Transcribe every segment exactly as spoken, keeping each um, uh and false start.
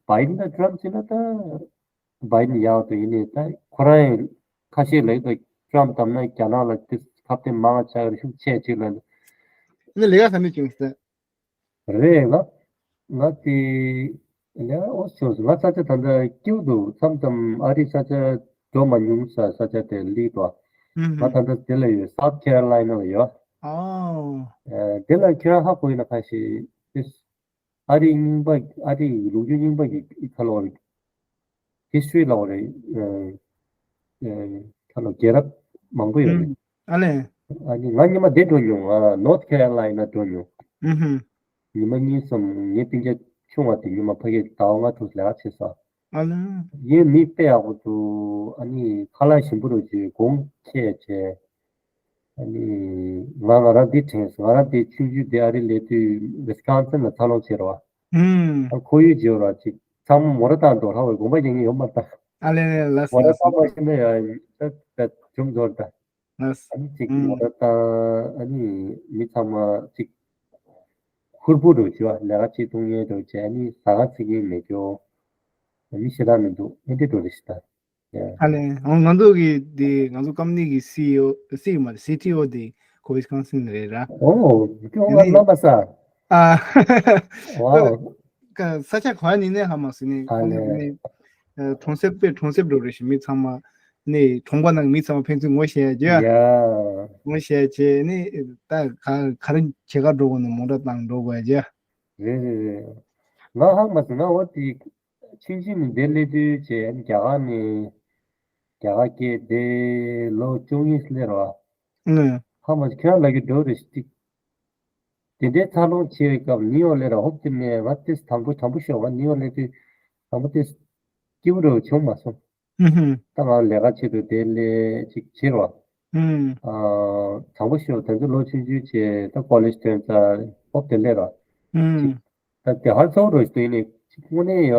བའི་ཌེན་དང་ཊམ་བྱས་ན་ད་བའི་ཌེན་ཡག་འདུག་ཡིན་ནའི་ད་ཁོ་རང་ཡང་ཁ་ཤས་ལབ་ཀྱི་འདུག་ཊམ་བདམས་ན་རྒྱ་ནག་ལ་དེ་ཁ་གཏད་མང་ཆགས་ཀྱི་རེད་ཤུགས་ཆེ་ཆེ་ལབ་འདུག་ནི་ལས་ཀ་ག་འདྲ་བྱུང་ཟེར། རེད་ང་ང་དེ་ལས་ཀ་ཨོ་བྱུང་སོང་། ང་ས་ཆ་ད་ལྟ་སྐྱིད་པོ་འདུག་མཚམས་མཚམས་ཨ་རི་ས་ཆ་འགྲོ་མ་མྱོང་ས་ས་ཆ་དེ་སླེབས་འདུག་ང་ད་ལྟ་དེ་ལ་ཡོད། སའུ་ཐི་ཁེ་རོ་ལའི་ན་ལ་ཡོད། ཨོ། ཨ་དེ་ལ་ཁྱེད་རང་ཧ་གོ་ཡིན་ན་ཁ་ཤས་དེ། ཨ་རིའི་རྙིང་པ། ཨ་རིའི་ལོ་རྒྱུས་རྙིང་པ་གི་ཁ་ལོ་རེད། ཧི་སི་ཊོ་རི་ལ་བ་རེད། ཨ་ཨ་ཁ་ལོ་རྒྱལ་རབས་མང་པོ་ཡོད་རེད། ཨ་ལས། ཨ་ནི་ང་ཉི་མ་འདི་འགྲོ་མྱོང་། ཨ་ནོར་ཐི་ཁེ་རོ་ལའི་ན་འགྲོ་མྱོང་། ཨུ་ཧུམ། ཉི་མ་གཉིས་གསུམ། ངའི་སྤུན་ཀྱག་ཆུང་བ་དེ་ཉི་མ་ཕ་གིར་ཟླ་བ་ལྔ་དྲུག་ལས་ཀ་བྱས་སོང་། ཨ་ལས། ཡིན་མི་དཔེ་ཡག་པོ་འདུག་ཨ་ནི་ཁ་ལག་ཞིམ་པོ་རུ་བྱས། གོང་ཁེ་བྱས། ཨ་ནི་ང་ང་རང་འདི་དྲན་སོང་། ང་རང་འདི་ཆུང་ཆུང་འདི་ཨ་རི་སླེབས་དུས་ཝི་སི་ཀོན་སིན་ལ་འཚར་ལོངས་བྱས་ར་བ། ཨུམ། ཨ་ཁོར་ཡུག་བརྗེ་བ་ར་ཅིག་ཚང་མ་མོ་ཊ་བཏང་འགྲོ་ཧ་བའི་དགོངས་པ་རྒྱག་མཁན་ཡོད་མ་རེད་ད། ཨ་ལེ་ལེ་ལ་མོ་ཊ་བཏང་མ་ཤེས་ན་ཡང་ད་ད་གྲུམ་འགྲོ་རེད་ད། ལ་ཨ་ནི་ཅིག་ཨུམ། མོ་ཊ་བཏང་ཨ་ནི་མི་ཚང་མ་ཅིག་ཧུར་པོ་འགྲོ་བྱེད་བ། ལས་ཀ་ཅིག་གཏོང་མཁན་འགྲོ་བྱེད། ཨ་ནི་ཟ་ཁང་ཚིག་མཁན་མེད་རྒྱུ། ཨ་ནི་ཞེ་དྲག་མི་འདུག་ཨེ་འདྲ་འགྲོ་རེད་ཤི་ད། ཡ། ཨ་ལེ། འོ་ང་ཚོ་གི་དེ་ང་ཚོ་ཀམ་ནི་གི་སི་ཨི་ཨོ། སི་ཨི་ཨོ་མ་རེད། སི་ཊི་ཨོ་དེ་ཁོ་ཝི་སི་ཀོན་སིན་རེད་ར། ཨོ། ཁྱོད་ང་ནི་རྣམ་པ་ས། ཨ། ཝའོ། ཀ་ས་ཆ་ག་ནི་ནས་ཧ་མ་སི་ནི་ཨ་ཁོང་ལེ། ནི་གྲོང་གསེབ་པའི་གྲོང་གསེབ་འགྲོ་རེད་ཤི། མི་ཚང་མ་ནི་གྲོང་པ་ནང་མི་ཚང་མ་ཕན་ཚུན་ངོ་ཤེས་ཡ་ཡ། ངོ་ཤེས་བྱས་ནི་ད་ག་ག་རེ་བྱེད་ག་འགྲོ་དགོས་ནི་མོ་ཊ་བཏང་འགྲོ་དགོས་ཡ་ཡ། རེད་རེད་རེད། ང་ཧ་མ་སི་ང་འོ་དེ། ཆུང་ཆུང་ནས་འདིར་སླེབས་དུས་བྱས་རྒྱ་གར་ནས་རྒྱ་གར་སྐད་དེ་ལོ་བཅུ་གཉིས་སླེབས་ར། ཨང་། ཧ་མ་ཁྱོད་ལ་གི་འགྲོ་རེ་ཞིག་དེ་འདྲའི་འཚར་ལོངས་བྱས་པའི་སྐབས་ནིའུ་ཡོག་སླེབས་ར། ཧོབ་དེ་ནས་ང་ཏིས་དང་པོ་དྲང་པོ་ཤོད། ང་ནིའུ་ཡོག་སླེབས་དུས་དང་པོ་ཏིས་སྐྱིད་པོ་རུ་བྱུང་མ་སོང་། ཨུ་ཧུམ། ད་ང་ལས་ཀ་ཆེད་དུ་དེ་ལས་ཅིག་བྱེད་རོགས། ཨུམ། ཨ་དྲང་པོ་ཤོད། དེ་ཚོ་ལོ་ཆུང་ཆུང་བྱས་ད་ཀོ་ལེཇ་ཐོན་ཚར་ཧོབ་དེ་སླེབས་རོགས། ཨུམ། ད་དེ་ཧར་ཚོགས་རོགས་ཞུ་ནས་ཅིག་དངོས་གནས་ཡ་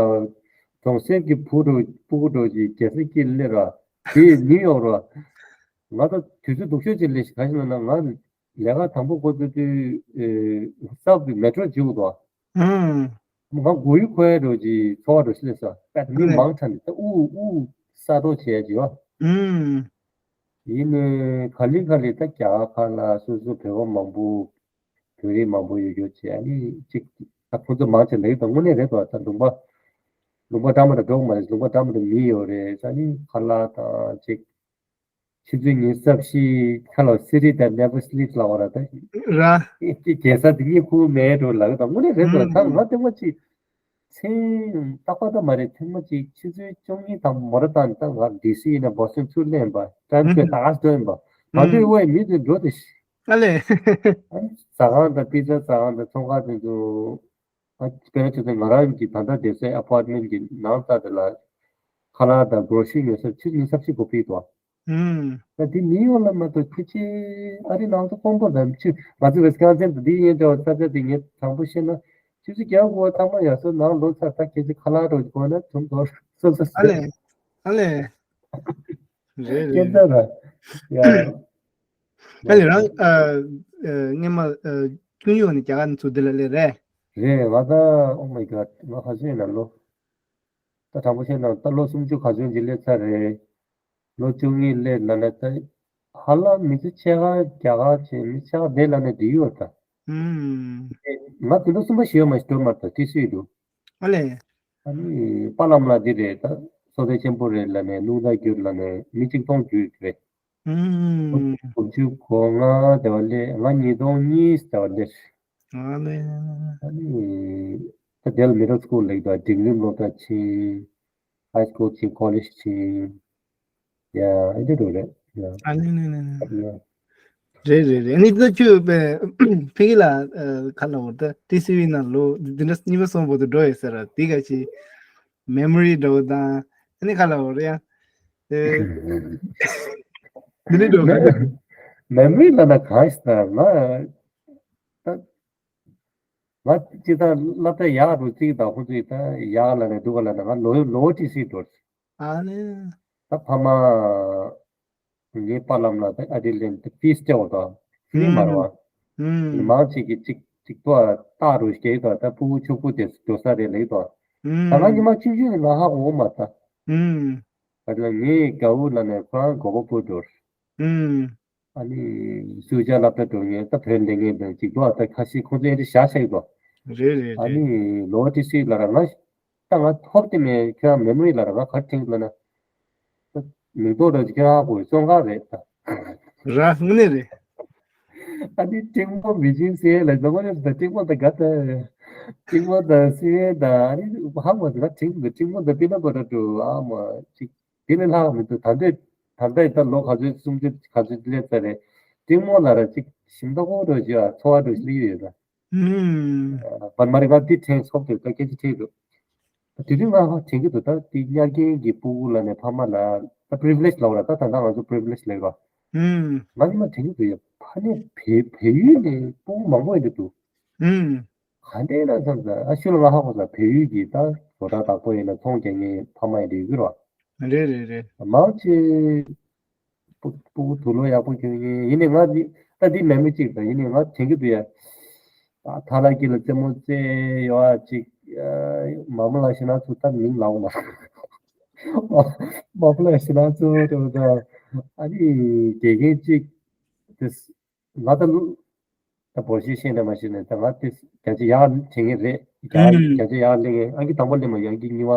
གྲོང་གསེབ་ཀྱི་བུ་རུ་སྤུ་གུ་འགྲོ་ཅིག་རྒྱལ་ས་སྐྱིད་སླེབས་རོགས། དེ་ནིའུ་ཡོག་རོགས། ང་ད་དུས་ཚོད་སྡུག་ཤོས་ཅིག་སླེབས་ཤིག་ག་ཞིག་ལབ་ན་ང་ལས་ཀ་དང་པོ་འགོ་བཙུགས་དུས་ཨེ་སབ་ཀྱི་མེ་ཊོ་བརྒྱུད་འདུག་ཨང་། ང་མགོ་ཡུ་འཁོར་ཡ་འགྲོ་ཅིག་ཚོར་བ་འགྲོ་ཞིག་སླེབས་སོང་། ད་མི་ཨ་ལེ། མང་དྲགས་ནས་ད་དབུགས་དབུགས་ས་འགྲོ་བྱས་ཡ་ཅིག་ཡོད། ཨང་། ཡིན་ནའི་ག་ལེ་ག་ལེ་ད་རྒྱ་གར་ཁག་ལ་སོ་སོ་བོད་པ་མང་པོ་བོད་རིགས་མང་པོ་ཡོད་རྒྱུ་བྱས། ཨ་ནི་ཅིག་ད་ཁོ་ཚོ་མང་ཆེ་ལེགས་དང་དངོས་གནས་རེད་དོ། ད་ལུང་པ་ལུང་པ་འདྲ་མི་འདྲ་འགྲོ་གི་མ་རེད། ལུང་པ་འདྲ་མི་འདྲ་མི་ཡོད་རེད། ཨ་ནི་ཁ་ལག་དང་ཅིག་ཆུ་ཚོད་ཉི་ཤུ་རྩ་བཞི་ཁ་ལ་སི་རི་དང་never sleep ལབ་པ་ར་ད། ར། ཨེ་ཅིག་རྒྱལ་ས་དེ་གཉིད་ཁུག་མེད་འགྲོ་ལབ་ད་དངོས་གནས་རེད་དོ། ད་ང་ཨང་། ལྟད་མོ་ཅིག་མཚན་རྟག་པ་ད་མ་རེད། ཐེངས་མ་གཅིག་ཆུ་ཚོད་བཅུ་གཉིས་དང་མོ་ཊ་བཏང་ད་ང་ཌི་སི་ཡིན་ན་བོ་སི་ཊོན་ཚུར་སླེབས་པ། ཊེམ་སྐོར་ད་ག་སེ་འགྲོ་ཡིན་པ། ད་དུས་དབའི་མི་དེ་འགྲོ་དེ་ཤི། ཨ་ལེ། ཨ་ནི་ཟ་ཁང་དང་པི་ཛ་ཟ་ཁང་དང་ཚོང་ཁང་དེ་ཚོ་ཨ་དཔེར་ན་ཆ་ཚང་ང་རང་གི་ད་ལྟ་བསྡད་སའི་ཨ་པར་ཊི་མེན་ཊི་གི་ནང་ལྟ་དེ་ལ་ཁ་ལག་དང་གོ་ཤི་ཉོ་ས་ཆུ་ཚོད་ཉི་ཤུ་རྩ་བཞི་འགོར་ཕིག་འདུག་ཨུམ། ད་འདི་ནིའུ་ཡོག་ལ་མ་གཏོགས་ཕལ་ཆེར་ཨ་རི་ནང་དུ་དཀོན་པོ་དང་ཆུ་ང་ཚོ་ཝི་སི་ཀོན་སིན་དུ་འདི་ཡན་འདྲ་བ་ས་ཆ་དེ་ངས་དྲང་པོ་བཤད་ན་ཆུ་ཚོད་བརྒྱད་དགུ་པ་ཚང་མ་ཡར་སོ་ནང་ལོག་ཚར། ད་ཁྱེད་ཚོ་ཁ་ལག་རོགས་དགོས་ན་དུང་དོར་སོ་སོ་ཨ་ལེ། ཨ་ལེ། རེད་རེད། སྐད་ཆ་ར་ཡ། ཨ་ལེ་རང་ཨ་ཨ་སྔས་མ་ཨ་ཆུང་ཡོད་ནས་རྒྱ་གར་ནས་ཚུར་འདི་ལ་སླེབས་རེད། རེད། ང་ད་Oh my God ང་ཁ་སང་ཡིན་ན་ལོ། ད་དྲང་པོ་བཤད་ན་ད་ལོ་སུམ་ཅུ་ག་ཚོད་ཅིག་སླེབས་ཚར་རེད། ལོ་བཅུ་གཉིས་སླེབས་ལབ་ན་ད་ཧ་ལམ་མི་ཚེ་ཕྱེད་ཀ་རྒྱ་གར་བྱས། མི་ཚེ་ཕྱེད་ཀ་འདི་ལབ་ན་འགྲིག་ཡོད་ད། ཨུམ། ང་དེ་ལོ་གསུམ་པ་ཞིག་ཡོད་མ་ཞིག་འགྲོ་མ་ད་ཏི་སི་ཡུ་འགྲོ། ཨ་ལེ། ཨ་ནི་པ་ལམ་ལ་འདི་རེད་ད། བསོད་བདེ་ཆེན་པོ་རེད་ལབ་ནས་རླུང་རྟ་བརྒྱུད་ལབ་ནས་མི་གཅིག་སྟོང་བརྒྱུད་རེད། ཨུམ། དགུ་བཅུ་གོ་ལྔ་དེ་བ་སླེབས། ང་ཉིས་སྟོང་གཉིས་དེ་བ་སླེབས། ཨ་ལེ། ཨ་ནི་ད་དེ་ལ་མི་ཌལ་སི་ཀུལ་ལེགས་དང་འབྲིང་རིམ་སློབ་གྲྭ་ཕྱིན། ཧའི་སི་ཀུལ་ཕྱིན། ཀོ་ལེཇ་ཕྱིན། ཡ་ཨེ་འདྲ་འགྲོ་རེད་ཡ། ཨ་ནི་ནི་ནི་ནི། ཡ། རེད་རེད་རེད། ཨ་ནི་ད་ཁྱོད་པའི་ཕ་གི་ལ་ཨ་ག་ལ་བར་ད་ཏི་སི་ཝི་ནང་ལོ་འདི་འདྲ་གཉིས་པ་གསུམ་པ་དུ་འགྲོ་ཡོད་ཟེར་ར། དེ་ག་ཅི་མེ་མོ་རི་འདྲ་བོ་དང་ཨ་ནི་ག་ལ་བར་ཡ། ཨེ། དེ་ནི་འགྲོ་ག་མེ་མོ་རི་ལ་ན་གང་ཞིག་ད་ང་ད། ང་སྤྱིར་བཏང་སློབ་གྲྭ་ཡག་རུ་བརྩིས་དང་ཁོ་ཚོས་ད་ཡག་ལ་ནས་སྡུག་ག་ལ་ནས་ང་ལོ་ལོ་ཏི་སི་འགྲོ། ཨ་ནི། ད་ཕ་མ་ངའི་པ་ལམ་ལ་ད་ཨ་ཏི་ལན་ཏི་ཕིས་སྤྲད་འོ་དང་ཕི་མ་རེད་བ། ཨུམ། མང་ཆེ་གི་གཅིག་གཅིག་ཏོ་ལྟ་རུ་སྐྱེས་དང་ད་ཕྲུ་གུ་ཕྱུག་པོ་དེ་འགྲོ་ས་རེད་ལེགས་དང་ ད་ང་ཉི་མ་ཆུང་ཆུང་ནས་ང་ཧ་གོ་མ་ད། ད་ལ་ངའི་དགའ་བོ་ལ་ནས་ཁོ་རང་མགོ་པོ་སྤུ་འགྲོ། ཨ་ནི་སུ་ཇ་སློབ་གྲྭ་འགྲོ་མཁན་ད་བོད་འདི་ངས་དང་གཅིག་པོ་ད་ཁ་ཤས་ཁོང་ཚོ་ཨེ་འདྲ་བཞག་བཞག་གི་འདུག་རེད་རེད་ཨ་རེད། ནི་ལོ་ཏི་སི་ལ་ར་ང་ད་ང་ཐོབ་དེ་མེད་ཁྱོད་རང་མེ་མོ་རི་ལ་ར་ང་ག་རེ་དྲན་གི་ལ་ན། མིང་ཐོག་ར་ཁྱོད་རང་གོ་བཙོན་ཁང་རེད་ད། ར་དངོས་གནས་རེད། ཨ་ནི་ཏིང་མོ་མི་ཆེན་སེ་ལ་ཟ་མ་ནི་ད་ཏིང་མོ་ད་ག་ད། ཏིང་མོ་ད་སེ་ད་ཨ་ནི་ཧ་མ་ཟ་ཏིང་མོ་ཏིང་མོ་ད་པི་ན་པ་ད་ཏུ་ཨ་མ་ཅིག་དེ་ལས་ལྷག་མི་འདུག་ད་ལྟའི་ད་ལྟའི་ད་ལོ་ག་ཚོད་སུམ་ཅུ་ག་ཚོད་སླེབས་ཚར་རེད། ཏིང་མོ་ལ་ར་ཅིག་ཞིམ་ད་གོ་འགྲོ་ཞུ་ཨ་ཚོ་བ་འགྲོ་ཞིག་ཡོད་ད། ཨུམ། པར་མ་རི་ང་དེ་དྲན་སོབ་དེ་ད་སྐད་ཆ་དྲན་འདུག་དེ་དུས་ང་ཧ་དྲན་གྱི་འདུག་ད་དེ་ཉར་མཁན་གྱི་སྤུ་གུ་ལ་ནས་ཕ་མ་ལ་ད་པི་རི་བི་ལེཇ་ལབ་ར་ད་ད་ད་ང་ཚོ་པི་རི་བི་ལེཇ་ལབ་ར། ཨུམ། ང་ཉི་མ་དྲན་གྱི་འདུག་ཡ་ཕ་ནས་བལ་བལ་ཡུལ་ནས་སྤུ་གུ་མང་པོ་ཡིན་འདུག་ཨུམ། ག་འདྲས་ན་བསམ་ས་ཨ་ཤུ་ལ་ང་ཧ་གོ་ས་བལ་ཡུལ་གྱི་ད་བཟོ་གྲྭ་བདག་པོ་ཡིན་ན་ཚོང་རྒྱག་མཁན་ཕ་མ་ཡིན་འདུག་ཡོད་ཀྱི་ར། རེད་རེད་རེད། མང་ཆེ་སྤུ་སྤུ་གུ་དུག་ལོག་ཡག་པོ་གྱོན་མཁན་ཡིན་ནའི་ང་འདི་ད་འདི་མེ་མོ་གཅིག་དང་ཡིན་ནའི་ང་དྲན་གྱི་འདུག་ཡ། ད་ཐ་ལ་གི་ལ་རྩེད་མོ་རྩེ་ཡོད་ཨ་ཅིག་མ་མོ་ལ་ཤི་ན་ཚུ་ད་མིང་ལའོ་མ་མ་མོ་ལ་ཤི་ན་ཚུ་དེ་ད་ཨ་ནི་དགེ་རྒན་གཅིག་དེ་ང་ད་ལུ་ད་བོར་ཤེས་ཤེས་ནས་མ་ཤེས་ནས་ད་ང་དེ་བརྒྱ་ཆ་ཡག་དྲན་གྱི་རེད། བརྒྱ་ཨུམ། བརྒྱ་ཆ་ཡག་གླེང་ངེ་ཨང་ཀི་དང་པོ་གླེང་མ་ཡང་ཀི་གཉིས་པ་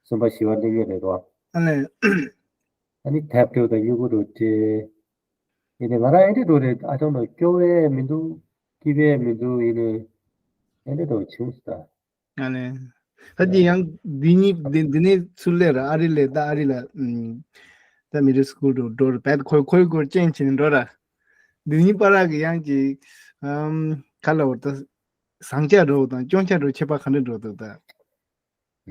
གསུམ་པ་བཞི་པ་གླེང་ངེ་རེད་དོ། ཨ་ལས། ཨ་ནི་དེབ་འགྲོ་དང་སྨྱུ་གུ་འགྲོ་སྤྲད། ཡིན་ནའི་ང་རང་ཨེ་འདྲ་འགྲོ་རེད་ཨ་ཅང་ནོ་སྐྱོ་བས་མི་འདུག་སྐྱིད་པས་མི་འདུག་ཡིན་ནའི་ཨེ་འདྲ་འགྲོ་བྱུང་སོང་ད། ཨ་ནི། ད་འདི་ཡང་འདི་གཉིས་འདི་འདི་ནས་ཚུར་སླེབས་ར་ཨ་རི་སླེབས་ད་ཨ་རི་ལ་ཨུམ། ད་མི་ཌལ་སི་ཁུལ་དུ་འགྲོ་ར་བས་ཁོའི་ཁོའི་སྐོར་ཅན་བྱས་ནས་འགྲོ་ར། འདི་གཉིས་བར་གི་ཡང་གི་ཨམ། ག་ལ་འོ་ད་བཟང་ཆ་འགྲོ་དང་སྐྱོན་ཆ་འགྲོ་ཁྱད་པར་ག་འདྲ་འགྲོ་འདུག་ད།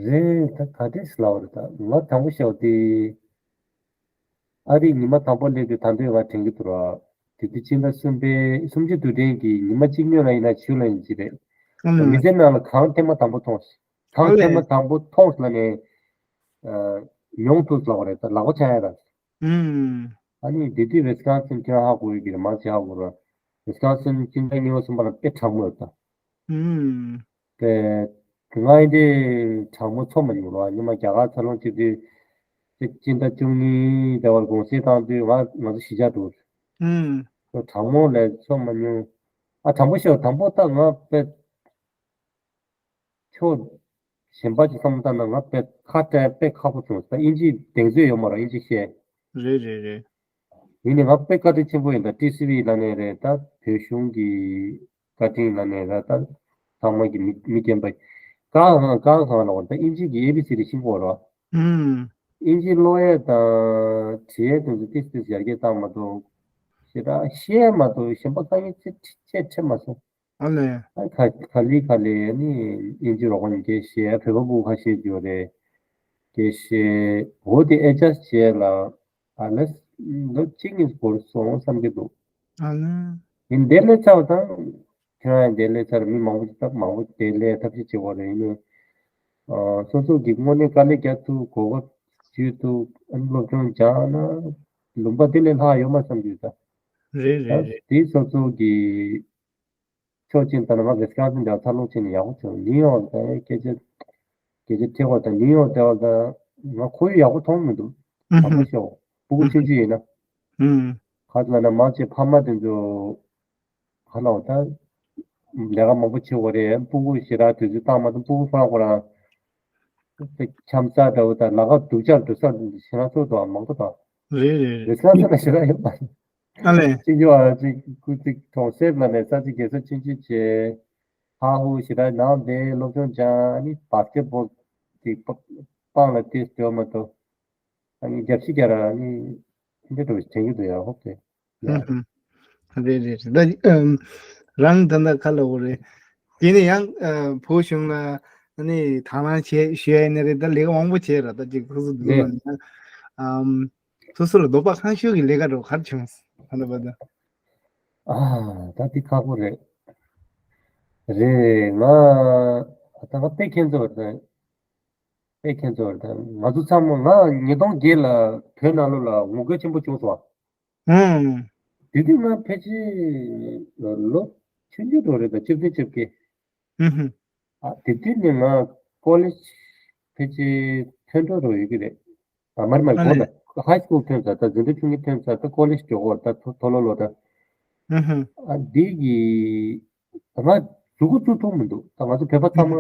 རེད་ད་ག་འདྲས་ལབ་རེད་ད་ང་དང་པོ་ཤོག་དེ། ཨ་རི་ཉི་མ་དང་པོ་སླེབས་དུས་ད་འདོད་ང་དྲན་གྱི་འདུག་ར། དེ་དུས་ཕྱི་ཟླ་གསུམ་པའི་སུམ་ཅུ་དུས་དྲན་གྱི་ཉི་མ་གཅིག་སྔོན་ལ་ཡིན་ན་ཆུ་ལ་ཡིན་གྱི་རེད། ཨ་ལས། མི་ཚེ་ནང་ལ་གངས་ཐེངས་མ་དང་པོ་མཐོང་། གངས་ཨ་ལས། ཐེངས་མ་དང་པོ་མཐོང་ལ་ནས། མྱོང་ཐུབ་ལབ་རེད་ད་ལག་པ་འཆང་ཡ་ར། ཨུམ། ཨ་ནི་དེ་དུས་ཝི་སི་ཀོན་སིན་ཁྱོད་ཧ་གོ་ཡོད་ཀྱི་རེད་མང་ཆེ་ཧ་གོ་ར། ཝི་སི་ཀོན་སིན་སྤྱི་ཟླ་གཉིས་པ་གསུམ་པ་ལ་དཔེ་གྲང་མོ་ཡོད་ད། ཨུམ། དེ་ང་ཡིན་དེ་གྲང་མོ་ཚོ་མ་མྱོང་རོགས་ཉི་མ་རྒྱ་གར་འཚར་ལོངས་བྱེད་དུས་དེ་སྤྱི་ཟླ་བཅུ་གཉིས་དེ་བར་གུང་སེང་བཏང་དུས་ང་ང་ཚོ་གཞིས་ཆགས་འགྲོ་རེད། ཨུམ། དེ་གྲང་མོ་ལས་ཚོ་མ་མྱོང་། ཨ་གྲང་མོ་ཤོད་གྲང་མོ་ད་ང་དཔེ་ཁྱོད་གཞན་པ་ཅིག་བསམ་བློ་བཏང་ན་ང་དཔེ་ཁ་བྲལ་དཔེ་ཁག་པོ་བྱུང་ད་ཨིན་ཇི་གདེང་ཚོད་ཡོད་མ་རེད་ཨིན་ཇི་བཤད། རེད་རེད་རེད། ཡིན་ནའི་ང་དཔེ་བཀའ་དྲིན་ཆེན་པོ་ཡིན་ད་ཊི་སི་ཝི་ལ་ནས་རེད་ད་བོད་གཞུང་གི་བཀའ་དྲིན་ལ་ནས་རེད་ད་ཚང་མ་གི་མི་མི་རྒན་པ་གང་གང་གང་གང་ལ་འོ་ད་ཨིན་ཇི་གི་ཨེ་བི་སི་དེ་ཤེས་དགོས་རོ། ཨུམ། ཨིན་ཇི་ཀློག་ཡས་དང་བྲིས་ཡས་དེ་ཚོ་ཏིས་ཏིས་ཡར་རྒྱས་བཏང་མ་གཏོགས་ཞེ་དྲག་ཤེས་ཡས་མ་གཏོགས་གཞན་པ་དཀའ་ངལ་ཅི་ཅི་ཅི་འཕྲད་མ་སོང་། ཨ་ལས། ཨ་ཁ་ཁ་ལི་ཁ་ལི་ནི་ཨིན་ཇི་རོགས་པ་ནི་སྐད་བཤད་བོད་པ་སྤུ་གུ་ཁ་ཤས་ཡོད་རེད། སྐད་བཤད་འོ་དེ་ཨེ་ཇ་སི་བྱས་ལ་ཨ་ལས་ལོ་གཅིག་གཉིས་འགོར་སོང་བསམ་གྱི་འདུག་ཨ་ལས། ཡིན་དེ་ལས་ཚར་བ་དང་ཁྱོད་རང་ཡང་དེ་ལས་ཚར་མི་མང་པོ་ཞིག་ད་མང་པོ་དེ་ལས་ཐབས་ཤེས་བྱེད་དགོས་རེད་ཡིན་ནའི་སོ་སོ་གི་དངོས་གནས་དཀའ་ལས་རྒྱག་ཐུབ་གོ་སྐབས་ཞུས་ཐུབ་ཨ་ནི་སློབ་སྦྱོང་སྦྱངས་ན་ལུང་པ་དེ་ལས་ལྷག་ཡོད་མ་བསམ་གྱི་ད། རེད་རེད་ད་རེད། དེ་སོ་སོ་གི་ཕྱོགས་གཅིག་ལྟར་ན་ང་ཝི་སི་ཀོན་སིན་འདྲ་བ་འཚར་ལོངས་བྱས་ནས་ཡག་པོ་བྱུང་ནིའུ་ཡོག་དང་སྐད་ཆ་སྐད་ཆ་ཐེ་བ་དང་ནིའུ་ཡོག་ལྟ་བ་དང་ང་ཁོར་ཡུག་ཡག་པོ་མཐོང་མི་འདུག་ཨུ་དྲང་པོ་ཤོད་སྤུ་གུ་ཆུང་ཆུང་ཡིན་ན་ཨུ་ག་ལ་ན་མང་ཆེ་ཕ་མ་དེ་ཚོ་ག་ལ་བ་ད་ལས་ཀ་མང་པོ་བྱེད་དགོས་རེད་སྤུ་གུ་ཞེ་དྲག་དུས་ཚོད་བཏང་མ་ཐུབ་སྤུ་གུ་ཁོ་རང་ཁོ་རང་འཁྱམ་ས་འདྲ་བོ་དང་ལ་ཁ་སྡུག་ཅག་འགྲོ་ས་ཞེ་དྲག་ཚོ་དང་མང་པོ་དང་རེད་རེད་རེད་ཝི་སི་ཀོན་སིན་ན་ཞེ་དྲག་ཡོད་པ། ཨ་ལས། གཅིག་གྱུར་བ་གཅིག་སྐུ་ཚིག་གྲོང་གསེབ་ལ་ནས་ས་ཚིགས་རྒྱལ་ས་ཆུང་ཆུང་བྱས། ཧ་ཧུ་ཞེ་དྲག་ནང་བསྡད་སློབ་སྦྱོང་སྦྱང་ཨ་ནི་བཱ་སི་ཀེ་ཊི་བོལ་གྱི་སྤང་ལ་ཏིས་སྡོད་མ་གཏོགས་ཨ་ནི་རྒྱབ་ཤི་རྒྱག་ར་ཨ་ནི་འདི་འདྲ་དྲན་གྱི་འདུག་ཡ་ཧོབ་སྟེ། ཧུམ་ཧུམ། རེད་རེད་རེད་ད་ཨམ། རང་ད་ལྟ་ག་ལ་འོ་རེད། དེ་ནས་ཡང་ཨ་བོད་གཞུང་ལ་ཨ་ནི་དང་བླངས་བྱས་ཞུ་ཡ་ཡིན་ནི་རེད་ད་ལས་ཀ་མང་པོ་བྱས་ར་ད་ཅིག་ཁུ་སུ་འདུག་རེད། ལ་ནི་ཨམ། སོ་སོ་ལ་དོགས་པ་ཁ་ཤས་ཀྱི་ལས་ཀ་འགྲོ་གར་བྱུང་ད་ལྟ་བར་དུ། ཨ་ད་འདི་ཁག་པོ་རེད། རེད་ང་ད་ང་དཔེ་ཁྱེད་ཚོ་རེད་དཔེ་ཁྱེད་ཚོ་རེད་ང་ཚོ་ཚང་མ་ང་ཉིས་སྟོང་བརྒྱད་ལ་བོད་ནང་ལོགས་ལ་ངུ་སྐད་ཆེན་པོ་བྱུང་སོང་། ཨང་། དེ་དུས་ང་ཕལ་ཆེར་ལོ་ཆུང་ཆུང་འགྲོ་རེད་ད་བཅུ་བདུན་བཅུ་བརྒྱད། ཨུ་ཧུ། ཨ་དེ་དུས་ནས་ང་ ཀོ་ལེཇ་ཕལ་ཆེར་ཐོན་འགྲོ་རོགས་ཡོད་ཀྱི་རེད། ཨ་མར་མར་ཨ་གོ་ལ་ལས། ཧའི་སྐུལ་ཐོན་ཚར། ད་འཛིན་གྲྭ་བཅུ་གཉིས་ཐོན་ཚར། ད་ཀོ་ལེཇ་འགྲོ་གོ་ད་ཐོ་ཐོ་ལོ་ལོ་ད། ཧུམ་ཧུམ། ཨ་འདི་གི་ད་ང་གཟུགས་པོ་ཚུགས་ཐུབ་མི་འདུག་ད་ང་ཚོ་བོད་པ་ཚང་མ་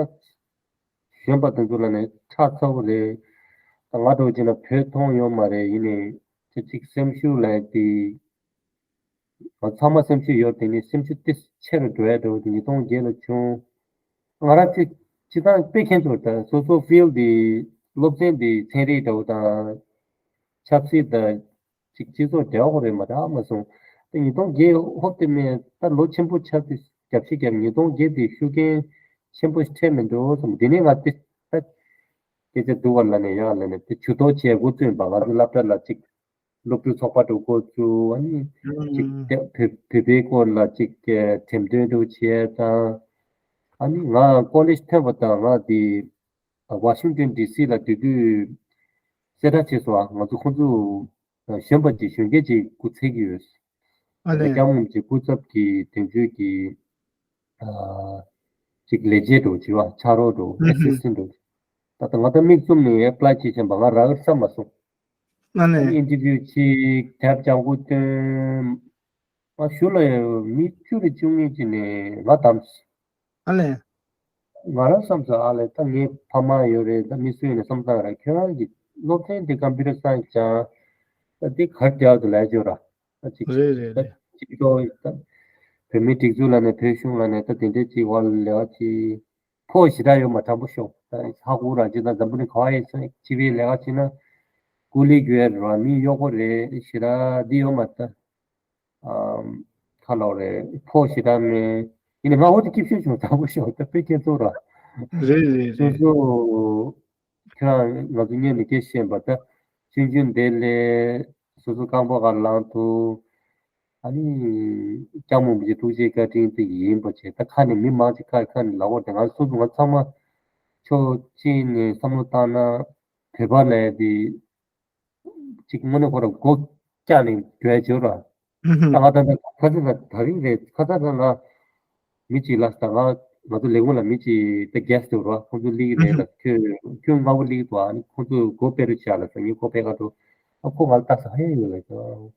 གཞོན་པ་དེ་ཚོ་ལ་ནས་ཁྲག་ཚ་པོ་རེད། ད་ང་འགྲོ་བྱས་ན་བོད་མཐོང་ཡོད་མ་རེད། ཡིན་ནའི་ཁྱེད་ཅིག་སེམས་ཤུགས་ལ་དེ། ང་ཚང་མ་སེམས་ཤུགས་ཡོད་དེ་ནི་སེམས་ཤུགས་ཏི་ཆེ་རུ་འགྲོ་ཡ་འགྲོ་དེ་ཉིས་སྟོང་བརྒྱད་ལ་བྱུང་། ང་རང་ཚོས་སྤྱི་བཏང་དཔེ་མཁན་ཚོ་དང་སོ་སོ་ཕིལ་དེ་སློབ་ཚན་དེ་ཚན་རིག་འདྲ་བོ་དང་ཆབ་སྲིད་དང་ཅིག་སྤྱི་ཚོགས་འབྲེལ་བ་རེད་མ་རག་མ་སོང་། དེ་ཉིས་སྟོང་བརྒྱད་ཧོབ་དེ་མེད་ད་ལོ་ཆེན་པོ་ཆགས་དེ་རྒྱབ་ཤི་རྒྱབ་ཉིས་སྟོང་བརྒྱད་དེ་ཤུགས་རྐྱེན་ཆེན་པོ་ཞིག་འཕྲད་མི་འགྲོ་བསམ། དེ་ནས་ང་དེ་ད་སྐད་ཆ་སྡུག་པ་ལ་ནས་ཡག་ལ་ནས་དེ་ཇུས་གཏོགས་བྱས་འགོ་བཙུགས་པ་ང་ཚོ་སློབ་གྲྭ་ལ་ཅིག་སློབ་ཕྲུག་ཚོགས་པ་དུ་འགོ་བཙུགས། ཨ་ནི་ཅིག་ཨུམ། བོད་བོད་པའི་སྐོར་ལ་ཅིག་འགྲེམས་སྟོན་དུ་བྱས་དང་། ཨ་ནི་ང་ཀོ་ལེཇ་ཐོན་པ་དང་ང་དེ་ཝ་ཤིང་ཏོན་ཌི་སི་ལ་དེ་དུས་གསལ་བསྒྲགས་བྱས་སོང་། ང་ཚོ་ཁོང་ཚོ་གཞོན་པ་ཅིག་གཞོན་སྐྱེས་ཅིག་སྐུ་ཚེགས་ཀྱི་ཡོད། ཨ་ལས། སྐྱབས་མགོན་གྱི་སྐུ་ཚབ་ཀྱི་དོན་གཅོད་ཀྱི་ཨ་ཅིག་ལས་བྱེད་འགྲོ་བྱེད་པ་ཕྱག་རོགས་འགྲོ་ཨེ་སི་སི་ཊེན་ཊི་འགྲོ། ད་ལྟ་ང་ད་མིག་བཙུམ་ནས་ཨེ་པ་ལའི་བྱེད་བཞིན་པ་ང་རག་གི་བསམ་མ་སོང་། ཨ་ནི་ཨེ་ཨིན་ཊར་བིའུ་ཅིག་དེབ་ལྗང་གུ་སྟོན། ང་ཞུ་ལ་ཡོད་མི་བཅུ་རེ་བཅུ་གཉིས་ཅིག་ནས་ང་བདམས། ཨ་ལས། ང་རང་བསམ་ཚུལ་ཨ་ལས་ད་ངའི་ཕ་མ་ཡོད་རེད། ད་མི་སུ་ཡིན་ནས་བསམ་ཚར་ར་ཁྱོད་རང་གི་སློབ་ཚན་དེ་ཀམ་པུ་ཊར་སའེན་སི་སྦྱང་། ད་དེ་གར་རྒྱག་ཏུ་ལས་བྱོས་ར། ད་ཅིག་རེད་རེད་ད་རེད། ཅིག་ཏོ་ད་བོད་མིའི་སྒྲིག་འཛུགས་ལ་ནས་བོད་གཞུང་ལ་ནས་ད་དེ་འདྲའི་ཅིག་བར་ལས་ཀ་ཅིག་ཕོ་ཞེ་དྲག་ཡོད་མ་དྲང་པོ་ཤོག་ད་ཧ་གོ་ར་ཅིག་ད་འཛམ་བུ་གླིང་ག་བ་ཡིན་ས་སྤྱི་པའི་ལས་ཀ་བྱེད་ན་ཀུ་ལི་རྒྱུ་ཡ་ར་མི་གཡོག་པོ་རེད་ཞེ་དྲག་འདི་ཡོད་མ་ད། ཨམ། ཁ་ལོ་རེད་ཕོ་ཞེ་དྲག་མེད། ཡིན་ནའི་ང་འོ་དེ་སྐྱིད་ཤོས་བྱུང་དྲང་པོ་ཤོག་ད་དཔེ་ཁྱེད་ཚོ་ར། རེད་རེད་སོ་རེད། སོ། ཁྱེད་རང་ང་ཚོ་སྔོན་ནས་སྐད་བཤད་པ་ད། ཆུང་ཆུང་དེ་ལས་སོ་སོ་རྐང་པ་ག་ལངས་ཐུབ། ཨ་ནི། སྐྱབས་མགོན་གྱི་ཐུགས་རྗེ་བཀའ་དྲིན་དེ་ཡིན་པ་བྱས། ད་ཁ་ནས་མི་མང་ཅིག་ཁ་ཁ་ནས་ལབ་འོ་དེ་ང་སོ་སོ་ང་ཚང་མ་ཕྱོགས་གཅིག་ནས་བསམ་བློ་བཏང་ན་བོད་པ་ལས་དེ་ཅིག་དངོས་གནས་ཁོ་ར་སྒོ་བཀྱག་ནས་འགྲོ་ཡ་བྱོས་ར། ཨུ་ཧུ། ད་ང་ད་ལྟ་ཁ་སང་ད་ད་རིང་རེད། ཁ་སང་ད་ང་མི་གཅིག་ལ་ད་ང་ང་ཚོ་ལས་ཁུངས་ལ་མི་གཅིག་ད་གེ་སི་ཊི་ར་ཁོང་ཚོ་སླེབས་ཀྱི་རེད་ལ་ཁྱོད་ཁྱོད་སྔ་པོ་སླེབས་ཀྱི་འདུག་ཨ་ནི་ཁོང་ཚོ་སྒོ་ཕྱེ་རོགས་བྱས་ལ་ཟེར། ངས་སྒོ་ཕྱེ་ག་འགྲོ། ཨ་ཁོ་ང་ལ་ལྟ་ས་ཧེ་ཡོད་ལ་ཁྱོད་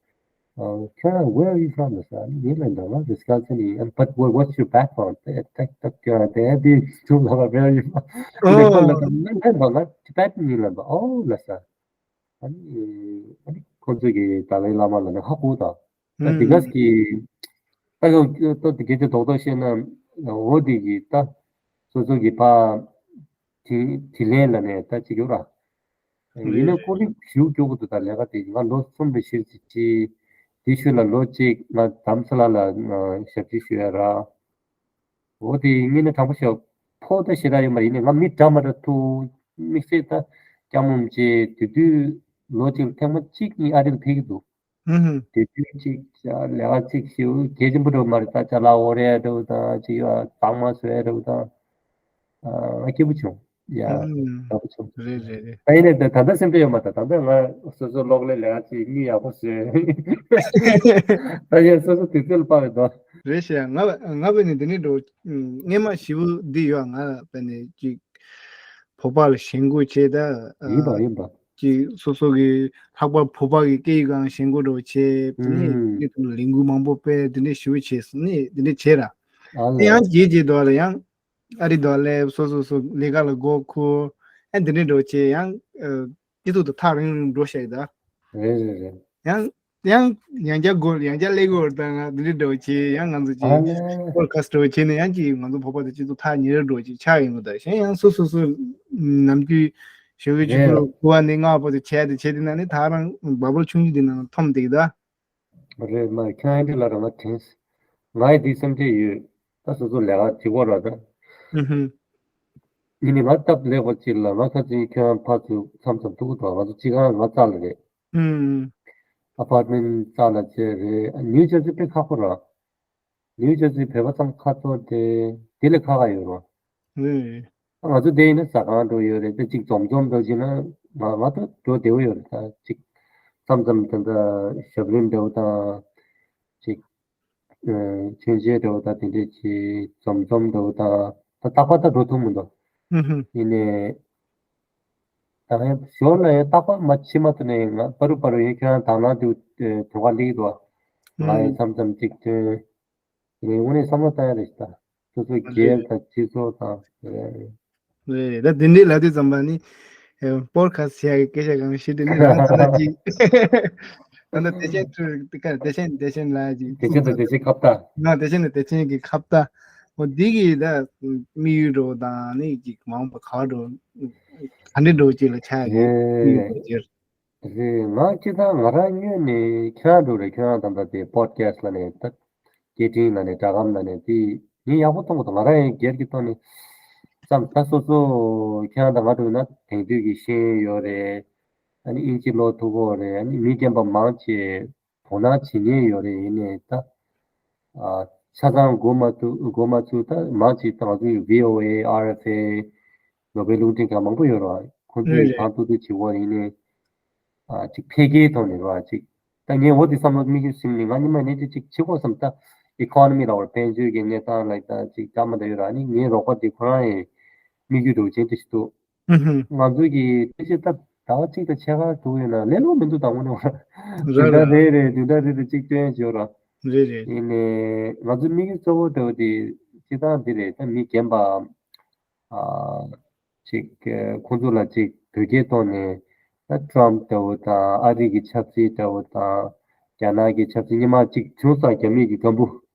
ཁྱོད་རང་where are you from ལ་ཟེར། ཨ་ནི་ངས་ལབ་ད་ང་Wisconsin ཡིན། But what- what's your background? ད་ད་ད་ད་དེ་དུས་ཚོད་ལ་where are you from? ཨོ། ལས་ཁོ་ལ་ད་ང་ལབ་པ་ང་Tibetan ཡིན་ལབ་པ། ཨོ་ལ་ཟེར། ཨ་ནི་ཨ་ནི་ཁོང་ཚོས་ཀྱི་ཏཱ་ལའི་བླ་མ་ལ་ནི་ཧ་གོ་དང་། ད་དེ་ག་གི་ད་ཡང་ཏོ་དེ་གེ་དེ་རྡོག་རྡོག་བཤད་ན་འོ་དེ་གི་ད་སོ་སོ་གི་ཕ་དེ་དེ་ལན་ལ་ནས་ད་ཅི་ཡོད་ར། ཡིན་ན་ཀོ་ལི་ཞུ་སྐྱོ་གི་འདུག་ད་ལས་ཀ་དེ་ང་ལོ་གསུམ་རེ་བཞི་རེ་ཅི་དེ་ཤུལ་ལ་ལོ་གཅིག་ང་དྷ་རམ་ས་ལ་ལ་ཞབས་ཕྱི་ཞུ་ཡ་ར། འོ་དེ་ངས་ནི་དྲང་པོ་ཞུ། ཕོ་ད་ཞེ་དྲག་ཡོད་མ་ཡིན་ནི་ང་མི་འདྲ་མ་འདྲ་ཐུག་དམིགས་བསལ་ད་སྐྱ་མོམ་ཅེ་དེ་དུས་ལོ་གཅིག་ལ་ཐེངས་མ་གཅིག་གཉིས་ཨ་རི་ལ་ཕེབས་ཀྱི་འདུག་ཨུ་ཧུ། དེ་དུས་གཅིག་ལས་ཀ་གཅིག་ཞུ་གལ་ཆེན་པོ་འགྲོ་མ་རེད། ད་ཅ་ལག་འོ་རེ་འགྲོ་དང་ཅིག་ཡོད་གཙང་མ་བཟོ་ཡ་འགྲོ་དང་ཨ་སྐྱིད་པོ་བྱུང་། ཡ། ཨུམ། ཡག་པོ་བྱུང་། རེད་རེད་རེད། ད་ཡིན་ནའི་ད་ད་ལྟ་སེམས་ཁྲལ་ཡོད་མ་ད། ད་ལྟ་ང་སོ་སོ་གློག་ཀླད་ལས་ཀ་ཅིག་མི་ཡག་པོ་བཟོས། ད་ཡིན་སོ་སོ་དུས་ཚོད་ལ་དཔག་པའི་དོ། རེད་ཤག་ང་ང་བས་ནི་འདི་ནས་འགྲོ། སྔས་མ་ཞི་བོ་འདི་ཡོད། ང་བས་ནི་ཅིག་བོད་པ་ལ་ཞེན་ཁོག་བྱས་ད། ཡིན་པ་ཡིན་པ། ཅིག་སོ་སོ་གི་ལྷག་པར་བོད་པ་གི་སྐད་ཡིག་གང་ཞེན་ཁོག་འགྲོ་བྱས། དེ་ནས་ཨུམ། དེ་དུས་ལས་འགུལ་མང་པོ་སྤེལ། དེ་འདྲས་ཞི་བོ་བྱས་སོང་ནས་དེ་འདྲས་བྱས་ར། ཨ་ལས། ཡང་རྗེས་རྗེས་དུ་ལ་ཡང་། ཨ་རི་དུ་སླེབས། སོ་སོ་སོ་ལས་ཀ་ལ་མགོ་འཁོར། ཨ་འདི་འདྲའི་འགྲོ་བྱས་ཡང་ཨ་སྤྱི་ཚོགས་དུ་ཐག་རིང་རིང་འགྲོ་བཤད་ད། རེད་རེད་རེད། ཡང་ཡང་ཡང་བསྐྱར་སྒོ་ཡང་བསྐྱར་སླེབས་དགོས་ད་ང་འདི་འདྲའི་འགྲོ་བྱས་ཡང་ང་ཚོ་ཨ་ཅིག་ལས། པོ་ཌ་ཁ་སི་ཊི་འདྲ་བྱས་ནས་ཡང་ཅིག་ང་ཚོ་བོད་པ་དང་སྤྱི་ཚོགས་ཐག་ཉེ་རུ་འགྲོ་ཅིག་ཆགས་ཡོང་གི་ད། གཞན་ཡང་སོ་སོ་སོ་ནམ་རྒྱུན་ཞོགས་ཀས་ཆུ་རེད། ཚོད་ཁུ་བ་ནས་སྔ་བར་དུ་བྱས་ཏེ་བྱས་ཏེ་ན་ནི་ད་རང་བ་སྤུ་ཆུང་ཆུང་འདི་ནང་འཐོམ་བསྡད་ཀྱི་ད། རེད་མ་ཁྱོད་ཨེ་འདྲ་ལ་ར་ང་དྲན། ང་ཡི་འདི་སེམས་ཁྲལ་ཡོད། ད་སོ་སོ་ལས་ཀ་བྱེད་དགོས་ར་ད། ཨུ་ཧུ། ཡིན་ནི་ང་སྟབས་ལེགས་པ་ཅིག་ལ་ང་ཁ་ཚིག་ཁྱོད་ཕར་ཚུར་མཚམས་མཚམས་ཐུག་གི་འདུག་ང་ཚོ་སྤྱི་ཁང་ང་རྩ་ལ་རེད། ཨུ། ཨ་པར་ཊི་མེན་ཊི་རྩ་ལ་བྱས་རེད། ནིའུ་ཇར་སི་དཔེ་ཁག་པོ་ར། ནིའུ་ཇར་སི་བོད་པ་ཚང་ཁ་ཐོར་ཏེ་དེ་ལས་ཁག་ཁག་ཡོད་ར། ཨུ། ང་ཚོ་དེ་ཡིན་ན་ཟ་ཁང་འགྲོ་ཡོད་རེད་དེ་གཅིག་འཛོམས་འཛོམས་འགྲོ་བྱས་ན་ང་ང་ཚོ་འགྲོ་བདེ་བོ་ཡོད་རེད་ད་གཅིག་མཚམས་མཚམས་དེ་འདྲ་ཞབས་རིམ་འདྲ་བོ་དང་གཅིག་མཆོད་མཇལ་འདྲ་བོ་དང་དེ་འདྲས་ཀྱི་འཛོམས་འཛོམས་འདྲ་བོ་དང་ད་རྟག་པར་ད་འགྲོ་ཐུབ་མི་འདུག་ཧུམ་ཧུམ། ཡིན་ནའི། ད་ཡང་ཞོར་ལ་ཡང་རྟག་པར་མ་ཕྱི་མ་ཐོན་ནས་ང་པ་རུ་པ་རུ་ཡིན། ཁྱོད་རང་དང་བླངས་དུ་དོ་ཁ་ལེགས་འདུག་ང་ཡང་མཚམས་མཚམས་ཅིག་ཐོན། དེ་ནས་དངོས་གནས་བསམ་བློ་བཏང་ཡ་རེད་ཤག་ད་སོ་སོའི་སྒེར་དང་སྤྱི་ཚོགས་དང་། རེད་རེད། ད་དེ་འདྲའི་ལབ་དུས་ཙམ་པ་ནི་པོ་ཌི་ཁ་སི་ཊི་བྱེད་ཡ་གི་སྐད་ཆ་གང་ཞིག་དེ་ནི་རང་ཚོ་ལ་ཅིག་ད་ལྟ་བདེ་ཆེན་ཁྲུ་དེ་ག་བདེ་ཆེན་བདེ་ཆེན་ལ་ཅིག་བདེ་ཆེན་དང་བདེ་ཆེན་ཁ་བརྡ། ང་བདེ་ཆེན་དང་བདེ་ཆེན་གྱི་ཁ་བརྡ། འོ་འདི་གི་ད་དམིགས་ཡུལ་འགྲོ་དང་ནི་ཅིག་མ་འོངས་པ་ག་འགྲོ་ག་འདྲ་འགྲོ་ཅིག་ལ་ཆགས་ཡོད་ཅེར། རེད། ང་སྤྱིར་བཏང་ང་རང་ངོས་ནས་ཁྱེད་རང་འགྲོ་རེད། ཁྱེད་རང་ད་ལྟ་དེ་པོ་ཌི་ཁ་སི་ཊི་ལ་ནས་ད་སྐད་འཕྲིན་ལ་ནས་སྒྲ་སྒམ་ལ་ནས་དེ་ངས་ཡག་པོ་མཐོང་གི་འདུག་ང་རང་ཡང་སྒེར་གྱི་ཐོག་ནས་བསམ། ད་སོ་སོ་ཁྱེད་རང་དང་ང་འགྲོ་ན་དེང་དུས་ཀྱི་ཤེས་ཡོན་ཡོད་རེད། ཨ་ནི་ཨིན་ཇི་ཀློག་ཐུབ་ཀྱི་ཡོད་རེད། ཨ་ནི་མི་རྒན་པ་མང་ཆེ་དོ་སྣང་བྱེད་མཁན་ཡོད་རེད། ཡིན་ནའི་ད་ཨ་ཆ་ཚང་གོ་མ་ཐུབ་གོ་མ་ཚུགས། ད་མང་ཆེ་ད་ང་ཚོའི་བྷི་ཨོ་ཨེ། ཨར་ཨེཕ་ཨེ། ནོ་བེལ་རླུང་འཕྲིན་ཁང་མང་པོ་ཡོད་རེད་བ། ཁོང་ཚོས་རེད་རེད། གང་ཐུབ་ཐུབ་བྱེད་ཀྱི་ཡོད་རེད། ཡིན་ནའི་ཨ་ཅིག་འཕེལ་རྒྱས་ཐོག་ནས་རེད་བ། ཅིག་ད་ངས་འོ་དེ་བསམ་བློ་དམིགས་ཡུལ་ཟིན་ནས་ང་ཉི་མ་ནས་དེ་ཅིག་བྱེད་དགོས་བསམ། ད་ཨི་ཀོ་ནོ་མི་ལ་བར་དཔལ་འབྱོར་གྱི་གནས་སྟངས་ལ་ད་ཅིག་སྐར་མ་འདྲ་ཡོད་ར། ཨ་ནི་ངའི་རོགས་པ་དེ་ཁོ་རང་ཡི་དམིགས་ཡུལ་འདྲ་བོ་ཅན་དེ་ཞིག་འདུག་ཧུམ་ཧུམ། ང་ཚོ་གི་ཕལ་ཆེར་ད་ཟླ་བ་གཅིག་དང་ཕྱེད་ཀ་འདུག་ཡོད་ན་ལས་སླ་པོ་མི་འདུག་ད་དངོས་གནས་བ། ར་བདུན་ཕྲག་ར་རེ་རེ་བདུན་ཕྲག་རེ་རེ་གཅིག་སྟོན་བྱོས་ར། རེད་རེད། ཡིན་ནའི་ང་ཚོ་དམིགས་ཡུལ་གཙོ་བོ་འདྲ་བོ་དེ་སྤྱིར་བཏང་འདི་རེད། ད་མི་རྒན་པ་ཨ་ཅིག་ཁོང་ཚོ་ལ་ཅིག་བོད་སྐད་ཐོག་ནས་ད་ཊམ་ཕ་འདྲ་བོ་དང་ཨ་རི་གི་ཆབ་སྲིད་འདྲ་བོ་དང་རྒྱ་ནག་གི་ཆབ་སྲིད་སྔོན་མ་ཅིག་བྱུང་སོང་། རྒྱ་མི་གི་སྒམ་པོ།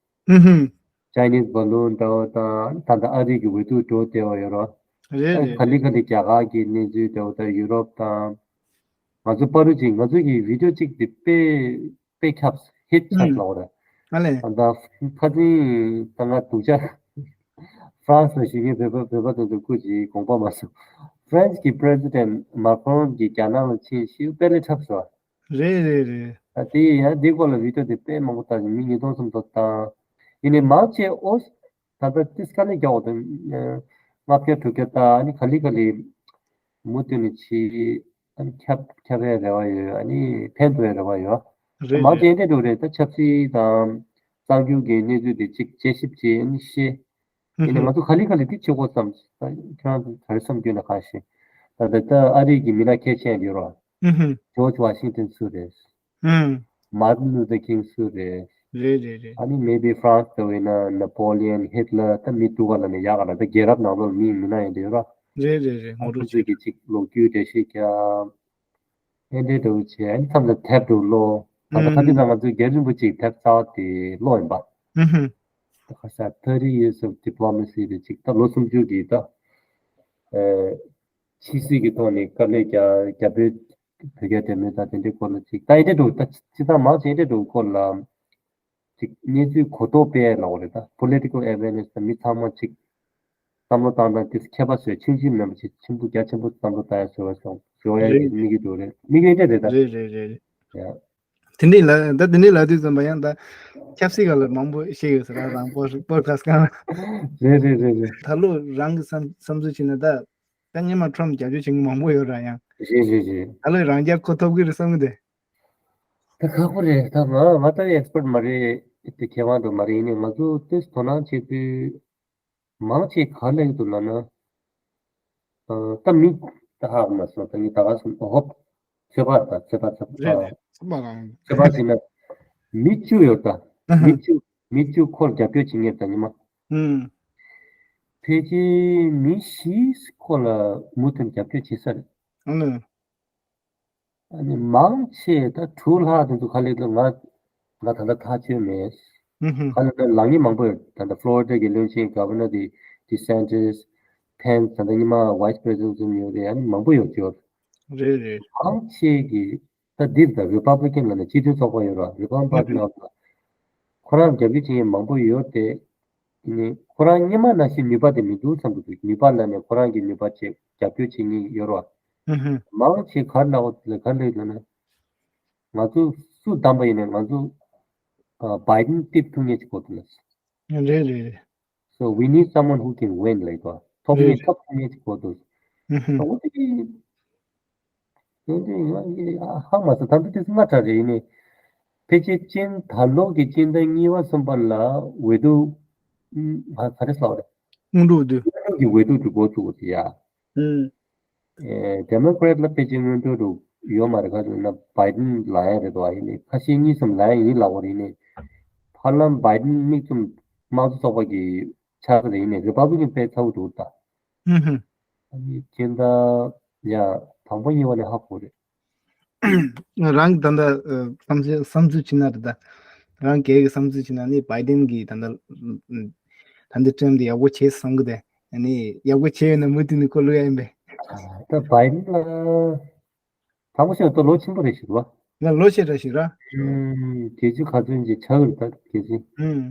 ཧུམ་ཧུམ། ཅའི་ནིས་བ་ལུན་འདྲ་བོ་དང་ད་ལྟ་ཨ་རི་གི་འོས་བསྡུ་འགྲོ་བསྡད་པ་ཡོད་རེད། རེད་རེད་ག་ལེ་རེད། ག་ལེ་རྒྱ་གར་གྱི་གནས་ཚུལ་འདྲ་བོ་དང་ཡུ་རོབ་དང་། ང་ཚོ་པ་རུ་ཅིག་ང་ཚོ་གི་བི་ཌིའོ་གཅིག་དེ་དཔེ་དཔེ་ཁྱབ་ཧིཊ་ཆགས་ལབ་རེད། ཨ་ལས། ད་ལྟ་ཁ་སང་ད་ང་སྡུག་ཅག་ཧྥ་རན་སི་ལ་བཞུགས་མཁན་བོད་པ་བོད་པ་དེ་ཚོ་སྐུ་མཁྱེན་དགོངས་པ་མ་ཚོམ། ཧྥ་རན་སི་གི་པི་རེ་སི་ཌེན་ཊི་མ་ཀོན་གྱིས་རྒྱ་ནག་ལ་ཕྱིན་ཤིའུ་དཔེ་ལས་འཁྲབ་སོང་། རེད་རེད་རེད། ད་དེ་ཡང་དེའི་སྐོར་ལ་བི་ཌིའོ་དེ་དཔེ་མང་པོ་བཏང་ཞིང་མི་ཉིས་སྟོང་ཙམ་ཙམ་བཏང་། ཡིན་ནའི་མང་ཆེ་ཨོ་ད་ལྟ་ཏིས་དཀའ་ལས་རྒྱག་འོ་དང་ལྔ་བརྒྱ་དྲུག་བརྒྱ་ད་ཨ་ནི་ག་ལེ་ག་ལེ་མུ་མཐུད་ནས་བྱེད། ཨ་ནི་ཁྱབ་ཁྱབ་པའི་རེ་བ་ཡོད། ཨ་ནི་ཕན་ཐོགས་པའི་རེ་བ་ཡོད། རེད་མང་རེད། ཆེ་འདྲ་འགྲོ་རེད། ད་ཆབ་སྲིད་དང་གསར་འགྱུར་གྱི་གནས་ཚུལ་དེ་གཅིག་དཔྱད་ཞིབ་བྱེད། ཨ་ནི་ཤེས། ཡིན་ནའི་ང་ཚོ་ག་ལེ་ག་ལེ་དེ་བྱེད་དགོས་བསམ། ཁྱེད་རང་ཚོ་ག་རེ་བསམ་རྒྱུ་ན་གང་ཤེས། ད་ལྟ་ད་ཨ་རི་གི་མི་སྣ་གལ་ཆེན་ཡོད་རེད། ཇོརྗ་ཝ་ཤིང་ཏོན་སུ་རེད། མར་ཏིན་ལུ་ཐར་ཀིང་སུ་རེད། རེད་རེད་རེད། ཨ་ནི་མེ་བི་ཧྥ་རན་སི་ལ་ཡིན་ན་ནེ་པོ་ལི་ཡན། ཧིཊ་ལར། ད་མི་སྡུག་ག་ལ་ནས་ཡག་ག་ལ་ད་རྒྱལ་རབས་ནང་ལོགས་མི་མི་སྣ་ཡིན་དེ་ཡོད་ར། རེད་རེད་རེད། ངོ་སྤྲོད་ཁོ་ཚོས་བྱེད་ཀྱི་ཅིག་ལོ་རྒྱུས་འགྲེལ་བཤད་རྒྱག་ཨེ་འདྲའི་འདྲ་བོ་བྱས། ཨ་ནི་མཚམས་ལ་དེབ་འདྲ་བོ་ཀློག་ད་ལྟ་ཁ་ཅིག་ད་ང་ཚོའི་རྒྱལ་རིན་པོ་ཆེའི་དེབ་གསར་བ་དེ་ཀློག་ཡིན་པ། ཧུམ་ཧུམ། ད་ཁ་ཤས་thirty years of diplomacy རེད། ཅིག་ད་ལོ་སུམ་ཅུ་གི་ད་ཨེ་ཕྱི་སྲིད་ཀྱི་ཐོག་ནས་དཀའ་ལས་རྒྱག་རྒྱ་བོད་བོད་རྒྱ་འབྲེལ་མོལ་དང་དེ་འདྲའི་སྐོར་ལ་ཅིག་ད་ཨེ་འདྲའི་འདྲ་བོ་ད་སྤྱིར་བཏང་མང་ཆེ་ཨེ་འདྲའི་འདྲ་བོ་སྐོར་ལ་ཅིག་གནས་ཚུལ་གོ་རྟོགས་སྤེལ་ལབ་དགོས་རེད། ད་political awareness ད་མི་ཚང་མ་ཅིག་བསམ་བློ་བཏང་སྟངས་དེ་མཁས་པ་བཟོས། ཆུང་ཆུང་མིན་པ་ཅིག་ཆེན་པོ་རྒྱ་ཆེན་པོ་བསམ་བློ་བཏང་ཡ་བཟོ་བ་སོང་བཟོ་ཡ་རེད་གི་དམིགས་ཡུལ་འདུག་རེད། དམིགས་ཡུལ་དེ་རེད་ད། རེད་རེད་རེད། ཡ། དེ་འདྲའི་ལ་ད་དེ་འདྲའི་ལ་དུས་ཙམ་པ་ཡང་ད་ཆབ་སྲིད་སྒང་ལ་མང་པོ་ཤེས་ཡོད་ཟེར་ར། རང་པོ་པོ་ཌི་ཁ་སི་ཊི་སྒང་ལ། རེད་རེད་རེད་རེད། ད་ལོ་རང་གི་བསམ་བསམ་ཚུལ་བྱས་ན་ད་ད་སྔོན་མ་ཊམ་རྒྱབ་སྐྱོར་བྱེད་མཁན་མང་པོ་ཡོད་ར་ཡང་། རེད་རེད་རེད། ད་ལོ་རང་རྒྱལ་ཁོ་ཐོབ་གི་རེད་བསམ་གི་འདུག་ད་ཁག་པོ་རེད། ད་ང་ང་ད་ཨེག་སི་པར་ཊི་མ་རེད། དེ་མཁས་དབང་འདྲ་མ་རེད། ཡིན་ནའི་ང་ཚོ་ཏོག་ཙམ་དོ་སྣང་བྱེད་དུས་མང་ཆེ་ག་རེ་ལབ་ཀྱི་འདུག་ལབ་ན། ཨ་ད་མི་ད་ཧ་གོ་མ་སོང་། ད་ངས་ད་ག་སོང་། ཨོ་ཧོབ། ཚོད་དཔག་དང་ཚོད་དཔག་ཚོད་དཔག་རེད་རེད། ཚོད་དཔག་གང་། ཚོད་དཔག་བྱས་ན་མི་བཅུ་ཡོད་ད། མི་བཅུ་མི་བཅུ་ཁོར་རྒྱབ་སྐྱོར་བྱེད་མཁན་ད་ཉི་མ། ཧུམ། ཕལ་ཆེར་མི་བཞི་ཁོ་ལ་མུ་མཐུད་རྒྱབ་སྐྱོར་བྱེད་ས་རེད། ཨ་ནི། ཨ་ནི་མང་ཆེ་ད་དྲུག་ལྷག་དེ་ཚོ་ག་ལེ་ལ་ང་ང་ད་ལྟ་ཐག་ཆོད་མེད། ཧུམ་ཧུམ། ག་ལེ་ལ་ལངས་མཁན་མང་པོ་ཡོད། ད་ལྟ་ཕློ་རི་ཌ་གི་བློན་ཆེན་གྷ་ཝར་ནར་དེ་ཌི་སན་ཊིས། ཕེན་སི། ད་ལྟ་ཉི་མ་ཝའི་སི་པི་རེ་སི་ཌེན་ཊི་ཡོད་རེད། ཨ་ནི་མང་པོ་ཡོད་ཡོད། རེད་རེད། མང་ཆེ་གི་ད་འདིར་ད་རི་པབ་ལི་ཀན་ལ་ནི་སྤྱི་མཐུན་ཚོགས་པ་ཡོད་ར། རི་པབ་ལི་ཀན་ལ་ཁོ་རང་རྒྱབ་སྐྱོར་བྱེད་མཁན་མང་པོ་ཡོད་དེ། ནི་ཁོ་རང་སྔོན་མ་ནང་བཞིན་ནུས་པ་དེ་མི་འདུག་བསམ་གྱི་འདུག་ནུས་པ་ལ་ནི་ཁོ་རང་གི་ནུས་པ་བྱེད་རྒྱབ་སྐྱོར་བྱེད་མཁན་ཡོད་རེད་བ། ཧུམ་ཧུམ། མང་ཆེ་ག་རེ་ལབ་ཡོད་ལབ་ན། ང་ཚོ་སུ་བདམས་པ་ཡིན་ནའི་ང་ཚོ་ཨ་བྷའི་ཌེན་སྟེར་ཐུབ་མཁན་ཅིག་དགོས་འདུག་ལབ། རེད་རེད་རེད། So we need someone who can win ལབ་ཡོད་བ། ཐོབ་རེད་མཁན་རེད། ཐོབ་ཐུབ་མཁན་ཅིག་དགོས་འདུག་ཧུམ་ཧུམ། འོ་དེ་དེ་དེ་ང་ཡི་ཧ་མ་སོང་། ད་ལྟ་དེ་སྔ་དྲགས་རེད། ཡིན་ནའི་ཕལ་ཆེར་སྤྱི་ཟླ་ད་ལོ་གི་སྤྱི་ཟླ་གཉིས་པ་གསུམ་པ་ལ་འོས་བསྡུ་ང་ག་རེ་ཟེར་བ་རེད། སྔོན་འགྲོ་དུས། སྔོན་འགྲོ་གི་འོས་བསྡུ་དུ་འགོ་བཙུགས་པ་དེ་ཡ། ཨུམ། ཨེ། ཌེ་མོ་ཀེ་རེ་ཊི་ལ་ཕལ་ཆེར་སྔོན་འགྲོ་རུ་ཡོད་མ་རེད། ག་རེ་ན་བྷའི་ཌེན་ལངས་ཡ་རེད་དོ། ཡིན་ནའི་ཁ་ཤས་གཉིས་གསུམ་ལངས་ཡ་ཡིན་ལབ་པ་རེད། ཡིན་ནའི་ཕར་ལམ་བྷའི་ཌེན་དམིགས་བཙུམ་དམངས་གཙོ་ཚོགས་པ་གི་ཆགས་ཀྱི་རེད། ཡིན་ནའི་རི་པབ་ལི་ཀན་དཔེ་ཚ་བོ་འདུག་ད། ཧུམ་ཧུམ། ཨ་ནི་སྤྱིར་བཏང་ཡ་དང་པོ་གཉིས་པ་ནས་ཧ་གོ་རེད། རང་གི་ད་ལྟ་ཨ་བསམ་ཚུལ་བསམ་ཚུལ་བྱས་ན་རེད་ད། རང་སྒེར་གྱི་བསམ་ཚུལ་བྱས་ན་ནི་བྷའི་ཌེན་གྱི་ད་ལྟ་ཨ་ད་ལྟ་ཊརམ་དེ་ཡག་པོ་བྱས་བསམ་གི་དེ། ཨ་ནི་ཡག་པོ་བྱས་ཡོད་ན་མུ་མཐུད་ནས་ཁོ་བླུག་ཡ་ཡིན་པས། ད་བྷའི་ཌེན་ལ་དང་པོ་ཞིག་ད་ལོ་ཆེན་པོ་རེད་ཞིག་བ། ང་ལོ་ཆེ་དྲགས་ཤིག་ར། ཨུམ། བརྒྱད་ཅུ་ག་ཚོད་ཅིག་ཆགས་ཀྱི་རེད་ད་བརྒྱད་ཅུ། ཨུམ།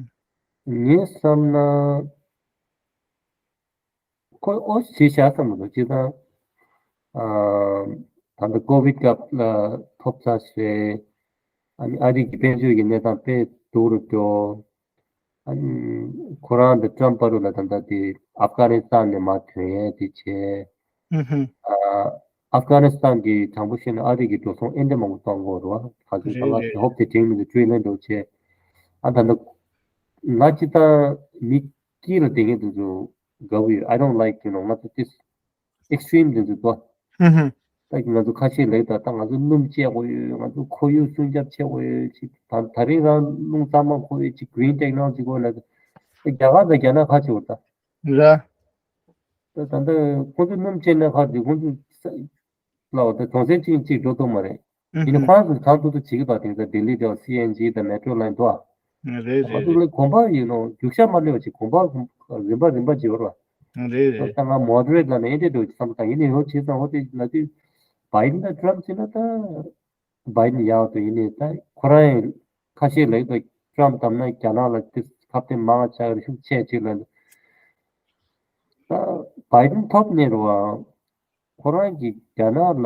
ངས་བསམ་ན། ཁོ་ཨོ་བྱས་བཞག་བསམ་མི་འདུག་སྤྱིར་བཏང་། ཨ་ད་ལྟ་ཀོ་ཝིཌ་སྐབས་ལ་ཐོབ་ཚར་བྱས། ཨ་ནི་ཨ་རི་གི་དཔལ་འབྱོར་གྱི་གནས་སྟངས་དཔེ་སྡུག་རུ་འགྲོ། ཨ་ནི་ཁོ་རང་དང་ཊརམ་བར་དུ་ལ་ད་ལྟ་དེ་ཨབ་གྷ་ནི་སི་ཐན་ནས་མར་ཐོན་ཡས་དེ་བྱས། ཧུམ་ཧུམ། ཨ་ཨབ་གྷ་ནི་སི་ཐན་གྱི་དྲང་པོ་བཤད་ན་ཨ་རི་གི་འགྲོ་སོང་ཨེ་འདྲ་མང་པོ་གཏོང་དགོས་རེད་བ། ག་ཚོད་ད་ང་ཧོབ་དེ་དྲན་མི་འདུག་ཀྲི་ལན་འགྲོ་བྱས། ཨ་ད་ལྟ་ང་སྤྱིར་བཏང་མི་དཀྱིལ་ལ་བསྡད་མཁན་དེ་ཚོ་དགའ་བོ་ཡོད། I don't like, you know, ང་ཚོ་ཏིས་ཨེག་སི་ཊི་རིམ་དེ་ཚོ་དོ། ཧུམ་ཧུམ། ད་ང་ཚོ་ཁ་ཤས་ལེགས་ད་ད་ང་ཚོ་སྣུམ་བཅད་དགོས་ཡོད། ང་ཚོ་ཁོར་ཡུག་སྲུང་སྐྱོབ་བྱེད་དགོས་ཡོད་ཅིག་ད་ད་རིང་རང་རླུང་གཙང་མ་མཁོ་ཡོད་ཅིག green technology དགོས་ལ། ད་རྒྱ་གར་དང་རྒྱ་ནག་ཁ་ཕྱེ་བར་ད། ར། ད་ད་ལྟ་ཁོང་ཚོ་སྣུམ་བཅད་ན་ཁ་དེ་ཁོང་ཚོ་ལ་བ་ད་དོན་ཚན་གཅིག་གཅིག་འགྲོ་ཐུབ་མ་རེད། ཡིན་ནའི་ཁོ་རང་ཚོ་གང་ཐུབ་ཐུབ་བྱེད་ཀྱི་འདུག་དེང་སང་ལྡི་ལི་དེ་བ་སི་ཨེན་ཇི་དང་མེ་ཊྲོ་ལའིན་འདུག་ཨ། རེད་རེད་ང་ཚོ་ལ་གོམ་པ་ཡིན་ནོ་རྒྱུག་ཤར་མ་སླེབས་པ་ཅིག་གོམ་པ་རིམ་པ་རིམ་པ་བརྗེ་བར་བ། རེད་རེད། ད་ང་མོ་ཌི་རེཊ་ལ་ནས་ཨེ་འདྲས་འགྲོ་ཅིག་བསམ་བློ་བཏང་ཡིན་ནའི་ཡོད་བྱས་ཙང་འོ་དེ་ལ་དུས་བྷའི་ཌེན་དང་ཊརམ་བྱས་ན་ད་བྷའི་ཌེན་ཡག་འདུག་ཡིན་ནའི་ད་ཁོ་རང་ཡང་ཁ་ཤས་ལ་ད་ཊརམ་བདམས་ན་རྒྱ་ནག་ལ་དེ་ཁ་གཏད་མང་ཆགས་རེད་ཤུགས་ཆེ་ཆེ་ལ་ད་བྷའི་ཌེན་ཐོབ་ནས་རེད་བ། ཁོ་རང་གིས་རྒྱ་ནག་ལ་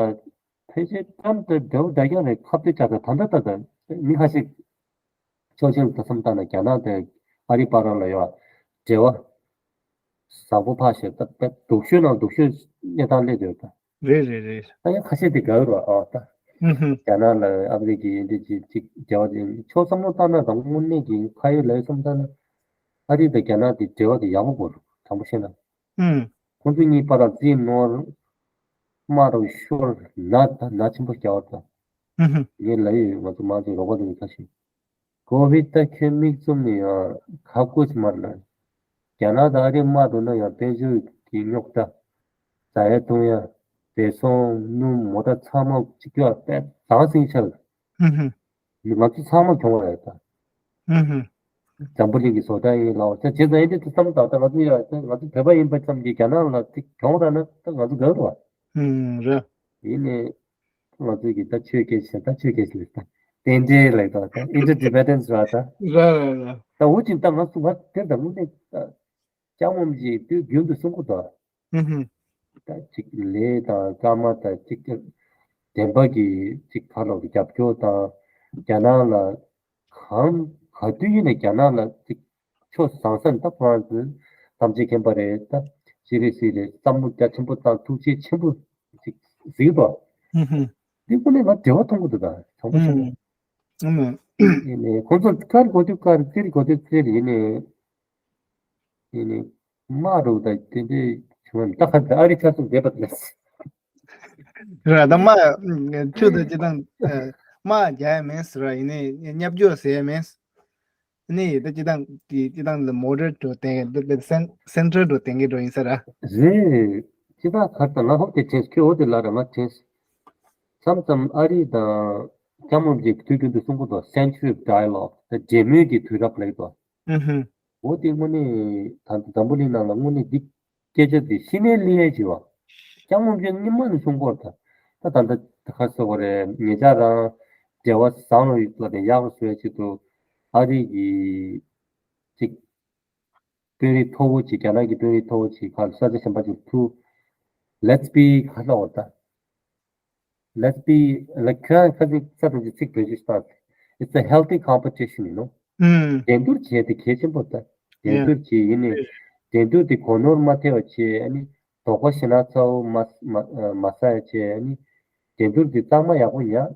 ཕལ་ཆེར་ཊརམ་དང་འབྲེལ་བ་འདྲ་རྐྱང་རེད། ཁ་གཏད་བཅག་ད་ད་ད་ད་ད་མི་ཁ་ཤས་ཕྱོགས་གཅིག་ལ་ད་བསམ་བཏང་ན་རྒྱ་ནག་དང་ཨ་རི་བར་ལ་ཡོད་འབྲེལ་བ་བཟང་པོ་ཕར་བཞག་ད་ད་སྡུག་ཤོས་ནང་སྡུག་ཤོས་གནས་སྟངས་སླེབས་ཡོད་ད། རེད་རེད་རེད། ད་ཡང་ཁ་ཤས་དེ་དགའ་རོགས་ཨ་ད། ཧུམ་ཧུམ། རྒྱ་ནག་ལ་ཨ་མི་རི་ཀའི་འདི་ཅིག་ཅིག་འབྲེལ་བ་དེ་ཕྱོགས་བསམ་བློ་བཏང་ན་དང་དངོས་གནས་ཀྱི་ཁ་ཡོད་ལ་ཡོད་བསམ་བཏང་ན། ཨ་རི་དང་རྒྱ་ནག་གི་འབྲེལ་བ་དེ་ཡག་པོ་དགོས་རེད་དྲང་པོ་བཤད་ན། ཧུམ། ཁོང་ཚོ་གཉིས་བར་ལ་རྩིས་ནོར་དམག་རུ་ཤོར་ན་ད་ན་ཆེན་པོ་རྒྱག་པ་དང་། ཧུམ་ཧུམ། ངས་ལབ་ཡོད། ང་ཚོ་མང་ཚོགས་རོགས་པ་དེ་ཁ་ཤས་ཀོ་ཝིཌ་ད་ཁྱོད་མིག་བཙུམ་ནས་ཡང་ཁ་བཀོད་ཅིག་མར་ལ། རྒྱ་ནག་དང་ཨ་རི་དམག་འགྲོ་ན་ཡང་དཔལ་འབྱོར་གྱི་རྙོག་དྲ། ཟ་ཡ་བཏུང་ཡ། བདེ་སྲུང་སྣུམ་མོ་ཊ་ཚང་མ་གཅིག་གྱུར་དཔེ་ཟང་ཟིང་ཆགས། ཧུམ་ཧུམ། ང་ཚོ་ཚང་མ་གྱོང་བ་རེད་ད། ཧུམ་ཧུམ། འཛམ་བུ་གླིང་གི་བཟོ་གྲྭ་ཡིན་ལ་བ་ཆ་བྱེད་ཙང་ཨེ་འདྲ་དུ་བསམ་བཏང་ད་ང་ཚོ་ཡ་ང་ཚོ་བོད་པ་ཡིན་པ་ཙམ་གྱིས་རྒྱ་ནག་ལ་དེ་གྱོང་རག་ན་ད་ང་ཚོ་དགའ་རུ་བ། ཧུམ་རེད། ཡིན་ནའི་ང་ཚོ་གི་ད་ཆོས་སྐད་ཆ་ད་ཆོས་སྐད་ཆ་ལ་ད་རྟེན་འབྲེལ་ལ་ད་ད་interdependence ར་ད། ར་ར་ར། ད་འུ་ཅིན་ད་ང་ཚོ་ང་དེ་ད་དངོས་གནས་ད་སྐྱ་མོམ་གྱི་དུས་རྒྱུན་དུ་གསུང་གི་འདུག་ཧུམ་ཧུམ། ད་ཅིག་ལས་དང་སྐར་མ་དང་ཅིག་བདེན་པ་གི་ཅིག་ཁ་ལོག་གི་རྒྱབ་སྐྱོར་དང་རྒྱ་ནག་ལ་གང་ག་དུས་ཡིན་ནའི་རྒྱ་ནག་ལ་ཅིག་ཕྱོགས་བཟང་ས་ནི་ད་ཁོ་རང་ཚོའི་ཐམས་ཅད་མཁྱེན་པ་རེད། ད་ཅི་རེད་སི་རེད་བསམ་བློ་རྒྱ་ཆེན་པོ་བཏང་ཐུགས་རྗེ་ཆེན་པོ་ཅིག་གཟིགས་པ། ཧུམ་ཧུམ། འདི་ཀུན་ནས་ང་འབྲེལ་བ་མཐོང་གི་འདུག་ད་དྲང་པོ་བཤད་ན། ཨ་མ། ཡིན་ནའི་ཁོང་ཚོ་ཀར་གོ་དུས་ཀར་རྩེར་གོ་དུས་རྩེར་ཡིན་ནའི། ཡིན་ནའི། དམག་རུ་དང་དེ་འདྲའི་བྱུང་བ་ད་ཁ་ཨ་རི་ཁ་སང་བསྡད་པ་དེ་ལས། ར་ད་དམག་ཁྱོད་ད་སྤྱི་བཏང་དམག་རྒྱག་ཡ་མེད་ཟེར་བ་ཡིན་ནའི་བརྙས་བཅོས་ཟེར་ཡ་མེད། ནི་ད་སྤྱི་བཏང་དེ་སྤྱི་བཏང་ལ་མོ་ཌེ་རེཊ་འགྲོ་བསྟན་གི་འདུག་སེན་སེན་ཊར་འགྲོ་བསྟན་གི་འགྲོ་ཡིན་ས་ར། རེད། སྤྱི་བཏང་ཁར་ད་ང་ཧོབ་དེ་དྲན་ཁྱོད་འོ་དེ་ལ་ར་ང་དྲན། མཚམས་མཚམས་ཨ་རི་དང་སྐྱ་མོམ་གྱི་དུས་རྒྱུན་དུ་གསུང་གི་འདུག Century of Dialogue ད་འབྲེལ་མོལ་གྱི་དུས་རབས་ལབ་ཀྱི་འདུག་ཧུམ་ཧུམ། འོ་དེ་དངོས་གནས་ད་འཛམ་བུ་གླིང་ནང་ལ་དངོས་གནས་འདི་སྐད་ཆ་དེ་གཞི་ནས་སླེབས་ཡས་བྱེད་པ། སྐྱ་མོམ་གྱི་སྔོན་མ་ནས་གསུང་གི་ཡོད་རེད་ད། ད་ད་ལྟ་ད་ག་ཟེར་དགོས་རེད། ཉེ་ཆར་རང་འབྲེལ་བ་བཟང་བའི་ལ་དེ་ཡག་པོ་བཟོ་ཡས་ཆེད་དུ་ཨ་རི་གི་ཅིག་དཔོན་རིགས་མཐོ་བོ་ཅིག་རྒྱ་ནག་གི་དཔོན་རིགས་མཐོ་བོ་ཅིག་ག་ས་ཆ་གཞན་པ་ཅིག་ཐུག Let's be ག་ལབ་དགོས་རེད་ད། Let's be like ཁྱོད་ཁ་ཅིག་ས་དང་ཅིག་ཚིག་བེད་སྤྱོད་བཏང་། It's a healthy competition, you know. ཨུམ། འགྲན་བསྡུར་བྱས་ཏེ་གལ་ཆེན་པོ་ད། འགྲན་བསྡུར་བྱས་ཡིན་ནའི། འགྲན་བསྡུར་དེ་གོ་ནོར་མ་ཐེབས་པ་བྱས། ཨ་ནི་དོགས་པ་ཞེ་དྲག་ཚ་བོ་མ་མ་མ་ཟ་ཡ་བྱས། ཨ་ནི་འགྲན་བསྡུར་དེ་གཙང་མ་ཡག་པོ་ཉར།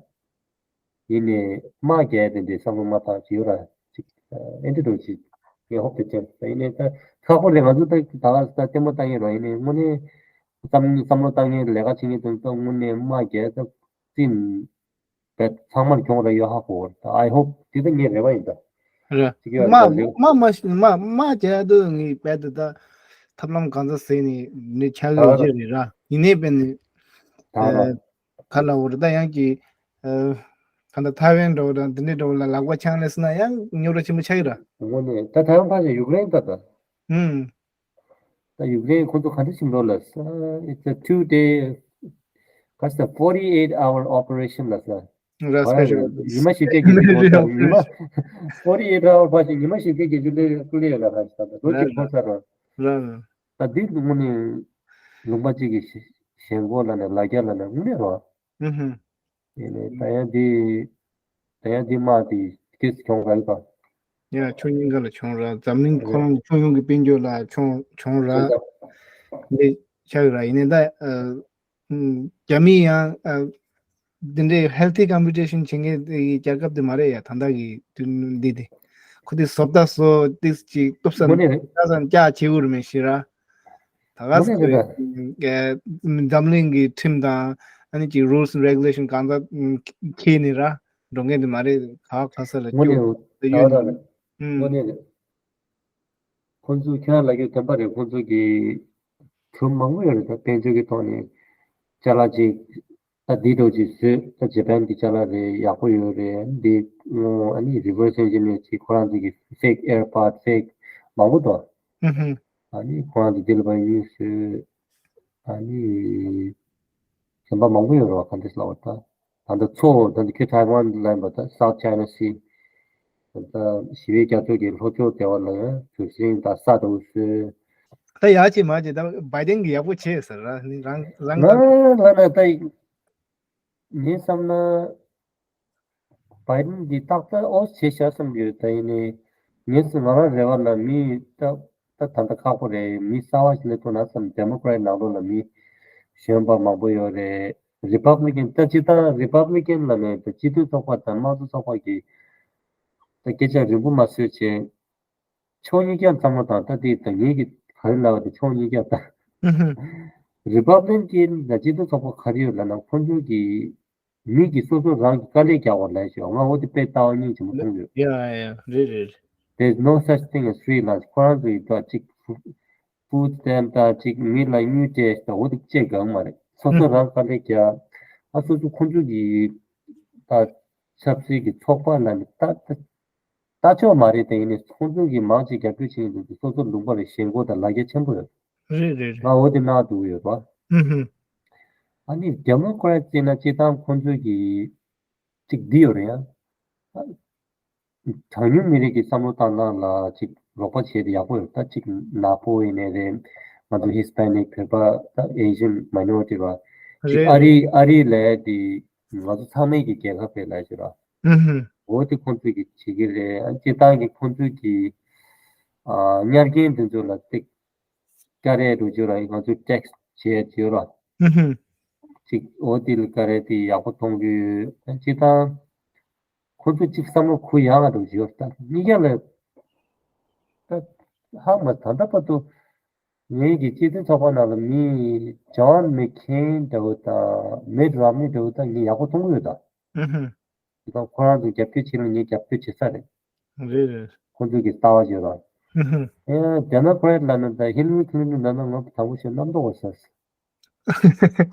ཡིན་ནའི་དམག་རྒྱག་ཡ་དེ་འདྲའི་བསམ་བློ་མ་བཏང་བྱས་ཡོད་ར་ཅིག་ཨེ་འདྲ་འགྲོ་ཅིག I hope they change. ད་ཡིན་ནའི་ད་ཁག་པོ་རེད། ང་ཚོ་ད་ད་ད་ལྟད་མོ་ལྟ་མཁན་རོ། ཡིན་ནའི་དངོས་གནས་བསམ་བསམ་བློ་བཏང་མཁན་ལས་ཀ་བྱེད་མཁན་དེ་ཚོ་དངོས་གནས་མ་རྒྱལ་ད་རྩིས་བས་ཚང་མར་གྱོང་རག་ཡོད་ཧ་གོ། ད་I hope དེ་ད་ངའི་རེ་བ་ཡིན་ད། རེད། ཅིག་ཡོད་མ་ད་ལེགས། མ་མ་མ་མ་རྒྱལ་དུ་ངའི་དཔེ་དེ་ད་ཐབས་ལམ་གང་ཚ་ཟེར་ནས་ནི་ཆ་ལོ་ད་རྒྱུ་རེད་ར། ཡིན་ནའི་དཔེ་ནི་ད་ར། ག་ལ་འོ་རེད། ད་ཡང་གི་ཨ་ད་ད་ཐའེ་ཝན་འགྲོ་ར་འདི་འདྲའི་འགྲོ་ལ་ལག་པ་འཆང་ལས་སོང་ན་ཡང་རྙོག་དྲ་ཆེན་པོ་ཆགས་ཀྱི་ར། དངོས་གནས་ད་ཐའེ་ཝན་ཕར་ཞིག་ཡུཀ་རེན་ད་ད། ཧུམ། ད་ཡུཀ་རེན་ཁོ་ཚོ་ག་འདྲ་བྱེད་འགྲོ་ལ་ས། It's a two day, that's the forty-eight hour operation ལ་ས། ར་ཁོ་རང་སི་པེ་ཤལ་ཉི་མ་བཞི་བརྒྱ་བརྒྱད་ཅུ་འགོར་ས། ཉི་མ་forty-eight hour ཕར་ཞིག་ཉི་མ་བཞི་བརྒྱ་བརྒྱད་ཅུ་སླེབས་སླེབས་ཡོད་ལ་ཁ་ཞིག་ད་ལོ་ར་གཅིག་འགོར་ས་ར། ར་ར། ད་འདི་དངོས་གནས་ལུང་པ་གཅིག་གི་ཞེན་ཁོག་ལ་ནས་ལ་རྒྱ་ལ་ནས་དངོས་གནས་རོ། ཧུམ་ཧུམ། ཡིན་ནའི་ད་ཡང་འདི་ད་ཡང་འདི་དམག་འདི་ཁྱེད་ཀྱིས་གྱོང་ག་རེ་ག་ཡ་ཕྱོགས་གཉིས་ཀ་ལ་གྱོང་རག་འཛམ་གླིང་ཁོ་རང་ཕྱོགས་ཡོངས་ཀྱི་དཔལ་འབྱོར་ལ་གྱོང་གྱོང་རག་འདི་ཆགས་ཡོད་ར། ཡིན་ནའི་ད་ཨ་ཨམ་རྒྱ་མི་ཡང་ཨ་འདི་འདྲའི་healthy competition བྱེད་མཁན་དེ་རྒྱལ་ཁབ་དེ་མ་རེད་ཡ། ད་ལྟ་གི་དུས་འདི་དེ་ཁོ་དེ་བཟོ་ལྟ་བཟོ་ཏིས་ཅིག་གཏུབ་ས་དངོས་གནས་རེད། ལྟ་ས་ཀྱག་བྱེད་དགོས་རེད་མེད་ཤི་ར། ད་ག་དངོས་གནས་རེད་ད། འཛམ་གླིང་གི་ཁྲིམས་དང་ཨ་ནི་ཅིག་rules and regulation གང་ཙམ་འཁྱེར་ནས་ར་འགྲོ་མཁན་དེ་མ་རེད། ག་ག་ས་ལ་དངོས་གནས་རེད། ད་ག་ད་རེད། ཨུམ། དངོས་གནས་རེད། ཁོང་ཚོ་ཁྱེད་རང་ལ་རྒྱུ་བདེན་པ་རེད། ཁོང་ཚོ་གི་གྲུབ་མང་པོ་ཡོད་རེད། ད་དཔལ་འབྱོར་གྱི་ཐོག་ནས་ཅ་ལག་ཅིག་ད་འདི་འདྲ་ཅིག་བཟོས། ད་ཇ་པན་གྱི་ཅ་ལག་རེད། ཡག་པོ་ཡོད་རེད། འདི་ཨ་ནི་reverse engineer ཅིག་ཁོ་རང་ཚོ་གི་fake AirPod fake མང་པོ་འདུག་ཨུ་ཧུ། ཨ་ནི་ཁོ་རང་ཚོ་འདི་ལ་བ་ཡུལ་བཟོས། ཨ་ནི་གཞན་པ་མང་པོ་ཡོད་རེད་བ། ག་འདྲ་ལབ་པ་ད། ད་ལྟ་མཚོ་ད་ལྟ་ཁྱོད་ཐའེ་ཝན་ལ་ཡིན་པ་ད་South China Sea ད་ལྟ་ཞི་བའི་རྒྱ་མཚོ་གི་ལྷོ་ཕྱོགས་དེ་བ་ལ་ཡང་གྲུ་གཟིངས་དང་ས་དང་བཟོས། ད་ཡག་ཅིག་མ་ཅིག་ད་བའི་ཌེན་གྱིས་ཡག་པོ་བྱས་ཟེར་ར། ནི་རང་རང་ང་ལ་ན་ད་ངས་བསམ་ན། བའི་ཌེན་འདི་ཏག་ཏག་ཨོ་བྱས་བཞག་བསམ་གྱི་ཡོད། ད་ཡིན་ནའི་ངས་སུ་ང་རང་རེ་བ་ལ་མི་ད་ད་ད་ལྟ་ཁག་པོ་རེད། མི་གསར་བ་ཞིག་སླེབས་ཐུབ་ན་བསམ། Democrat ནང་ལོགས་ལ་མི་གཞོན་པ་མང་པོ་ཡོད་རེད། Republican ད་སྤྱིར་བཏང་Republican ལ་ནས་ད་སྤྱི་མཐུན་ཚོགས་པ་དང་དམངས་གཙོ་ཚོགས་པ་གི་ད་སྐད་ཆ་རིང་པོ་མ་བཟོས་བྱས། ཕྱོགས་གཉིས་ཀ་བསམ་བློ་བཏང་། ད་དེ་ད་ངེད་ཀྱི་ག་རེ་ལབ་པ་དེ་ཕྱོགས་གཉིས་ཀ་ད། ཨུ་ཧུ། Republican དང་སྤྱི་མཐུན་ཚོགས་པ་ག་རེ་ཡོད་ལབ་ན། ཁོང་ཚོ་གི་མི་གི་སོ་སོ་རང་གི་དཀའ་ལས་རྒྱག་པ་ལབ་ཤོག་ང་འོ་དེ་དཔེ་ལྟ་བ་སྙིང་རྗེ་མོ་མཐོང་གི་ཡོད། ཡ་ཡ་རེད་རེད། There's no such thing as free lunch. ཁོ་རང་ཚོ་ཡི་ད་ཅིག་food stamp དང་ཅིག་མི་ལ་དངུལ་སྤྲད་ད་འོ་དེ་སྤྲད་གང་མ་རེད། སོ་སོ་རང་དཀའ་ལས་རྒྱག་ཨ་སོ་སོ་ཁོང་ཚོ་གི་ད་ཆབ་སྲིད་ཀྱི་ཚོགས་པ་ལ་ནི་ད་ད་ལྟ་ཆོག་མ་རེད། དེ་ཡིན་ནའི་ཁོང་ཚོ་གིས་མང་ཆེ་རྒྱབ་སྐྱོར་བྱེད་མཁན་དེ་ཚོ་སོ་སོ་ལུང་པ་ལ་ཞེན་ཁོག་དང་ལ་རྒྱ་ཆེན་པོ་ཡོད། རེད་རེད་རེད། ང་འོ་དེ་ནང་འདུག་ཡོད་པ། ཨུ་ཧུ། ཨ་ནི་Democrat བྱས་ན་སྤྱིར་བཏང་ཁོང་ཚོ་གིས་ཅིག་འདི་ཡོད་རེད་ཡ། གྲངས་ཉུང་མི་རིགས་ཀྱི་བསམ་བློ་བཏང་སྟངས་ལ་ཅིག་རོགས་པ་བྱས་ཏེ་ཡག་པོ་ཡོད། ད་ཅིག་ནག་པོ་ཡིན་ནའི་རེད། ང་ཚོ་Hispanic བོད་པ་ད་Asian minority བ་ཅིག་རེད་ཨ་རི་ཨ་རི་ལ་དེ་ང་ཚོ་ཚང་མའི་གི་རྒྱལ་ཁབ་རེད་ལབ་ཤེས་ར། ཨུ་ཧུ། འོ་དེ་ཁོང་ཚོས་ཀྱི་བྱེད་ཀྱི་རེད། ཨ་སྤྱིར་བཏང་གི་ཁོང་ཚོས་ཀྱི་ཨ་ཉར་མཁན་དེ་ཚོ་ལ་ཏིག་ཀ་རེ་རུ་བརྗོད་ར་ང་ཚོས་tax བྱས་བརྗོད་ར། ཨུ་ཧུ། ཅིག་འོ་དེ་ལ་ཀ་རེ་དེ་ཡག་པོ་མཐོང་གི་ཡོད། ཨ་སྤྱིར་བཏང་ཁོང་ཚོ་གཅིག་བསམ་བློ་གུ་ཡངས་རུ་བརྗོད་ད་གཉིས་ཀ་ལ་ད་ཧ་མ་ད་ལྟ་བར་དུ་ངེད་ཀྱི་སྤྱི་མཐུན་ཚོགས་པ་ནང་ལ་མི་John McCain འདྲ་བོ་དང་Mitt Romney འདྲ་བོ་དང་ངས་ཡག་པོ་མཐོང་གི་ཡོད་ད། ཨུ་ཧུ། དེ་དང་ཁོ་རང་ཚོ་རྒྱབ་སྐྱོར་བྱེད་ལ་ངས་རྒྱབ་སྐྱོར་བྱེད་ས་རེད། རེད་རེད། ཁོ་ཚོ་གི་ལྟ་བ་བརྗོད་ར། ཨུ་ཧུ། ཨེ་Democrat ལབ་ན་ད་Hillary Clinton ལབ་ན་ང་དྲང་པོ་བཤད་ན་རྣམ་རྟོག་པ་ཟ།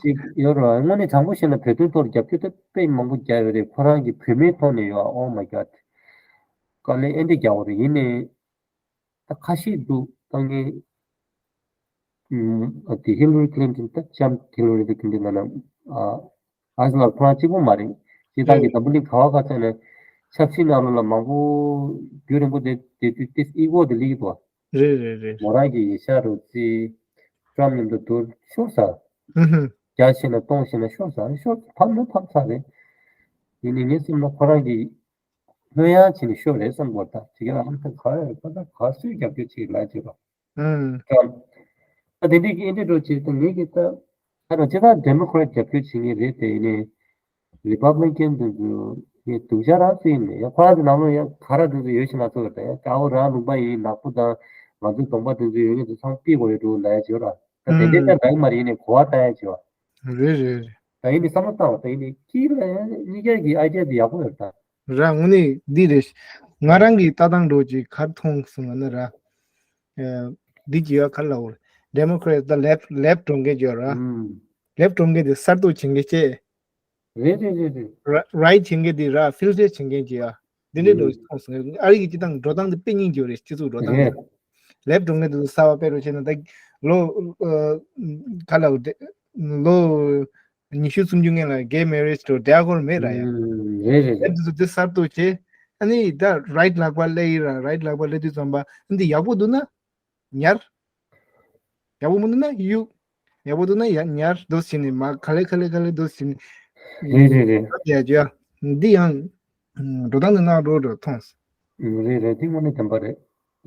ཅིག་ཡོད་ར། དངོས་གནས་དྲང་པོ་བཤད་ན་བོད་དོན་ཐོག་ལ་རྒྱབ་སྐྱོར་ད་དཔེ་མང་པོ་རྒྱག་ཡོད་རེད། ཁོ་རང་གི་བུད་མེད་ཐོག་ནས་ཡོད། Oh my God དཀའ་ལས་ཨེ་འདྲ་རྒྱག་པ་རེད། ཡིན་ནའི་ད་ཁ་ཤས་འདུག་ད་ངས་ཨུམ་ཨ་དེ་Hillary Clinton ད་ལྕམ་Hillary Clinton ལབ་ན་ཨ་ཨ་ཟེར་ལ་ཁོ་རང་གཅིག་པོ་མ་རེད། སྤྱིར་བཏང་གི་འཛམ་བུ་གླིང་ག་བ་ག་ཚོད་ནས་ཆབ་སྲིད་ནང་ལོགས་ལ་མང་པོ་རྒྱུན་རིང་པོ་བསྡད་བསྡད་དུས་ཏིས་ego དེ་སླེབས་ཀྱི་འདུག་བ། རེད་རེད་རེད། མོ་རང་གི་ཡིག་ཆ་རུ་རྩིས་Trump མཉམ་དུ་བསྡུར་ཤོར་ས། ཧུ་ཧུ། བརྒྱ་བྱས་ན་སྟོང་བྱས་ན་ཤོར་ས་ཤོར་ཕམ་ན་ཕམ་ས་རེད། ཡིན་ནའི་ངའི་སེམས་ལ་ཁོ་རང་གི་ལྷོད་ཡངས་བྱས་ནས་ཤོར་རེད་བསམ་གྱི་ཡོད། ད་ཅིག་ཡང་ཨ་ཁ་ག་རེ་ཁ་ད་ག་སུས་རྒྱབ་སྐྱོར་བྱེད་ལ་ཅིག་རོ། ཨུམ། ད་དེ་འདྲའི་གི་ཨེ་འདྲ་འགྲོ་བྱེད་དུས་ངེད་ཀྱི་ད་ཁ་ད་ཅི་ད་Democrat རྒྱབ་སྐྱོར་བྱེད་ངེས་རེད་དེ་ཡིན་ནའི་Republican དེ་ཚོ་ དེ་སྡུག་ཅག་རང་ཚོ་ཡིན་ནས་ཡང་ཁོ་རང་ཚོ་ནང་ལོགས་ཡང་ག་ར་དེ་ཚོ་ཡོད་ཤི་ན་ཚོ་རེད། ཡང་དགྲ་བོ་རང་ལུང་པ་ཡིན། ནག་པོ་དང་ང་ཚོ་གདོང་པ་དེ་ཚོ་ཡོད་མཁན་ཚོ་ཚང་མ་ཕུད་དགོས་ཡོད་འགྲོ་ལབ་ཡ་ཅིག་ཡོད་ར། ད་དེ་འདྲའི་ལྟར་ལབ་ཀྱི་མ་རེད། ཡིན་ནས་གོ་བ་བཏང་ཡ་ཅིག་ཡོད། རེད་རེད་རེད། ད་ཡིན་ནས་བསམ་བློ་བཏང་བ་ད་ཡིན་ནས་སྐྱིད་ལ་ཡང་གཉིས་ཀ་གི་ཨའི་ཌི་ཡ་དེ་ཡག་པོ་ཡོད་ད། ར་དངོས་གནས་འདི་རེད། ང་རང་གི་ལྟ་སྟངས་འགྲོ་ཅིག་གར་མཐོང་སོང་ང་ན་ར། འདི་ཅི་ཡོད་ག་ལ་འོ། ཌེ་མོ་ཀ་རེ་ཊི་དང་ལེབ་ལེབ་འགྲོ་མཁན་ཅིག་ཡོད་ར། ལེབ་འགྲོ་མཁན་དེ་གསར་གཏོད་བྱེད་མཁན་བཅས། རེད་རེད་རེད་རེད། ར་རའིཊ་བྱེད་མཁན་དེ་ར་ཕིལ་ཊར་བྱེད་མཁན་ཅིག་ཡ། འདི་འདྲའི་འགྲོ་མཐོང་སོང་ཨ་རི་གི་སྤྱི་བཏང་འགྲོ་སྟངས་དེ་དཔེ་སྙིང་རྗེ་རེད། སྤྱི་ཚོགས་འགྲོ་སྟངས་དེ། རེད། ལེབ་འགྲོ་མཁན་དེ་ཚོ་གསར་བ་དཔེ་རུ་བྱས་ན་ད་ལོ་ག་ལ་འོ་ལོ། ཉི་ཤུ་སུམ་ཅུ་སྔོན་ལ་གེ་མེ་རེཇ་དང་འབྲེལ་བ་ཁོར་མེད་ར་ཡ། ཨུམ། རེད་རེད་རེད། དེ་ཚོ་དེ་གསར་གཏོད་བྱས། ཨ་ནི་ད་རའིཊ་ལག་པ་སླེབས་ཡིན་ར། རའིཊ་ལག་པ་སླེབས་དུས་ཙམ་པ་འདི་ཡག་པོ་འདུག་ན་ཉར། ཡག་པོ་མི་འདུག་ན་གཡུག་ཡག་པོ་འདུག་ན་ཡ་ཉར་འདུག་བྱས་ནས་མ་ག་ལེ་ག་ལེ་ག་ལེ་འདུག་བྱས་ནས། རེད་རེད་རེད། ཡ་ཅོ་ཡ། འདི་ཡང་འགྲོ་སྟངས་འདི་ནང་འགྲོ་འགྲོ་མཐོང་སོང་། རེད་རེད། འདི་དངོས་གནས་བདེན་པ་རེད།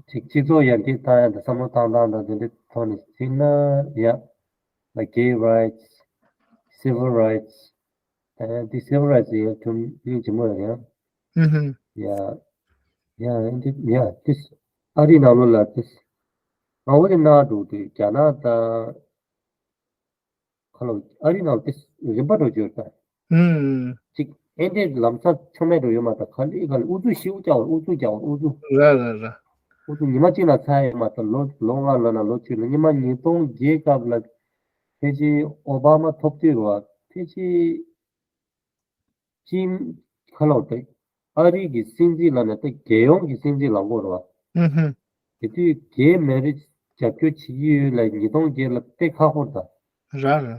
ཅིག་སྤྱི་ཚོགས་ཡར་རྒྱས་བཏང་ཡ་དང་བསམ་བློ་བཏང་སྟངས་དང་དེ་འདྲའི་ཐོག་ནས་བྱས་ན་ཡ། Like gay rights, civil rights, ཨ་འདི་civil rights ཡང་ཐུམ་སྙིང་རྗེ་མོ་ཡང་ཡང་ཧུམ་ཧུམ། ཡ་ཡ་འདི་ཡ་འདི་ཨ་རི་ནང་ལོགས་ལ་འདི་ང་འོ་དེ་ན་འགྲོ་དུས་རྒྱ་ནག་དང་ཁ་ལོ་ཨ་རི་ནང་འདི་རིམ་པ་འགྲོ་རྒྱུ་ད། ཧུམ། ཅིག་ཨེ་འདྲས་ལམ་སང་ཆོ་མེད་འགྲོ་ཡོད་མ་ད། ག་ལེ་ག་ལེ་ཨུ་ཚུགས་ཤིའུ་རྒྱག་ཨུ་ཚུགས་རྒྱག་ཨུ་ཚུགས། ར་ར་ར། ཁོ་ཚོ་ཉི་མ་གཅིག་ལ་ཚར་ཡོད་མ་རེད། ལོ་ལོ་ལྔ་ལོ་ན་ལོ་བཅུ་ལ་ཉི་མ་ཉིས་སྟོང་བརྒྱད་སྐབས་ལ་ཕལ་ཆེར་ཨོ་བྷ་མ་ཐོབ་དུས་རེད་བ། ཕལ་ཆེར་ཅིན་ཁ་ལོ་ཏེ་ཨ་རི་གི་སྲིད་འཛིན་ལ་ནས་ཏེ་རྒྱལ་ཡོངས་ཀྱི་སྲིད་འཛིན་ལ་འགོར་བ། ཧུམ་ཧུམ། དེ་དུས་གེ་མེ་རེཇ་རྒྱབ་སྐྱོར་བྱེད་ཀྱི་ཡོད་ལ་ཉིས་སྟོང་བརྒྱད་ལ་ཏེ་ཁ་ཧོར་ད། ར་ར་ར།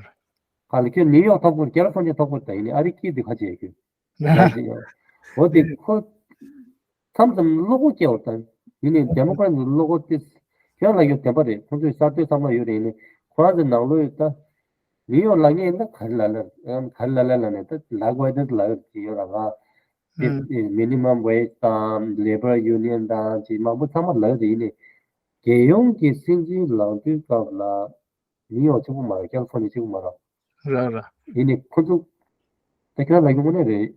ག་ལ་ཁྱོད་ནིའུ་ཡོག་ཐོབ་དགོས། ཁེ་ལི་ཧྥོར་ནི་ཡ་ཐོབ་དགོས་ད། ཡིན་ནི་ཨ་རི་སྐད་དེ་ཁ་ཆེ་ཁྱོད། འོ་དེ་ཁོ་མཚམས་མཚམས་བློ་ཁོག་སྐྱེ་བ་དང་། ཡིན་ནའི་ཌེ་མོ་ཀ་རེ་ཊི་བློ་ཁོག་དེ་ཁྱོད་ལ་ཡོད་བདེན་པ་རེད། ཁོ་ཚོས་གསར་གཏོད་བསམ་བློ་ཡོད་རེད། ཡིན་ནའི་ཁོ་རང་ཚོའི་ནང་ལོགས་ཡོད་ད། ནིའུ་ཡོག་ལ་ངས་ད་ག་རེ་ལ་ལ་ག་རེ་ལ་ལ་ལ་ནས་ད་ལ་གོ་ཡ་ད་ལ་ཡོད་ཀྱི་ཡོད་ར། ང་དེ་མི་ནི་མམ་ཝེཇ་དང་ལེ་བར་ཡུ་ནི་ཡན་དང་ཅིག་མང་པོ་ཚང་མ་ལ་ཡོད་དེ། ཡིན་ནའི་རྒྱལ་ཡོངས་ཀྱི་སྲིད་འཛིན་ལངས་དུས་སྐབས་ལ། ནིའུ་ཡོག་གཅིག་པུ་མ་རེད། ཁེ་ལི་ཧྥོར་ནི་ཡ་གཅིག་པུ་མ་རེད། ར་ར། ཡིན་ནའི་ཁོ་ཚོ་ད་ཁྱེད་རང་ལ་ཡོང་ནས་རེད།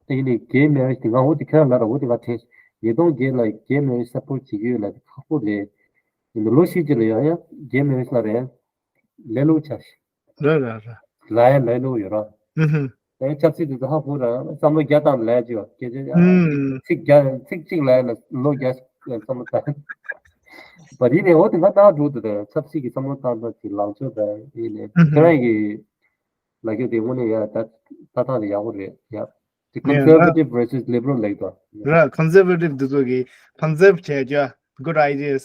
ད་ཡིན་ནའི་གེ་མེ་རེཇ་དེ་ང་འོ་དེ་ཁྱེད་རང་ལ་ར་འོ་དེ་ང་དྲན། ཉིས་སྟོང་བརྒྱད་ལ་གེ་མེ་རེཇ་སཔོར་ཊི་བྱེད་ཀྱི་ཡོད་ལ་དེ་ཁག་པོ་རེད། ཡིན་ནའི་ལོ་བཞི་རྗེས་ལ་ཡང་ཡང་གེ་མེ་རེཇ་ལ་རེད། ལས་སླ་པོ་ཆགས་ཤིག་ར་ར་ར། ལ་ཡ་ལས་སླ་པོ་ཡོད་ར། ཧུམ་ཧུམ། ཨེ་ཆབ་སྲིད་དེ་ཚོ་ཧ་གོ་ར། བསམ་བློ་བརྒྱ་བཏང་ལས་བྱེད་པ་སྐད་ཆ་ཨ། ཧུམ། ཚིག་བརྒྱ་ཚིག་གཅིག་ལ་ཡ་ལ་ལོ་བརྒྱ་བསམ་བློ་བཏང་། བ་དེ་ནས་འོ་དེ་ང་ཏང་འགྲོ་དུ་དང་ཆབ་སྲིད་ཀྱི་བསམ་བློ་བཏང་ད་ཅིག་ལངས་ཕྱོགས་དང་ཡིན་ནས་ཧུམ་ཧུམ། ཁྱེད་རང་གི་ལ་རྒྱ་དེ་དངོས་གནས་ཡ་ད་ལྟ་སྟངས་དེ་ཡག་པོ་རེད་ཡ། དེ་ནས་ང་conservative versus liberal ལེགས་དང་། ར་conservative འདི་ཚོ་གི་conserve བྱས་ཀྱ་good ideas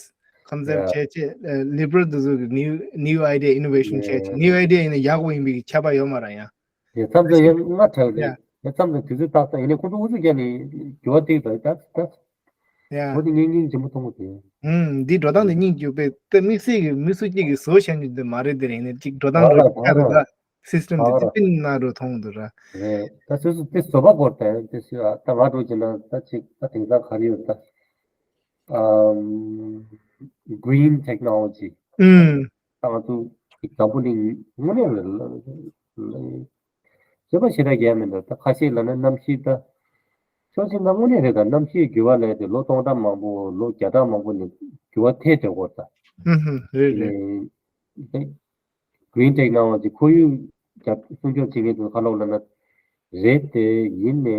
conserve yeah བྱས་ཀྱ་liberal འདི་ཚོ་གི་new new idea innovation བྱས་ཀྱ yeah new idea ཡིན་ན་ཡག་པོ་ཡིན་པའི་ཁྱབ་པ་ཡོད་མ་རེད་ཡ། ཡ་མཚམས་མཚམས་ཡང་ང་ཁྲལ་རེད། yeah ཡ་མཚམས་མཚམས་དུས་ཚོད་ཏག་ཏག་ཡིན་ནའི་ཁོང་ཚོ་ཨུ་ཚུགས་བརྒྱབ་ནས་འགྱུར་བ་ཐེབས་དང་ད་ད། yeah ཁོ་དེ་ངེས་ངེས་ཆེན་པོ་མཐོང་གི་འདུག་ཨུམ། འདི་འགྲོ་སྟངས་དེ་སྙིང་རྗེ་པས་ད་དམིགས་བསལ་གྱི་མི་སུ་གཅིག་གིས་བཟོ་བཞག་རྒྱུ་འདི་མ་རེད། དེ་རིང་ནས་ཅིག་འགྲོ་སྟངས་འགྲོ་རྒྱུ་ཆགས་རེད་ད། སིས་ཊེམ་དེ་ཅིག་སྤིན་ན་འགྲོ་མཐོང་འདུག་ར། རེད། ད་སོ་སོ་དེ་བཟོ་པ་སྐོར་དང་དེ་སུ་ཨ་ད་ང་འགྲོ་བྱས་ན་ད་ཅིག་ད་དེང་སང་ག་རེ་ཡོད་ད། ཨམ། green technology ཨུམ། ད་ང་ཚོ་འཛམ་བུ་གླིང་དངོས་གནས་ལ་ལ་ལ་བཟོད་པ་ཞེ་དྲག་རྒྱག་མི་འདུག་ད་ཁ་ཤས་ལབ་ན་གནམ་གཤིས་ད། ཕྱོགས་གཅིག་ན་དངོས་གནས་རེད། ད་གནམ་གཤིས་འགྱུར་བ་ལས་དེ་ལོ་སྟོང་ཕྲག་མང་པོ་ལོ་བརྒྱ་ཕྲག་མང་པོ་ནས་འགྱུར་བ་ཐེབས་བསྡད་ཡོད་ད། ཧུམ་ཧུམ་རེད་རེད། ཨེ། green technology ཁོར་ཡུག་རྒྱ་སྲུང་སྐྱོབ་བྱེད་མཁན་ཚོ་ཁ་ལོག་ལབ་ན་རེད་དེ། ཡིན་ནའི་